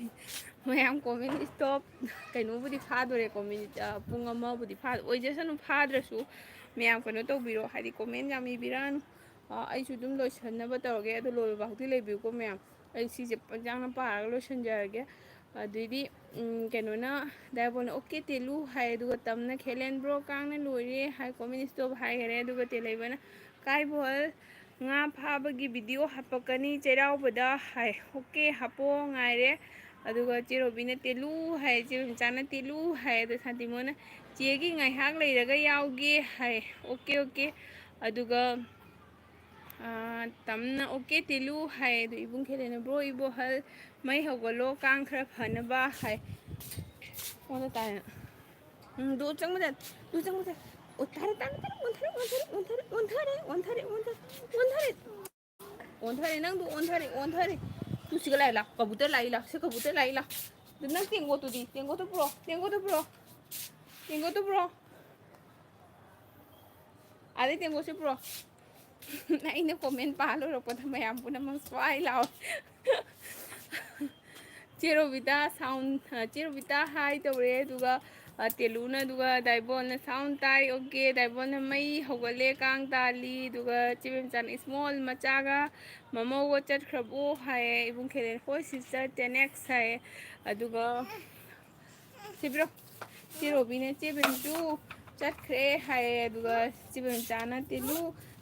ꯃꯌꯥꯝ ꯀꯣꯃꯦꯟ ꯁ꯭ꯇꯣꯞ꯫ ꯀꯩꯅꯣꯕꯨꯗꯤ ꯐꯥꯗꯣꯔꯦꯀꯣ, ꯃꯤꯅꯤꯠ, ꯑ, ꯄꯨꯡ ꯑꯃꯕꯨꯗꯤ ꯐꯥ-, ꯑꯣꯏꯖꯁꯅꯨ, ꯐꯥꯗ꯭ꯔꯁꯨ ꯃꯌꯥꯝ ꯀꯩꯅꯣ ꯇꯧꯕꯤꯔꯣ, ꯍꯥꯏꯗꯤ ꯀꯣꯃꯦꯟ ꯌꯥꯝ ꯏꯕꯤꯔꯛꯑꯅꯨ꯫ ꯑ, ꯑꯩꯁꯨ ꯑꯗꯨꯝ ꯂꯣꯏꯁꯟꯅꯕ ꯇꯧꯔꯒꯦ, ꯑꯗꯣ ꯂꯣꯏꯕ ꯐꯥꯎꯗꯤ ꯂꯩꯕꯤꯌꯨꯀꯣ ꯃꯌꯥꯝ꯫ ꯑꯩ ꯁꯤꯁꯦ ꯄꯟꯖꯥꯡꯅ ꯄꯥꯔꯒ ꯂꯣꯏꯁꯟꯖꯔꯒꯦ꯫ ꯑꯗꯩꯗꯤ, ꯎꯝ, ꯀꯩꯅꯣꯅ, ꯗꯥꯏꯕꯣꯟꯅ "ꯑꯣꯀꯦ ꯇꯦꯂꯨ" ꯍꯥꯏ, ꯑꯗꯨꯒ ꯇꯝꯅ "ꯈꯦꯂꯦꯟ ꯕ꯭ꯔꯣ, ꯀꯥꯡꯅ ꯂꯣꯏꯔꯦ" ꯍꯥꯏ, ꯀꯣꯃꯦꯟ ꯁ꯭ꯇꯣꯞ ꯍꯥꯏꯈꯔꯦ꯫ ꯑꯗꯨꯒ ꯇꯦꯜꯍꯩꯕꯅ "ꯀꯥꯏꯕꯣꯍꯜ, ꯉꯥ ꯐꯥꯕꯒꯤ ꯚꯤꯗꯤꯑꯣ ꯍꯥꯞꯄꯛꯀꯅꯤ ꯆꯩꯔꯥꯎꯕꯗ" ꯍꯥꯏ꯫ "ꯑꯣꯀꯦ, ꯍꯥꯞꯄꯣ, ꯉꯥꯏꯔꯦ"꯫ ꯑꯗꯨꯒ ꯆꯦ ꯔꯣꯕꯤꯅ "ꯇꯦꯂꯨ" ꯍꯥꯏ, ꯆꯦ ꯔꯣꯕꯤꯟꯆꯥꯅ "ꯇꯦꯂꯨ" ꯍꯥꯏ, ꯑꯗꯣ ꯁꯥꯟꯇꯤꯃꯣꯅ "ꯆꯦꯒꯤ ꯉꯥꯏꯍꯥꯛ ꯂꯩꯔꯒ ꯌꯥꯎꯒꯦ" ꯍꯥꯏ꯫ "Okay, okay". ꯑꯗꯨꯒ, ꯑꯥ, ꯇꯝꯅ "ꯑꯣꯀꯦ ꯇꯦꯂꯨ" ꯍꯥꯏ꯫ ꯑꯗꯨ ꯏꯕꯨꯡ ꯈꯦꯂꯦꯟꯅ "ꯕ꯭ꯔꯣ, ꯏꯕꯣꯍꯜ, ꯃꯩ ꯍꯧꯒꯠꯂꯣ, ꯀꯥꯡ ꯈꯔ ꯐꯅꯕ" ꯍꯥꯏ꯫ ꯑꯣꯟꯅ ꯇꯥꯏꯅ꯫ ꯎꯝ, ꯗꯨ ꯆꯪꯕꯗ, ꯗꯨ ꯆꯪꯕꯗ꯫ ꯑꯣ, ꯇꯥꯔꯦ, ꯇꯥꯔꯦ, ꯇꯥꯔꯦ꯫ ꯑꯣꯟꯊꯔꯦ, ꯑꯣꯟꯊꯔꯦ, ꯑꯣꯟꯊꯔꯦ, ꯑꯣꯟꯊꯔꯦ, ꯑꯣꯟꯊꯔꯦ, ꯑꯣꯟꯊꯔꯦ, ꯑꯣꯟꯊꯔꯦ꯫ ꯑꯣꯟꯊꯔꯦ, ꯅꯪꯗꯣ ꯑꯣꯟꯊꯔꯦ, ꯑꯣꯟꯊꯔꯦ꯫ ꯇꯨ ꯁꯤꯒ ꯂꯥꯛꯑꯦ, ꯂꯥꯎ꯫ ꯀꯕꯨꯇꯔ ꯂꯥꯛꯏ, ꯂꯥꯎ꯫ ꯁꯤ ꯀꯕꯨꯇꯔ ꯂꯥꯛꯏ, ꯂꯥꯎ꯫ ꯑꯗꯨ ꯅꯪ ꯇꯦꯡꯒꯣꯠꯇꯨꯗꯤ? ꯇꯦꯡꯒꯣꯠꯇꯨ ꯄꯨꯔꯛꯑꯣ, ꯇꯦꯡꯒꯣꯠꯇꯨ ꯄꯨꯔꯛꯑꯣ꯫ ꯇꯦꯡꯒꯣꯠꯇꯨ ꯄꯨꯔꯛꯑꯣ꯫ ꯑꯗꯩ ꯇꯦꯡꯒꯣꯠꯁꯦ ꯄꯨꯔꯛꯑꯣ꯫ ꯑꯩꯅ ꯀꯣꯃꯦꯟ ꯄꯥ ꯂꯣꯏꯔꯛꯄꯗ ꯃꯌꯥꯝ ꯄꯨꯝꯅꯃꯛ ꯁ꯭ꯋꯥꯏ ꯂꯥꯎ꯫ ꯆꯦ ꯔꯣꯕꯤꯇꯥ ꯁꯥꯎꯟ, ꯑ, ꯆꯦ ꯔꯣꯕꯤꯇꯥ ꯍꯥꯏ ꯇꯧꯔꯦ, ꯑꯗꯨꯒ, ꯑ, ꯇꯦꯂꯨꯅ, ꯑꯗꯨꯒ ꯗꯥꯏꯕꯣꯟꯅ ꯁꯥꯎꯟ ꯇꯥꯏ, ꯑꯣꯀꯦ, ꯗꯥꯏꯕꯣꯟꯅ "ꯃꯩ ꯍꯧꯒꯠꯂꯦ, ꯀꯥꯡ ꯇꯥꯜꯂꯤ", ꯑꯗꯨꯒ ꯆꯦ ꯕꯦꯝꯆꯥꯅ "ꯏꯁꯃꯣꯜ ꯃꯆꯥꯒ ꯃꯃꯧꯒ ꯆꯠꯈ꯭ꯔꯕꯣ?" ꯍꯥꯏꯌꯦ, ꯏꯕꯨꯡ ꯈꯦꯂꯦꯟ "ꯍꯣꯏ ꯁꯤꯁꯇꯔ, ꯇꯦꯟ ꯑꯦꯛꯁ" ꯍꯥꯏꯌꯦ, ꯑꯗꯨꯒ ꯁꯤꯕꯤꯔꯣ꯫ ꯆꯦ ꯔꯣꯕꯤꯅ "ꯆꯦ ꯕꯦꯝꯆꯨ ꯆꯠꯈ꯭ꯔꯦ" ꯍꯥꯏꯌꯦ, ꯑꯗꯨꯒ ꯆꯦ ꯕꯦꯝꯆꯥꯅ "ꯇꯦꯂꯨ,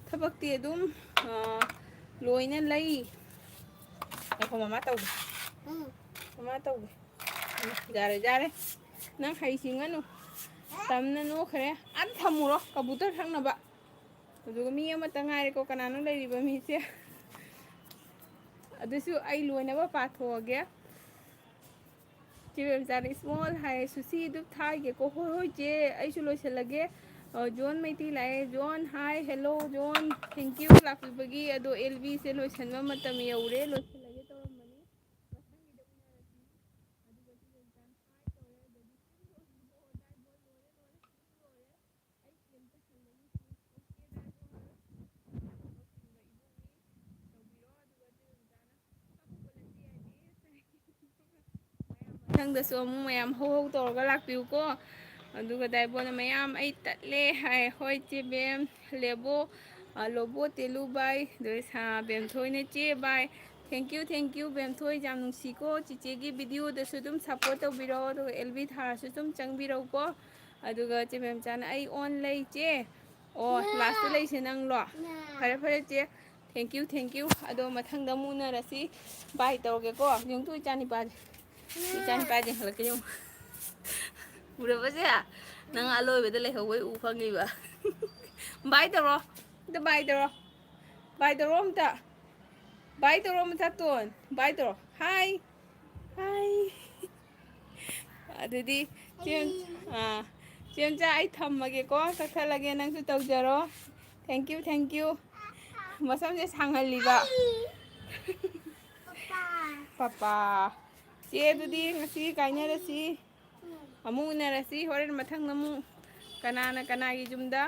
ꯊꯕꯛꯇꯤ ꯑꯗꯨꯝ, ꯑ, ꯂꯣꯏꯅ ꯂꯩ"꯫ ꯉꯥꯏꯈꯣ, ꯃꯃꯥ ꯇꯧꯒꯦ꯫ ꯎꯝ꯫ ꯃꯃꯥ ꯇꯧꯒꯦ꯫ ꯎꯝ, ꯌꯥꯔꯦ, ꯌꯥꯔꯦ꯫ ꯅꯪ ꯍꯩ ꯁꯤꯡꯉꯅꯨ꯫ ꯇꯝꯅ ꯅꯣꯛꯈ꯭ꯔꯦ꯫ ꯑꯝ ꯊꯝꯃꯨꯔꯣ, ꯀꯕꯨꯇꯔ ꯊꯛꯅꯕ꯫ ꯑꯗꯨꯒ ꯃꯤ ꯑꯃꯇ ꯉꯥꯏꯔꯦꯀꯣ, ꯀꯅꯥꯅꯣ ꯂꯩꯔꯤꯕ ꯃꯤꯁꯦ? ꯑꯗꯨꯁꯨ ꯑꯩ ꯂꯣꯏꯅꯕ ꯄꯥꯊꯣꯛꯑꯒꯦ꯫ ꯆꯦ ꯃꯦꯝꯆꯥꯅ small ꯍꯥꯏ, ꯁꯨꯁꯤ ꯑꯗꯨꯝ ꯊꯥꯒꯦꯀꯣ꯫ ꯍꯣꯏ, ꯍꯣꯏ, ꯆꯦ, ꯑꯩꯁꯨ ꯂꯣꯏꯁꯤꯜꯂꯒꯦ꯫ ꯑ, ꯖꯣꯟ ꯃꯩꯇꯩ ꯂꯥꯛꯑꯦ꯫ John, hi, hello, John, thank you ꯂꯥꯛꯄꯤꯕꯒꯤ꯫ ꯑꯗꯣ ꯑꯦꯜꯕꯤꯁꯦ ꯂꯣꯏꯁꯤꯟꯕ ꯃꯇꯝ ꯌꯧꯔꯦ, ꯂꯣꯏꯁꯤꯜꯂꯒꯦ ꯇꯧꯔꯝꯕꯅꯤ꯫ ꯃꯊꯪꯒꯤꯗ ꯎꯅꯔꯁꯤ꯫ ꯑꯗꯨꯒ ꯆꯦ ꯃꯦꯝꯆꯥꯅ hi ꯇꯧꯔꯦ, ꯑꯗꯒꯤ ꯁꯤꯡ ꯂꯣꯏꯔꯦ, ꯗꯥꯏꯕꯣꯟ ꯂꯣꯏꯔꯦ, ꯂꯣꯏꯔꯦ, ꯁꯤꯡ ꯂꯣꯏꯔꯦ꯫ ꯑꯩ ꯀꯩꯝꯇ ꯍꯜꯂꯒꯦ꯫ Okay, ꯗꯥꯏꯕꯣꯟ꯫ ꯇꯧꯕꯤꯔꯣ, ꯑꯗꯨꯒ ꯆꯦ ꯃꯦꯝꯆꯥꯅ ꯃꯊꯪꯗꯁꯨ ꯑꯃꯨꯛ ꯃꯌꯥꯝ ꯍꯧ ꯍꯧ ꯇꯧꯔꯒ ꯂꯥꯛꯄꯤꯌꯨꯀꯣ꯫ ꯑꯗꯨꯒ ꯗꯥꯏꯕꯣꯟꯅ ꯃꯌꯥꯝ ꯑꯩ ꯇꯠꯂꯦ ꯍꯥꯏ꯫ ꯍꯣꯏ ꯆꯦ ꯕꯦꯝ, ꯂꯦꯕꯣ, ꯑ, ꯂꯣꯕꯣ, ꯇꯦꯂꯨ ꯕꯥꯏ, ꯑꯗꯨꯒ ꯁꯥ ꯕꯦꯝꯊꯣꯏꯅ ꯆꯦ ꯕꯥꯏ꯫ Thank you, thank you, ꯕꯦꯝꯊꯣꯏ, ꯌꯥꯝ ꯅꯨꯡꯁꯤꯀꯣ꯫ ꯆꯤꯆꯦꯒꯤ video ꯗꯁꯨ ꯑꯗꯨꯝ support ꯇꯧꯕꯤꯔꯛꯑꯣ, ꯑꯗꯨꯒ ꯑꯦꯜꯕꯤ ꯊꯥꯔꯁꯨ ꯑꯗꯨꯝ ꯆꯪꯕꯤꯔꯛꯎꯀꯣ꯫ ꯑꯗꯨꯒ ꯆꯦ ꯃꯦꯝꯆꯥꯅ ꯑꯩ on ꯂꯩ ꯆꯦ꯫ ꯑꯣ, last ꯇ ꯂꯩꯁꯦ ꯅꯪꯂꯣ? ꯐꯔꯦ, ꯐꯔꯦ, ꯆꯦ꯫ Thank you, thank you꯫ ꯑꯗꯣ ꯃꯊꯪꯗ ꯑꯃꯨꯛ ꯎꯅꯔꯁꯤ꯫ Bye ꯇꯧꯔꯒꯦꯀꯣ꯫ ꯌꯦꯡꯊꯣꯛ ꯏꯆꯥ ꯅꯤꯄꯥꯁꯦ꯫ ꯏꯆꯥ ꯅꯤꯄꯥꯁꯦ ꯌꯦꯡꯈꯠꯂꯛꯀꯦ ꯌꯦꯡꯉꯨ꯫ ꯎꯔꯕꯁꯦ? ꯅꯪ ꯑꯂꯣꯏꯕꯗ ꯂꯩꯍꯧꯕꯩ ꯎ ꯐꯪꯉꯤꯕ꯫ Bye ꯇꯧꯔꯣ꯫ ꯑꯝꯇ bye ꯇꯧꯔꯣ꯫ Bye ꯇꯧꯔꯣ ꯑꯝꯇ꯫ Bye ꯇꯧꯔꯣ ꯃꯆꯥꯇꯣꯟ꯫ Bye ꯇꯧꯔꯣ꯫ Hi꯫ Hi꯫ ꯑꯗꯨꯗꯤ ꯆꯦꯝ-, ꯑꯥ, ꯆꯦꯝꯆꯥ, ꯑꯩ ꯊꯝꯃꯒꯦꯀꯣ, ꯀꯛꯊꯠꯂꯒꯦ, ꯅꯪꯁꯨ ꯇꯧꯖꯔꯣ꯫ Thank you, thank you꯫ ꯃꯁꯝꯁꯦ ꯁꯥꯡꯍꯜꯂꯤꯕ꯫ ꯄꯄꯥ꯫ ꯆꯦ, ꯑꯗꯨꯗꯤ ꯉꯁꯤ ꯀꯥꯏꯅꯔꯁꯤ꯫ ꯑꯃꯨꯛ ꯎꯅꯔꯁꯤ ꯍꯣꯔꯦꯟ ꯃꯊꯪꯗ ꯑꯃꯨꯛ꯫ ꯀꯅꯥꯅ ꯀꯅꯥꯒꯤ ꯌꯨꯝꯗ